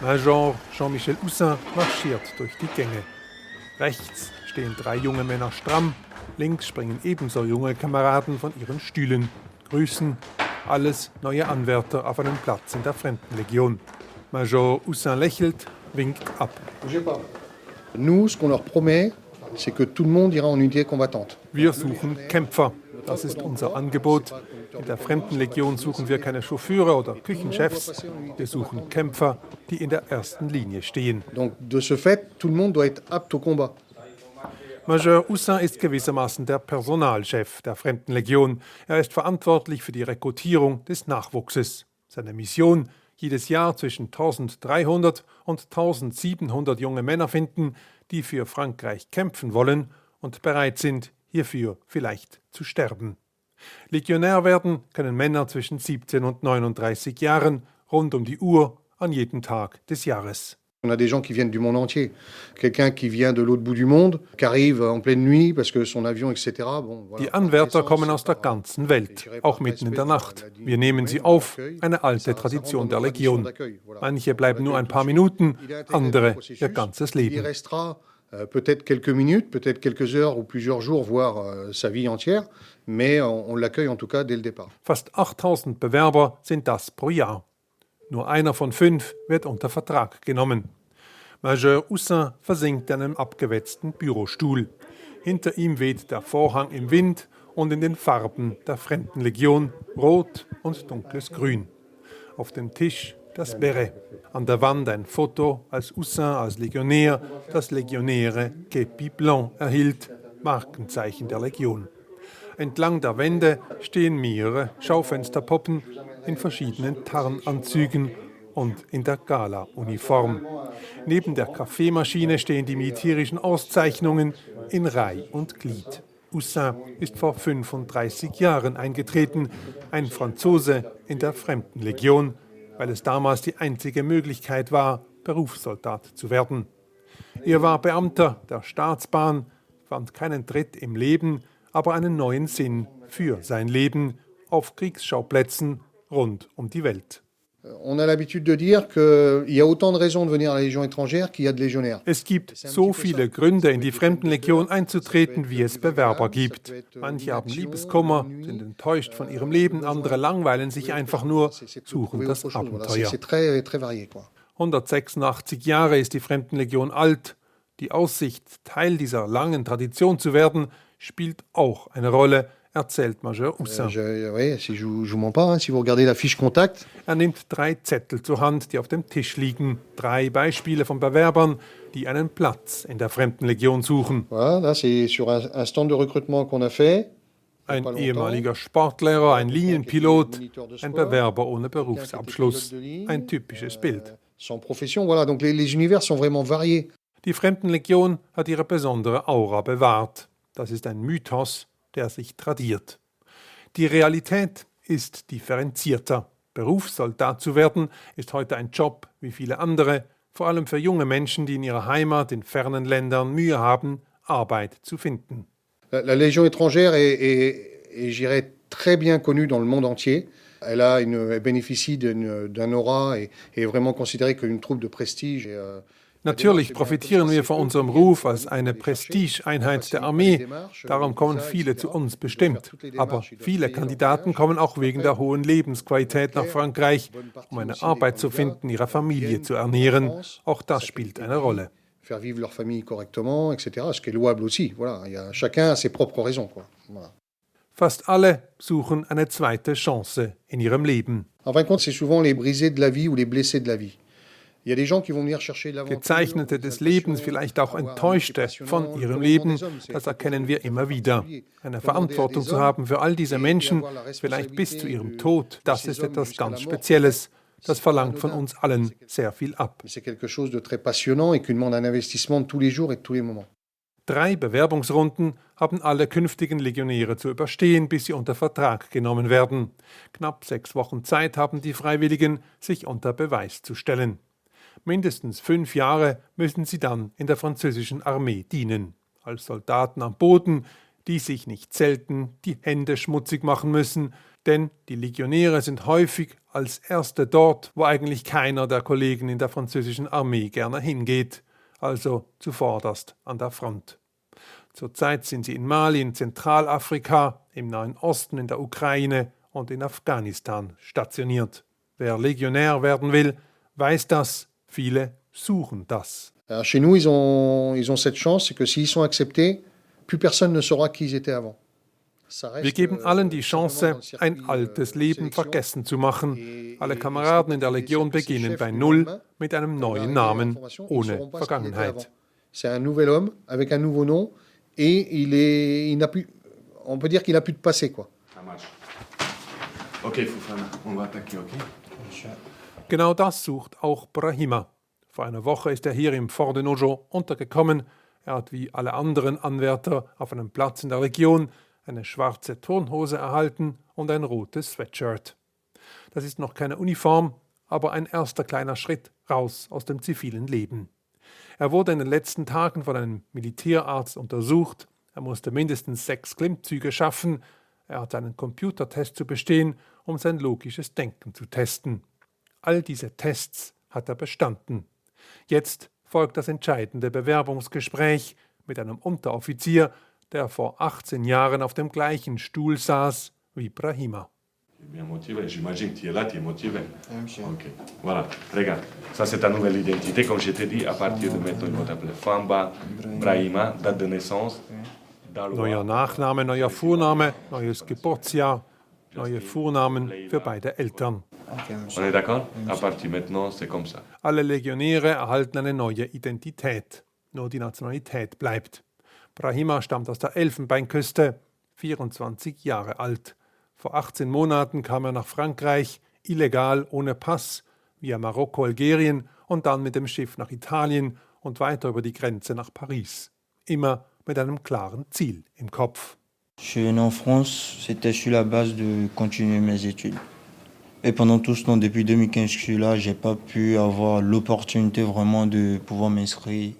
Major Jean-Michel Houssin marschiert durch die Gänge. Rechts stehen 3 junge Männer stramm, links springen ebenso junge Kameraden von ihren Stühlen. Grüßen, alles neue Anwärter auf einen Platz in der Fremdenlegion. Major Houssin lächelt, winkt ab. Nous, ce qu'on leur promet, c'est que tout le monde ira en unité combattante. Wir suchen Kämpfer. Das ist unser Angebot. In der Fremdenlegion suchen wir keine Chauffeure oder Küchenchefs. Wir suchen Kämpfer, die in der ersten Linie stehen. Donc de ce fait, tout le monde doit être apte au combat. Major Ussin ist gewissermaßen der Personalchef der Fremdenlegion. Er ist verantwortlich für die Rekrutierung des Nachwuchses. Seine Mission: jedes Jahr zwischen 1300 und 1700 junge Männer finden, die für Frankreich kämpfen wollen und bereit sind, hierfür vielleicht zu sterben. Legionär werden können Männer zwischen 17 und 39 Jahren, rund um die Uhr, an jedem Tag des Jahres. On a des gens qui viennent du monde entier. Quelqu'un qui vient de l'autre bout du monde, qui arrive en pleine nuit parce que son avion, etc. Bon, voilà. Die Anwärter kommen aus der ganzen Welt, auch mitten in der Nacht. Wir nehmen sie auf, eine alte Tradition der Legion. Manche bleiben nur ein paar Minuten, andere ihr ganzes Leben. Il restera peut-être quelques minutes, peut-être quelques heures ou plusieurs jours, voire sa vie entière, mais on l'accueille en tout cas dès le départ. Fast 8000 Bewerber sind das pro Jahr. Nur einer von 5 wird unter Vertrag genommen. Major Ussin versinkt in einem abgewetzten Bürostuhl. Hinter ihm weht der Vorhang im Wind und in den Farben der Fremdenlegion, rot und dunkles Grün. Auf dem Tisch das Beret. An der Wand ein Foto als Ussin, als Legionär, das legionäre Képi Blanc erhielt, Markenzeichen der Legion. Entlang der Wände stehen mehrere Schaufensterpuppen in verschiedenen Tarnanzügen und in der Gala-Uniform. Neben der Kaffeemaschine stehen die militärischen Auszeichnungen in Reih und Glied. Ussin ist vor 35 Jahren eingetreten, ein Franzose in der Fremdenlegion, weil es damals die einzige Möglichkeit war, Berufssoldat zu werden. Er war Beamter der Staatsbahn, fand keinen Tritt im Leben, aber einen neuen Sinn für sein Leben auf Kriegsschauplätzen rund um die Welt. On a l'habitude de dire qu'il y a autant de raisons de venir à la Légion étrangère qu'il y a de légionnaires. Es gibt so viele Gründe, in die Fremdenlegion einzutreten, wie es Bewerber gibt. Manche haben Liebeskummer, sind enttäuscht von ihrem Leben, andere langweilen sich einfach nur, suchen das Abenteuer. 186 Jahre ist die Fremdenlegion alt. Die Aussicht, Teil dieser langen Tradition zu werden, spielt auch eine Rolle, erzählt Major Ussin. Er nimmt 3 Zettel zur Hand, die auf dem Tisch liegen. 3 Beispiele von Bewerbern, die einen Platz in der Fremdenlegion suchen. Ein ehemaliger Sportlehrer, ein Linienpilot, ein Bewerber ohne Berufsabschluss. Ein typisches Bild. Die Fremdenlegion hat ihre besondere Aura bewahrt. Das ist ein Mythos, der sich tradiert. Die Realität ist differenzierter. Berufssoldat zu werden, ist heute ein Job wie viele andere, vor allem für junge Menschen, die in ihrer Heimat in fernen Ländern Mühe haben, Arbeit zu finden. La Légion étrangère est, je dirais, très bien connue dans le monde entier. Elle bénéficie d'un aura et est vraiment considérée comme une troupe de prestige. Natürlich profitieren wir von unserem Ruf als eine Prestigeeinheit der Armee. Darum kommen viele zu uns bestimmt. Aber viele Kandidaten kommen auch wegen der hohen Lebensqualität nach Frankreich, um eine Arbeit zu finden, ihre Familie zu ernähren. Auch das spielt eine Rolle. Faire vivre leur famille correctement, etc., ce qui est louable aussi. Voilà, chacun a ses propres raisons, quoi. Voilà. Fast alle suchen eine zweite Chance in ihrem Leben. En fin de compte, c'est souvent les brisés de la vie ou les blessés de la vie. Gezeichnete des Lebens, vielleicht auch Enttäuschte von ihrem Leben, das erkennen wir immer wieder. Eine Verantwortung zu haben für all diese Menschen, vielleicht bis zu ihrem Tod, das ist etwas ganz Spezielles. Das verlangt von uns allen sehr viel ab. 3 Bewerbungsrunden haben alle künftigen Legionäre zu überstehen, bis sie unter Vertrag genommen werden. Knapp 6 Wochen Zeit haben die Freiwilligen, sich unter Beweis zu stellen. Mindestens 5 Jahre müssen sie dann in der französischen Armee dienen. Als Soldaten am Boden, die sich nicht selten die Hände schmutzig machen müssen, denn die Legionäre sind häufig als Erste dort, wo eigentlich keiner der Kollegen in der französischen Armee gerne hingeht, also zuvorderst an der Front. Zurzeit sind sie in Mali, in Zentralafrika, im Nahen Osten, in der Ukraine und in Afghanistan stationiert. Wer Legionär werden will, weiß das. Viele suchen das. Chez nous, ils ont cette chance, c'est que s'ils sont acceptés, plus personne ne saura qui ils étaient avant. Wir geben allen die Chance, ein altes Leben vergessen zu machen. Alle Kameraden in der Legion beginnen bei Null mit einem neuen Namen, ohne Vergangenheit. C'est un nouvel homme avec un nouveau nom et on peut dire qu'il n'a plus de passé, quoi. Okay, Fofana, on va attaquer, okay? Genau das sucht auch Brahima. Vor einer Woche ist er hier im Fort de Nogent untergekommen. Er hat wie alle anderen Anwärter auf einem Platz in der Legion eine schwarze Turnhose erhalten und ein rotes Sweatshirt. Das ist noch keine Uniform, aber ein erster kleiner Schritt raus aus dem zivilen Leben. Er wurde in den letzten Tagen von einem Militärarzt untersucht. Er musste mindestens 6 Klimmzüge schaffen. Er hatte einen Computertest zu bestehen, um sein logisches Denken zu testen. All diese Tests hat er bestanden. Jetzt folgt das entscheidende Bewerbungsgespräch mit einem Unteroffizier, der vor 18 Jahren auf dem gleichen Stuhl saß wie Brahima. Bien motivé, j'imagine que tu es là, tu es motivé. Ok, voilà, regarde, ça c'est ta nouvelle identité, comme je t'ai dit, à partir de maintenant, ils vont t'appeler Famba, Brahima, date de naissance. Neuer Nachname, neuer Vorname, neues Geburtsjahr, neue Vornamen für beide Eltern. On est d'accord? À partir maintenant, c'est comme ça. Alle Legionäre erhalten eine neue Identität. Nur die Nationalität bleibt. Brahima stammt aus der Elfenbeinküste, 24 Jahre alt. Vor 18 Monaten kam er nach Frankreich, illegal, ohne Pass, via Marokko, Algerien und dann mit dem Schiff nach Italien und weiter über die Grenze nach Paris. Immer mit einem klaren Ziel im Kopf. Je suis venu en France, c'était sur la base de continuer mes études. Et pendant tout ce temps, depuis 2015 que je suis là, j'ai pas pu avoir l'opportunité vraiment de pouvoir m'inscrire.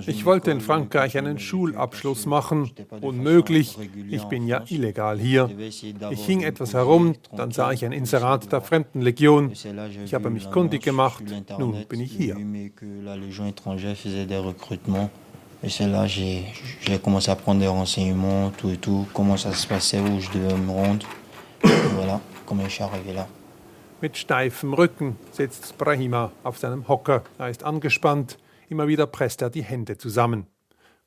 Ich wollte in Frankreich einen Schulabschluss machen. Unmöglich, ich bin ja illegal hier. Ich hing etwas herum, dann sah ich ein Inserat der Fremdenlegion. Ich habe mich kundig gemacht, nun bin ich hier. Et c'est là j'ai commencé à prendre des renseignements, tout et tout, comment ça se passait, où je devais me rendre. Et voilà, comment je suis arrivé là. Mit steifem Rücken sitzt Brahima auf seinem Hocker. Er ist angespannt. Immer wieder presst er die Hände zusammen.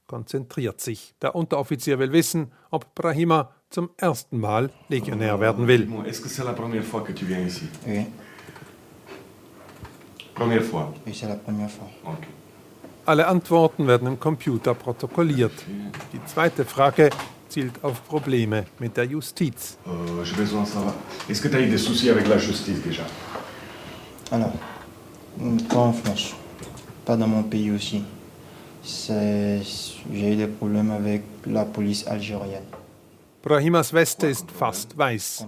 Konzentriert sich. Der Unteroffizier will wissen, ob Brahima zum ersten Mal Legionär werden will. Est-ce que c'est la première fois que tu viens ici? Oui. Première fois? Oui, c'est la première fois. Okay. Alle Antworten werden im Computer protokolliert. Die zweite Frage zielt auf Probleme mit der Justiz. J'ai besoin de savoir. Est-ce que tu as eu des soucis avec la justice déjà? Alors, pas en France. Pas dans mon pays aussi. J'ai eu des problèmes avec la police algérienne. Brahimas Weste ist fast weiß.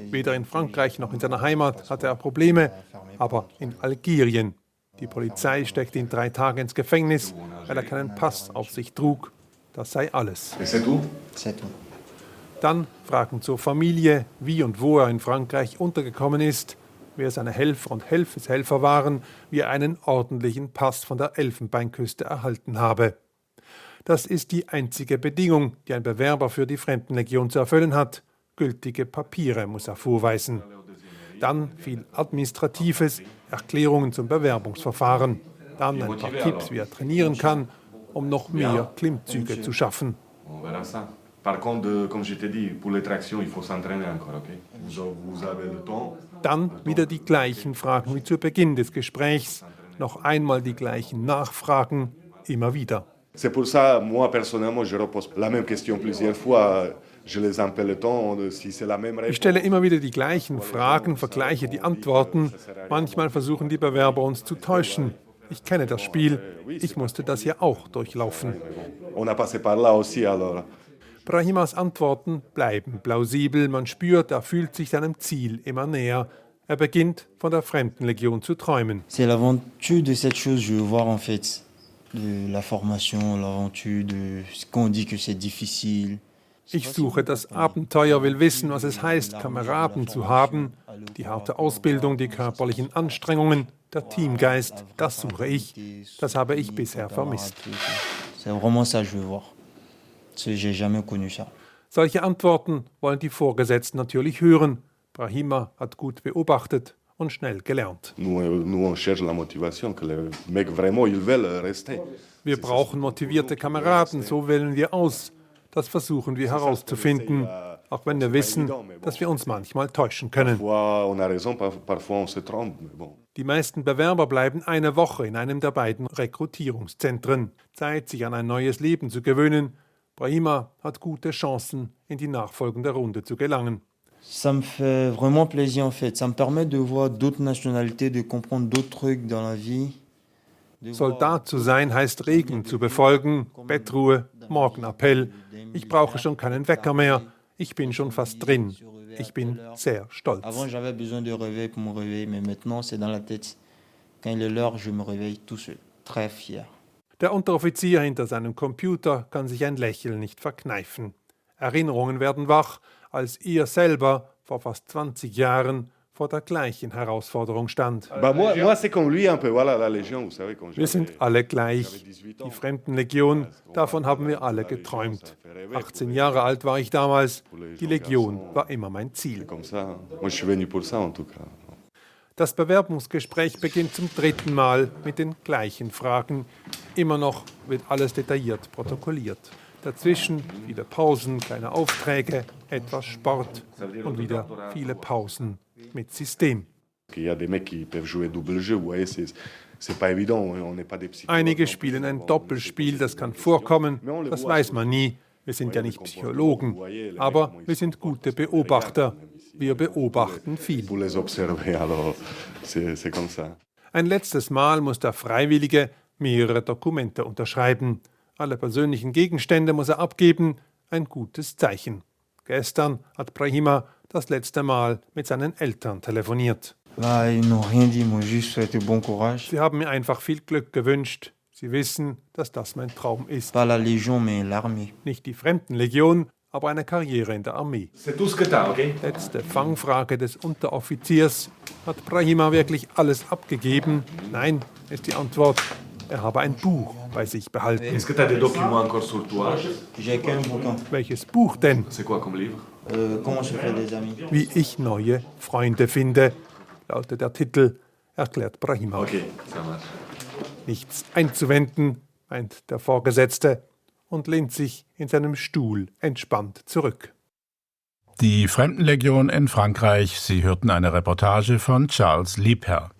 Weder in Frankreich noch in seiner Heimat hatte er Probleme, aber in Algerien. Die Polizei steckte ihn 3 Tage ins Gefängnis, weil er keinen Pass auf sich trug. Das sei alles. Dann Fragen zur Familie, wie und wo er in Frankreich untergekommen ist, wer seine Helfer und Helfershelfer waren, wie er einen ordentlichen Pass von der Elfenbeinküste erhalten habe. Das ist die einzige Bedingung, die ein Bewerber für die Fremdenlegion zu erfüllen hat. Gültige Papiere muss er vorweisen. Dann viel Administratives, Erklärungen zum Bewerbungsverfahren. Dann ein paar Tipps, wie er trainieren kann, um noch mehr Klimmzüge zu schaffen. Par contre, comme je t'ai dit, pour les tractions, il faut s'entraîner encore, okay? Vous avez le temps. Dann wieder die gleichen Fragen wie zu Beginn des Gesprächs. Noch einmal die gleichen Nachfragen, immer wieder. C'est pour ça, moi personnellement, je repose la même question plusieurs fois. Je les appelle le temps, si c'est la même réponse. Ich stelle immer wieder die gleichen Fragen, vergleiche die Antworten. Manchmal versuchen die Bewerber uns zu täuschen. Ich kenne das Spiel. Ich musste das hier auch durchlaufen. On a passé par là aussi, alors. Brahimas Antworten bleiben plausibel. Man spürt, er fühlt sich seinem Ziel immer näher. Er beginnt, von der Fremdenlegion zu träumen. C'est l'aventure de cette chose, je veux voir en fait. De la formation, l'aventure de ce qu'on dit que c'est difficile. Ich suche das Abenteuer, will wissen, was es heißt, Kameraden zu haben. Die harte Ausbildung, die körperlichen Anstrengungen, der Teamgeist, das suche ich. Das habe ich bisher vermisst. C'est vraiment ça, je veux voir. J'ai jamais connu ça. Solche Antworten wollen die Vorgesetzten natürlich hören. Brahima hat gut beobachtet, und schnell gelernt. Wir brauchen motivierte Kameraden, so wählen wir aus. Das versuchen wir herauszufinden, auch wenn wir wissen, dass wir uns manchmal täuschen können. Die meisten Bewerber bleiben eine Woche in einem der beiden Rekrutierungszentren. Zeit, sich an ein neues Leben zu gewöhnen. Brahima hat gute Chancen, in die nachfolgende Runde zu gelangen. Ça me fait vraiment plaisir en fait. Ça me permet de voir d'autres nationalités, de comprendre d'autres trucs dans la vie. Soldat zu sein heißt Regeln zu befolgen, Bettruhe, Morgenappell. Ich brauche schon keinen Wecker mehr. Ich bin schon fast drin. Ich bin sehr stolz. Avant j'avais besoin de réveil pour me réveiller, mais maintenant c'est dans la tête. Quand il est l'heure, je me réveille tout seul. Très fier. Der Unteroffizier hinter seinem Computer kann sich ein Lächeln nicht verkneifen. Erinnerungen werden wach, als er selber vor fast 20 Jahren vor der gleichen Herausforderung stand. Wir sind alle gleich. Die Fremdenlegion, davon haben wir alle geträumt. 18 Jahre alt war ich damals. Die Legion war immer mein Ziel. Das Bewerbungsgespräch beginnt zum 3. Mal mit den gleichen Fragen. Immer noch wird alles detailliert protokolliert. Dazwischen viele Pausen, kleine Aufträge, etwas Sport und wieder viele Pausen mit System. Einige spielen ein Doppelspiel, das kann vorkommen, das weiß man nie. Wir sind ja nicht Psychologen, aber wir sind gute Beobachter. Wir beobachten viel. Ein letztes Mal muss der Freiwillige mehrere Dokumente unterschreiben. Alle persönlichen Gegenstände muss er abgeben, ein gutes Zeichen. Gestern hat Brahima das letzte Mal mit seinen Eltern telefoniert. Sie haben mir einfach viel Glück gewünscht. Sie wissen, dass das mein Traum ist. Nicht die Fremdenlegion, aber eine Karriere in der Armee. Letzte Fangfrage des Unteroffiziers. Hat Brahima wirklich alles abgegeben? Nein, ist die Antwort. Er habe ein Buch bei sich behalten. Welches Buch denn? Wie ich neue Freunde finde, lautet der Titel, erklärt Brahima. Nichts einzuwenden, meint der Vorgesetzte und lehnt sich in seinem Stuhl entspannt zurück. Die Fremdenlegion in Frankreich. Sie hörten eine Reportage von Charles Liebherr.